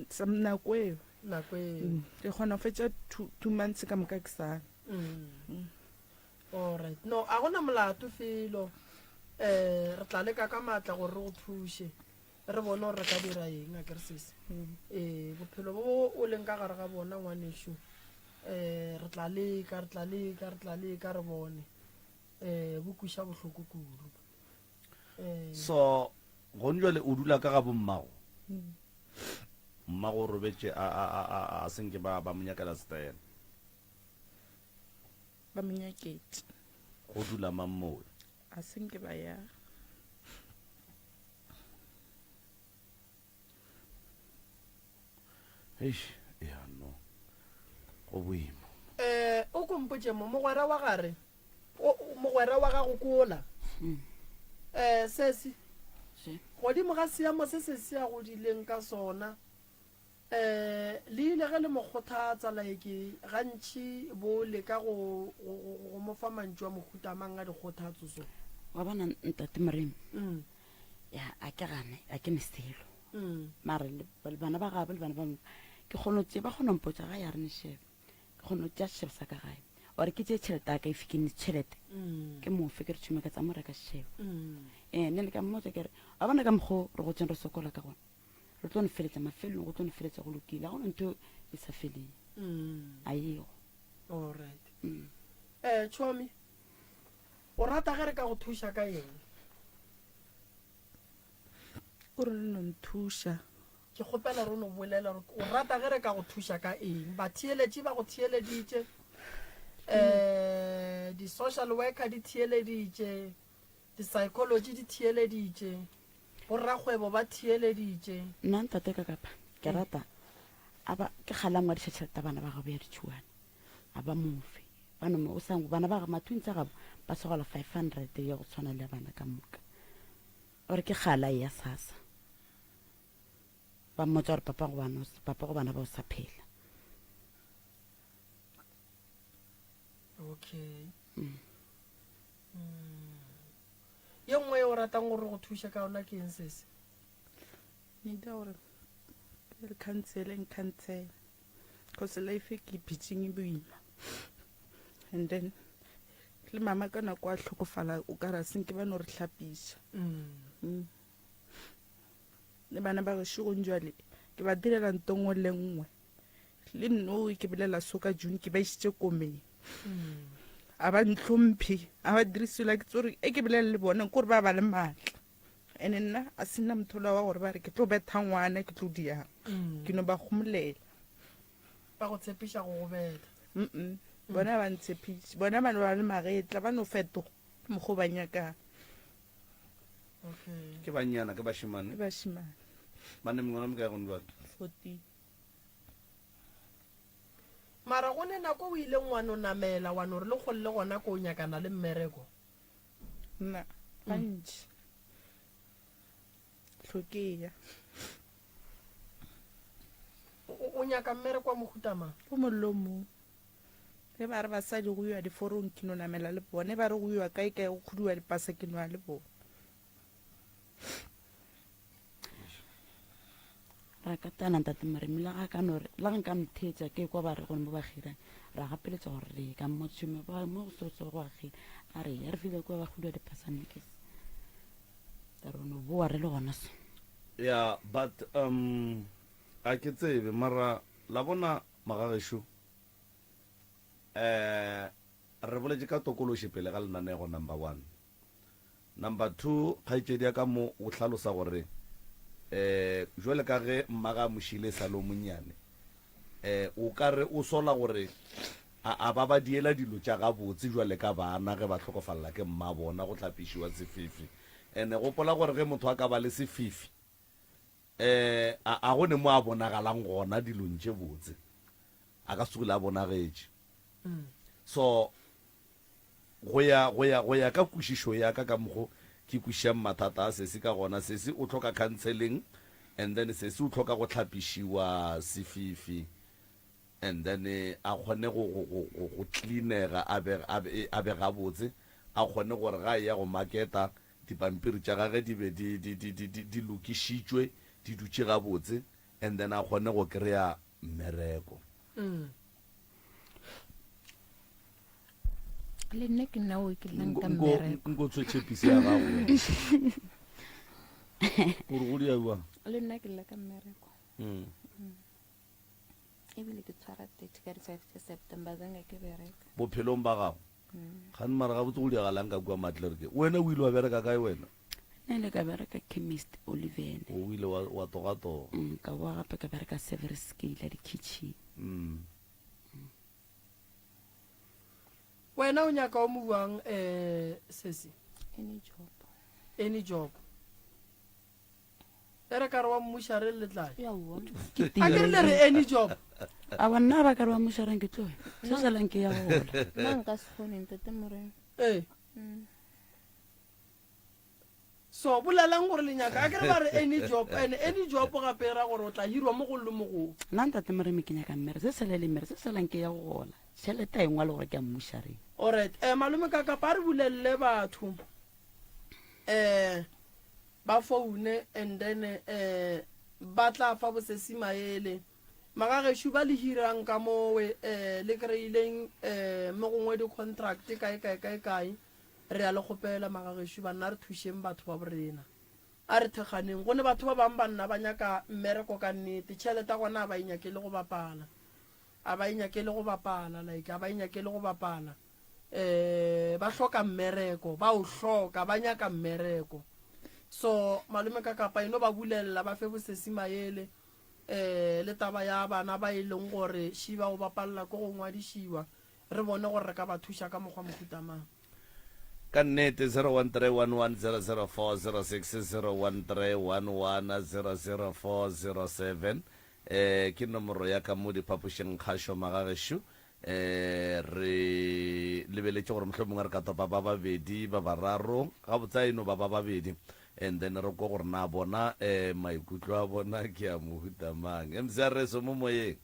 Sa nako eo. Nako eo. Mm. Ke kgona go fetša 2 months ka moka ke sa. Mm. Mm. Alright. No, a gona molato felo. Eh, re tla leka ka maatla gore re go thuše. Re bone gore re ka dira eng, a ke re sesi. Mm. Eh, bophelo bo o leng ka gare ga bona ngwanešu. Eh, re tla leka, re tla leka, re tla leka re bone. Eh, bo kwiša bohloko kudu. Eh. So, gone jwale o dula ka ga bommago? Mm. Mmago o robetše a a a a a senke ba ba mo nyakela setaela. Ba mo nyaketše. Go dula mang mowe? A se nke ba ya. Eish, ya no. Go boima. Eh, o ko mpotše mo, mogwera wa gare, o, mogwera wa gago ko ola. Mm. Eh, sesi. Godimo ga seemo se se se a godileng ka sona, Um le ile ge le mo kgothatsa, like, gantši bo leka go, go, go, go mo fa mantšu a mohuta mang a dikgothatso so? Wa bona, Ntate Moremi, mm. ya, a ke gane, a ke ne selo. Mm. Mara le bana ba gabo le bana ba ke kgona tse ba kgona mpotsa ga ya re ne shebe. Ke kgona tša shebe sa ka gae. Ore ke tše tšhelete ya ka ife ke ne tšhelete. Mm. Ke mofe ke re tšhome ka tsa mo reka shebe. Mm. Eh, nne le ka mmotsa ke re, wa bona ka mokgo re gotseng re sokola ka gona. Re tlo no feletša mafelelong, go tlo no feletša go lokile. Ga go na ntho e sa feleng. Mm. A ego. All right. Mm. Eh, Chomi, o rata ge re ka go thuša ka eng? O re le no nthuša. Ke kgopela re no bolela gore o rata ge re ka go thuša ka eng. Batheeletši ba go theeleditše. Eh, di-social worker di theeleditše. Di-psychology di theeleditše. Borrakgwebo ba theeleditše. Nna ntate ka kapa ke rata a ba ke kgale a ngwadiša tšhelete ya bana ba gabo ya ditšhuane a ba mofe ba no o sa bana ba matwins a gabo ba sogola 500 ya go tshwana le ya bana ka moka gore ke kgale a eya sasa ba mmotsa gore papa go bana papa go bana ba o sa phela okay mm. Mm. Ye nngwe ye o ratang gore re go thuše ka yona ke eng sese? Nita gore re khansele nkhansele cause life e ke e phetseng e boima and then le mama ka nako a hlokofala o ka ra senke ba no re hlapiša mm. Mm. le bana ba gešo gong jwale ke ba direla nto nngwe le nngwe Le nno ke bolela so ka June ke ba išitše komeng. A ba ntlhomphe, a ba dire selo ke tsore e ke bolela le bona kore ba ba le maatla. Ene nna a se nna motho wa gore ba re ke tlo betha ngwana ke tlo diang. Mm. Ke no ba gomolela. Ba go tshepiša go go betha. Mm. Bona ba ntshepiše. Bona ba no ba le magetla ba no fetoga mokgo ba nyakang. Okay. Ke bannyana ke bashimane. Ke bashimane. Ba ne mengwana mekae gone jwale? 14. Mara go ne nako o ileng wa no namela wa no re le kgole le gona ko o nyakana le mmereko? Nna, gantši. Hlokeya. O, o nyaka mmereko wa mohuta mang? O mong le o mong. Ge ba re basadi go iwa diforong ke no namela le bone, ba re go iwa kae kae go khuduwa dipasa ke no ya le bone. Ra katana ntate Moremi le ga ka no re le ga nka ntheetša ke kwa ba re gone mo ba kgirang ra gapeletša gore re ka mo tšhome ba mo go so go a kgira a re ya re file kwa ba kgudwa dipasane ke ka re no boa re le gona so Yeah, but um a ke tsebe mara la bona magagešo eh re boletše ka tokološi pele ga lenanego number one Number 2, kgaetšedi ya ka mo o hlalosa gore um jwale ka ge mmage a mo šile e sa le o monnyane, um o ka re o sola gore a a ba ba diela dilo tša gabotse jwale ka bana ge ba hlokofalela ke mmabona go hlapišiwa sefifi. Ene gopola gore ge motho a ka ba le sefifi um a a go ne mo a bonagalang gona dilong tše botse, a ka se tsogile a bonagetše. So Go ya, go ya, go ya ka kwešišo ya ka ka mokgo ke kwišang mathata a sesi ka gona. Sesi o hloka counseling and then sesi o hloka go hlapišiwa sefifi and then a kgone go, go, go, go, go cleanega a be, a be, a be gabotse, a kgone gore ga a eya go marketa dipampiri tša gage di be di, di, di, di, di, di lokišitšwe, di dutše gabotse and then a kgone go kry-a mmereko. Mm. Le nna ke nna o ke llang ka mmereko. Nko tswe tšhepisi ya gago. O re go dia jwang? Le nna ke lla ka mmereko. Mm. Mm. Ebile ke tshwara 30 ka di 5 tsa September zange ke bereka. Bophelong ba gago. Mm. Gane mara gabotse go diagalang ka kua Matlerke. Wena o ile wa bereka kae wena? Nna ile ka bereka chemist Oliven. O ile wa wa togatoga. Mm, ka boa gape ka bereka service scale di-kitchen. Mm. Wena o nyaka o mo buang eh sesi? Any job. Any job. E re ka re wa mmušareng le tla. Ya wa. A ke re le re any job. A wa nna ba ka re wa mmušareng ke tloe. Se salang ke ya gola. Nna nka se kgone ntate Morena. Ee. Mm. So bolelang gore le nyaka a ke re ba re any job and any job gape e ra gore o tla hirwa mo go le mo go. Nna ntate Moremi ke nyaka mmere se sele le mmere se selang ke ya go gola. Tšhelete a e ngwale gore ke ya mmušareng. Alright eh malome ka kapa a re bulelele batho eh ba foune and then eh ba tla fa bosesi maele. Magagešo ba le hirang ka mowe eh le kry-ileng eh mo gongwe di contract kae kae kae kae. Re a le kgopela, magagešo, banna, a re thušeng batho ba borena. A re thekganeng. Go ne batho ba bang banna ba nyaka mmereko ka nnete. Tšhelete ya gona a ba e nyakele go bapala. A ba e nyakele go bapala, like, a ba e nyakele go bapala. Eh, ba hloka mmereko. Ba o hloka, ba nyaka mmereko. So, malome ka kapa e no ba bulelela, ba fe bosesi maele, eh, le taba ya bana ba e leng gore šiba o bapalela ko go ngwadišiwa. Re bone gore re ka ba thuša ka mokgwa mohuta mang. Ka nnete, 0131100406, 0131100407, eh, ke nomoro ya ka mo diphapošing kgašo magagešo. Eh, re lebeletše gore mohlomongwe re ka topa ba babedi, ba bararo, gabotse a e no ba ba babedi, and then re kwe gore na bona eh, maikutlo a bona ke a mohuta mang. MCRS o mo moyeng.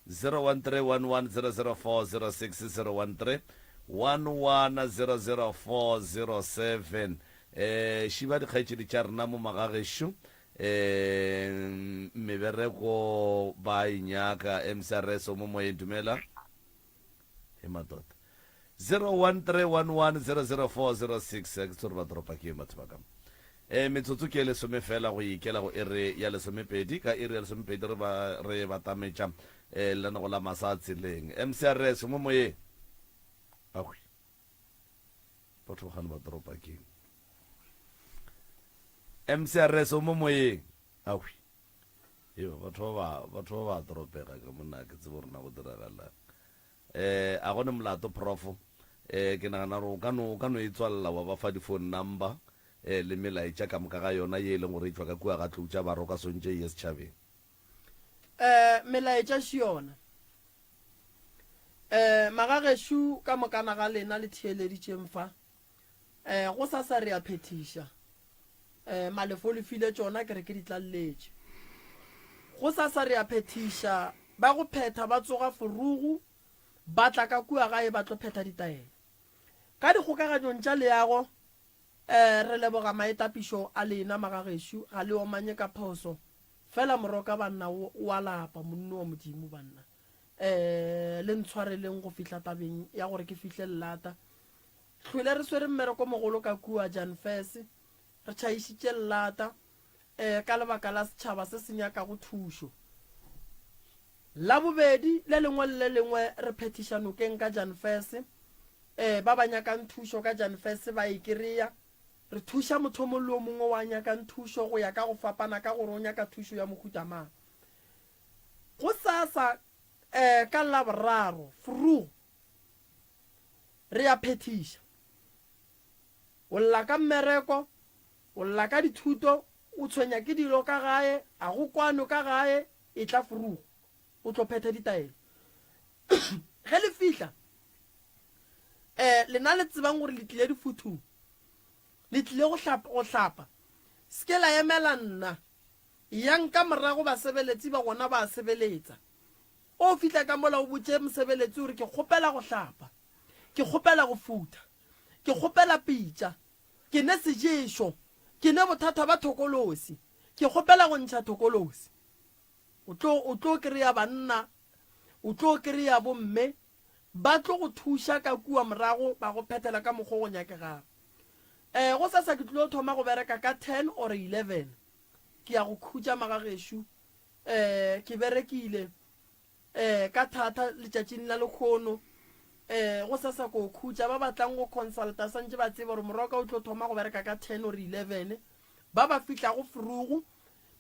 0131100406 0131100407 eh šiba dikgaetšedi tša rena mo magagešo eh mebereko ba e nyaka mcrs o mo moyeng dumela e matota 0131100406 ke tsore ba toropa ke batho ba ka e metsotso ke lesome fela go ikela go ere ya lesomepedi ka iri ya lesomepedi re ba re batametša um lenanego la masa a tseleng mcrs mo moyeng ahwi batho ba gane ba toropa ke mcrs o mo moyeng ahwi eo batho ba batho ba ba toropega ka monna ke tsebo rena go diragalang Eh, a go ne molato, Prof. Eh, ke nagana gore o ka no, o ka no e tswalela wa ba fa di-phone number, eh, le melaetša ka moka ga yona ye e leng gore e tšwa ka kua ga Tlou tša Baroka Sontše e ye setšhabeng. Eh, melaetša še yona. Eh, magagešo ka mokana ga lena le theeleditšeng fa. Eh, gosasa re a phethiša. Eh, Malefo le file tšona, ke re ke di tlalletše. Gosasa re a phethiša, ba go phetha ba tsoga forugu, ba tla ka kua gae ba tlo phetha ditaelo. Ka dikgokaganyong tša leago, eh, re leboga maetapišo a lena magagešo, ga le omanye ka phoso. Fela moroka banna o, o a lapa, monno wa Modimo banna. Eh, le ntshwareleng go fihla tabeng ya gore ke fihle lelata. Hlwele re swere mmereko mogolo ka kua Janfes, re tšhaišitše llata eh, ka lebaka la setšhaba se se nyakago thušo. Labobedi le lengwe le le lengwe re phethiša nokeng ka Janfes, eh, ba ba nyakang thušo ka Janfes ba e kereya. Re thuša motho o mongwe le o mongwe wa nyakang thušo go ya ka go fapana ka gore o nyaka thušo ya mohuta mang. Gosasa eh, ka Laboraro, vroeg, Re a phethiša. O lla ka mmereko, o lla ka dithuto, o tshwenya ke dilo ka gae, a go kwanwe ka gae, etla vroeg o tlo phetha ditaelo. Ge le fihla, Um lena le tsebang gore le tlile difuthung, le tlile go hlapa, go hlapa, se ke la emela nna. Yang ka morago basebeletsi ba gona ba a sebeletsa. O fihla ka mola o botše mosebeletsi o re ke kgopela go hlapa, ke kgopela go futha, ke kgopela pitša, ke ne seješo, ke ne bothata ba thokolosi, ke kgopela go ntšha thokolosi. O tlo, o tlo kry-a banna, o tlo kry-a bomme, ba tlo go thuša ka kua morago ba go phethela ka mokgo go nyakegago. Um gosasa ke tlilo thoma go bereka ka ten or 11. Ke ya go khutša magagešo. Um ke berekile um ka thata letšatšing la lekgono. Um gosasa ko khutša. Ba batlang go consulta santše ba tsebe gore morwa ka o tlo thoma go bereka ka ten or 11. Ba ba fihlago frugu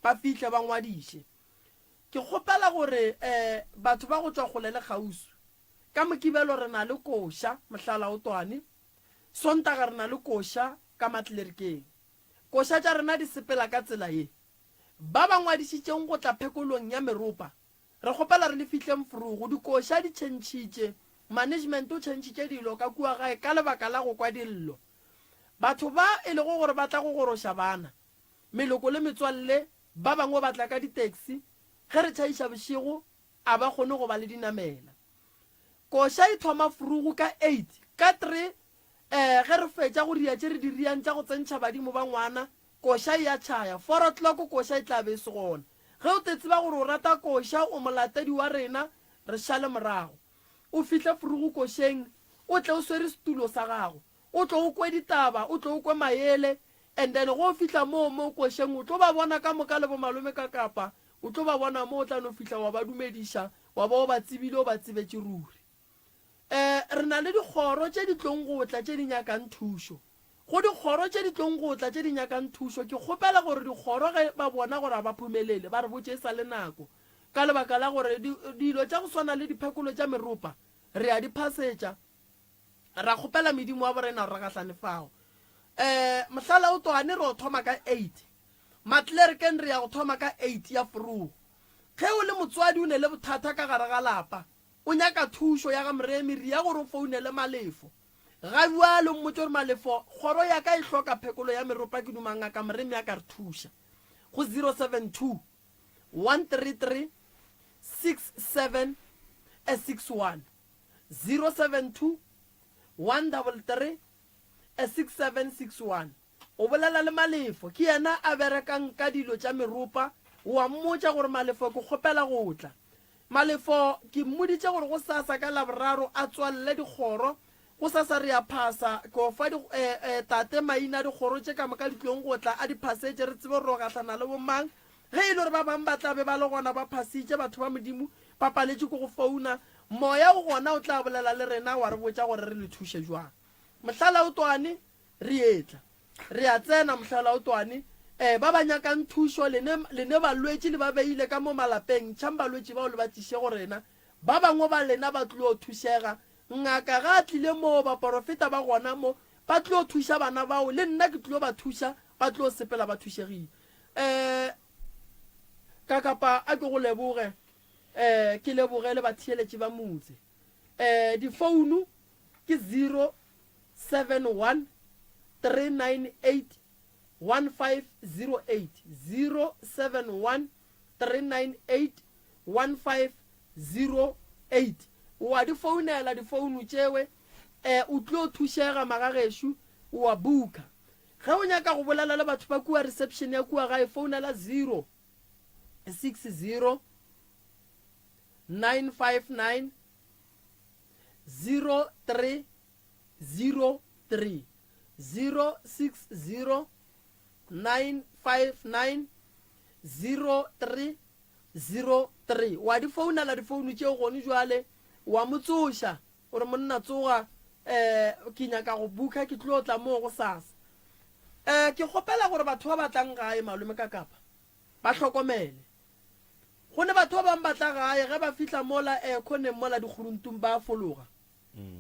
ba fihle ba ngwadiše. Ke kgopela gore um batho ba go tšwa kgole le kgauswi, ka Mokibelo re na le koša, Mohlalaotwane, Sontaga re na le koša ka Matlerikeng. Koša tša rena di sepela ka tsela ye. Ba ba ngwadišitšeng go tla phekolong ya meropa, re kgopela re le fihleng forogo. Dikoša di tšhentšhitše, management o tšhentšhitše dilo ka kua gae ka lebaka la go kwa dillo. Batho ba e lego gore ba tla go goroša bana, meloko le metswalle, ba bangwe ba tla ka di-taxi, ge re tšhaiša bošego a ba kgone go ba le dinamela. Koša e thoma forogo ka eight, ka three eh ge re fetša go ria tše re di riang tša go tsentšha badimo ba ngwana, koša e a tšhaya. Four o'clock koša e tla be e se gona. Ge o te tseba gore o rata koša, o molatedi wa rena, re šale morago. O fihle forogo košeng, o tle o swere setulo sa gago. O tlo o kwe ditaba, o tlo o kwe maele, and then ge o fihla moo mo košeng o tlo ba bona ka moka le bo malome ka kapa, o tlo ba bona mo o tla no fihla wa ba dumediša, wa ba o ba tsebile o ba tsebetše ruri. Um re na le dikgoro tše di tlong go tla tše di nyakang thušo. Go dikgoro tše di tlong go tla tše di nyakang thušo, ke kgopela gore dikgoro ge ba bona gore ga ba phumelele ba re botše e sa le nako, ka lebaka la gore dilo tša go swana le diphekolo tša meropa re a di phasetša, Ra kgopela medimo wa borena gore re gahlane fao. Um mohlalaotwane re o thoma ka eight. Matlerkeng re ya go thoma ka eight ya forogo. Ge o le motswadi o ne le bothata ka gare ga lapa, o nyaka thušo ya ga Moremi, re ya gore o founele Malefo. Ga bjale o mmotše gore Malefo, kgoro ya ka e hloka phekolo ya meropa ke duma ngaka Moremi a ka re thuša. Go 072 133 6761. 072 133 6761. O bolela le Malefo, ke yena a berekang ka dilo tša meropa, o a mmotša gore Malefo ke kgopela go tla. Malefo ke mmoditše gore gosasa ka Laboraro a tswalele dikgoro, gosasa re a phasa, ke o fa di, eh, eh, tate maina a dikgoro tše ka moka di tlong go tla a di phasetše re tsebe gore ro gahlana le bomang. Ge e le gore ba bangwe ba tla be ba le gona ba phasitše, batho ba Modimo ba paletšwe ke go founa, Moya o gona o tla bolela le rena wa re botša gore re le thuše jwang. Mohlalaotwane, re etla. Re a tsena, Mohlalaotwane. Eh, ba ba nyakang thušo, le ne, le ne balwetši le ba beile ka mo malapeng, ntšhang balwetši bao le ba tliše go rena. Ba bangwe ba lena ba tlilo thušega. Ngaka ga a tlile moo, baporofeta ba gona mo, ba tlilo thuša bana bao, le nna ke tlilo ba thuša, ba tlilo sepela ba thušegile. Eh, Kakapa a ke go leboge. Eh, ke leboge le batheeletši ba motse. Eh, difounu ke 071 398 1508, 071 398 1508. O a di founela difounu tšewe, eh, o tlo thušega magagešo, o a booka. Ge o nyaka go bolela le batho ba kua reception ya kua gae, founela 0 60 959 03 03 060 959 03 03. Wa di founela difounu tšeo gone jwale, wa mo tsoša o re monna tsoga um ke nyaka go booka ke tlo tla moo gosasa. Um ke kgopela gore batho ba ba tlang gae malome ka kapa Ba hlokomele. Go ne batho ba bang ba tla gae, ge ba fihla mola eh, khoneng mola dikguruntung ba a fologa.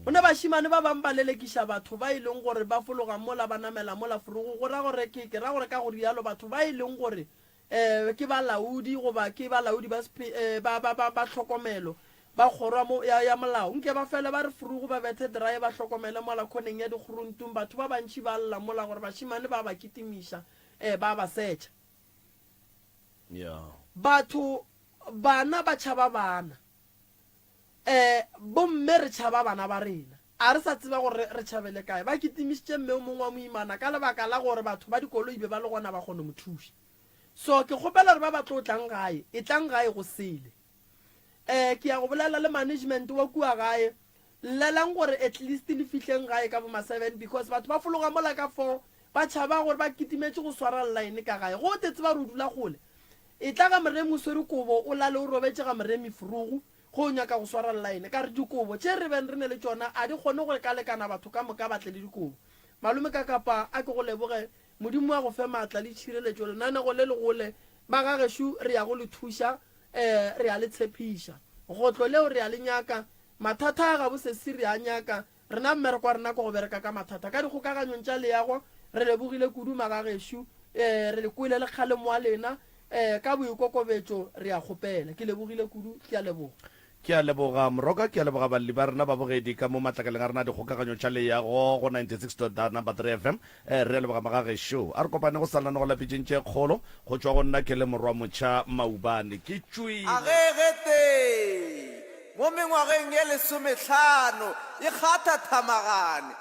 Go ne bašemane ba bang ba lelekiša batho ba e leng gore ba fologa mola ba namela mola forogo, go ra gore ke, ke ra gore ka go rialo batho ba e leng gore eh, ke balaodi goba ke balaodi ba, eh, ba, ba, ba, ba tlhokomelo. Ba kgoro ya mo, ya, ya molao, nke ba fele ba re frugu ba bethe drae ba hlokomele mola khoneng ya dikguruntung batho ba bantši ba lla mola gore bašemane ba ba kitimiša, eh, ba ba setšha. Yeah. Batho, bana ba tšhaba bana. Eh, bomme re tšhaba bana ba rena. A re sa tseba gore re tšhabele kae. Ba kitimišitše mme o mongwe wa moimana ka lebaka la gore batho ba dikoloi be ba le gona ba kgone mo thuša. So ke kgopela gore ba ba tlo tlang gae, etlang gae go sele. Eh, ke ya go bolela le management wa kua gae, llelang gore at least le fihleng gae ka bo ma seven because batho ba fologa mola ka four ba tšhaba gore ba kitimetše go swara line ka gae. Go te tseba gore o dula kgole. Etla ga Moremi o swere kobo o lale o robetše ga Moremi frugu ge o nyaka go swara line. Ka re dikobo tše re beng re ne le tšona a di kgone go lekalekana batho ka moka ba tle le dikobo. Malome Kakapa a ke go leboge Modimo a go fe maatla le tšhireletšo lenanego le legole ba ga gešo re ya go le thuša eh re a le tshepiša. Gotlo leo re a le nyaka mathata a gabo sesi re a nyaka Rena mmereko wa rena ke go bereka ka mathata ka dikgokaganyong tša leago. Re lebogile kudu magagešo. Ee, re le kwele le kgalemo wa lena. Ee, ka boikokobetšo re a kgopela. Ke lebogile kudu. Ke a leboga. Ke a leboga Moroka, ke a leboga balli ba rena babogedi ka mo matlakaleng a rena a dikgokaganyo tša leago go 96.3 FM. Ee, re a leboga magagešo. A re kopane go sa lenanego la pitšeng tše kgolo go tšwa go nna ke le morwa motšha Maubane. Ke tšwile. A ge ge tee mo mengwageng ye lesomehlano e kgatha thamagane.